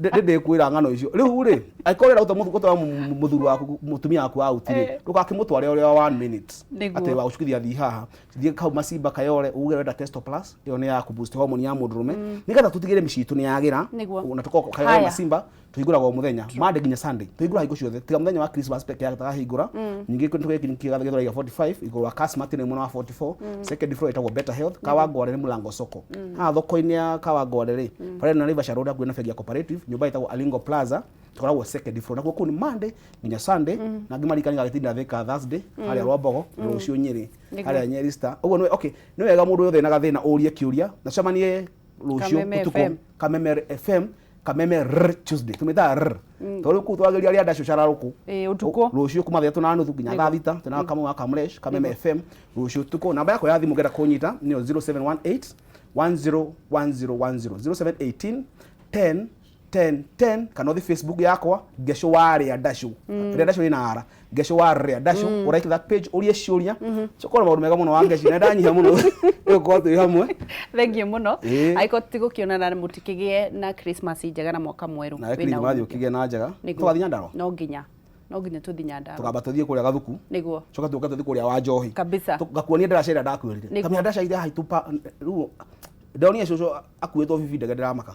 Ndĩkwĩra ng'ano icio. Rĩu rĩ, angĩkorwo ũrenda gũtwara mũthuri waku, mũtumia waku out rĩ, ndũgakĩmũtware ũrĩa 1 minute. Atĩ wa gũcukithia thiĩ haha. Thiĩ kau Masimba Kayole uge ũrenda Testo Plus, ĩyo nĩ ya kũ boost hormone ya mũndũrũme. Nĩgetha tũtigĩrĩre mĩciĩ itũ nĩ yagĩra. Na tũkorwo Kayole Masimba tũhingũraga o mũthenya, Monday nginya Sunday. Tũhingũraga hingo ciothe, tiga mũthenya wa Christmas peke yake tũkahingũra. Ningĩ tũgĩ kiriniki ya Gĩthũrai 45 igũrũ wa Kasmart nĩ mwena wa 44. Second floor ĩtagwo Better Health, Kawangware nĩ Mũlango Soko. Haha thoko-inĩ ya Kawangware rĩ, barabara na Naivasha Road hakuhĩ na bengi ya Cooperative, nyũmba ĩtagwo Alingo Plaza, tũkoragwo second floor. Nakuo kũu nĩ Monday nginya Sunday, na angĩ marikani gagĩtinda Thika Thursday, harĩa Rwambogo, rũciũ Nyĩrĩ, harĩa Nyeri Star. Ũguo nĩ okay, nĩ wega mũndũ wothe wĩna gathĩna ũrie kĩũria, na tũcemanie rũciũ ũtukũ Kameme FM, Kameme R Tuesday, tũmĩtaga R. Tondũ kũu twageria rĩa ndacio cara rũkũ. Ũtukũ. Rũciũ kuma thaa ithatũ na nuthu nginya thaa thita, twĩna Kamau wa Kamresh, Kameme FM, rũciũ ũtukũ. Namba yakwa ya thimũ ũngĩenda kũnyita nĩyo 0718 101010, 0718 10 10 10, kana ũthiĩ Facebook yakwa Ngeco wa Rĩa Ndacũ. Rĩa Ndacũ ĩna ara. Ngeco wa Rĩa Ndacũ, ũraike that page ũrie ciũria. Cokora maũndũ mega mũno wa Ngeci, na ndanyiha mũno. Rĩu twĩ hamwe. Thank you mũno. Angĩkorwo tũtigũkĩonana mũtikĩgĩe na Christmas njega na mwaka mwerũ. Nawe Christmas ũkĩgĩe na njega. Tũgathiĩ Nyandarua? No nginya. No nginya tũthiĩ Nyandarua. Tũkamba tũthiĩ kũrĩa Gathuku. Nĩguo. Coka tũke tũthiĩ kũrĩa wa Njohi. Kabisa. Ngakuonia ndaraca ĩrĩa ndakwĩrire. Kamenya ndaraca ĩrĩa haitupa rĩu ndonire cũcũ akuĩtwo bibi ndege ndĩramaka.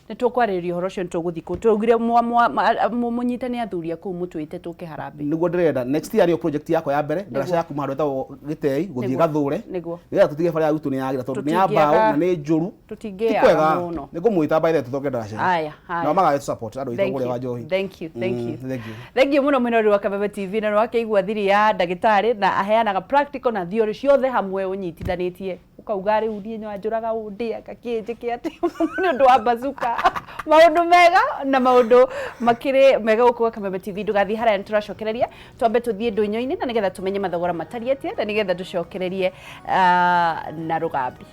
Nĩ tũkwarĩrĩria ũhoro ũcio, nĩ tũgũthiĩ kũu. Twaugire mũnyitane athuri a kũu mũtwĩte tũke harambee. Nĩguo ndĩrenda. Next year nĩyo project yakwa ya mbere, ndaraca ya kuma handũ hetagwo Gĩtei gũthiĩ Gathũre. Nĩguo. Nĩgetha tũtige bara ya gwitũ nĩ yagĩra tondũ nĩ ya mbaũ na nĩ njũru. Tũtingĩaga mũno. Nĩ ngũmwĩta by the way tũcoke ndaraca. Haya, haya. Nao magatũ support andũ aitũ kũrĩa wa Njohi. Thank you, thank you. Thank you. Thank you mũno mwĩroreri wa Kameme TV, na nĩwakĩigua thiri ya ndagĩtarĩ na aheanaga practical na theory ciothe hamwe ũnyitithanĩtie. Ũkauga rĩu niĩ nyanjũraga ũũ ndĩanga kĩ njĩke atĩ nĩ ũndũ wa bazooka. Maũndũ mega na maũndũ makĩrĩ mega gũkũ gwa Kameme TV. Ndũgathiĩ haraya, nĩtũracokereria. Twambe tũthiĩ ndũnyũ-inĩ na nĩgetha tũmenye mathogora matariĩ atĩa na nĩgetha tũcokererie na rũgambi.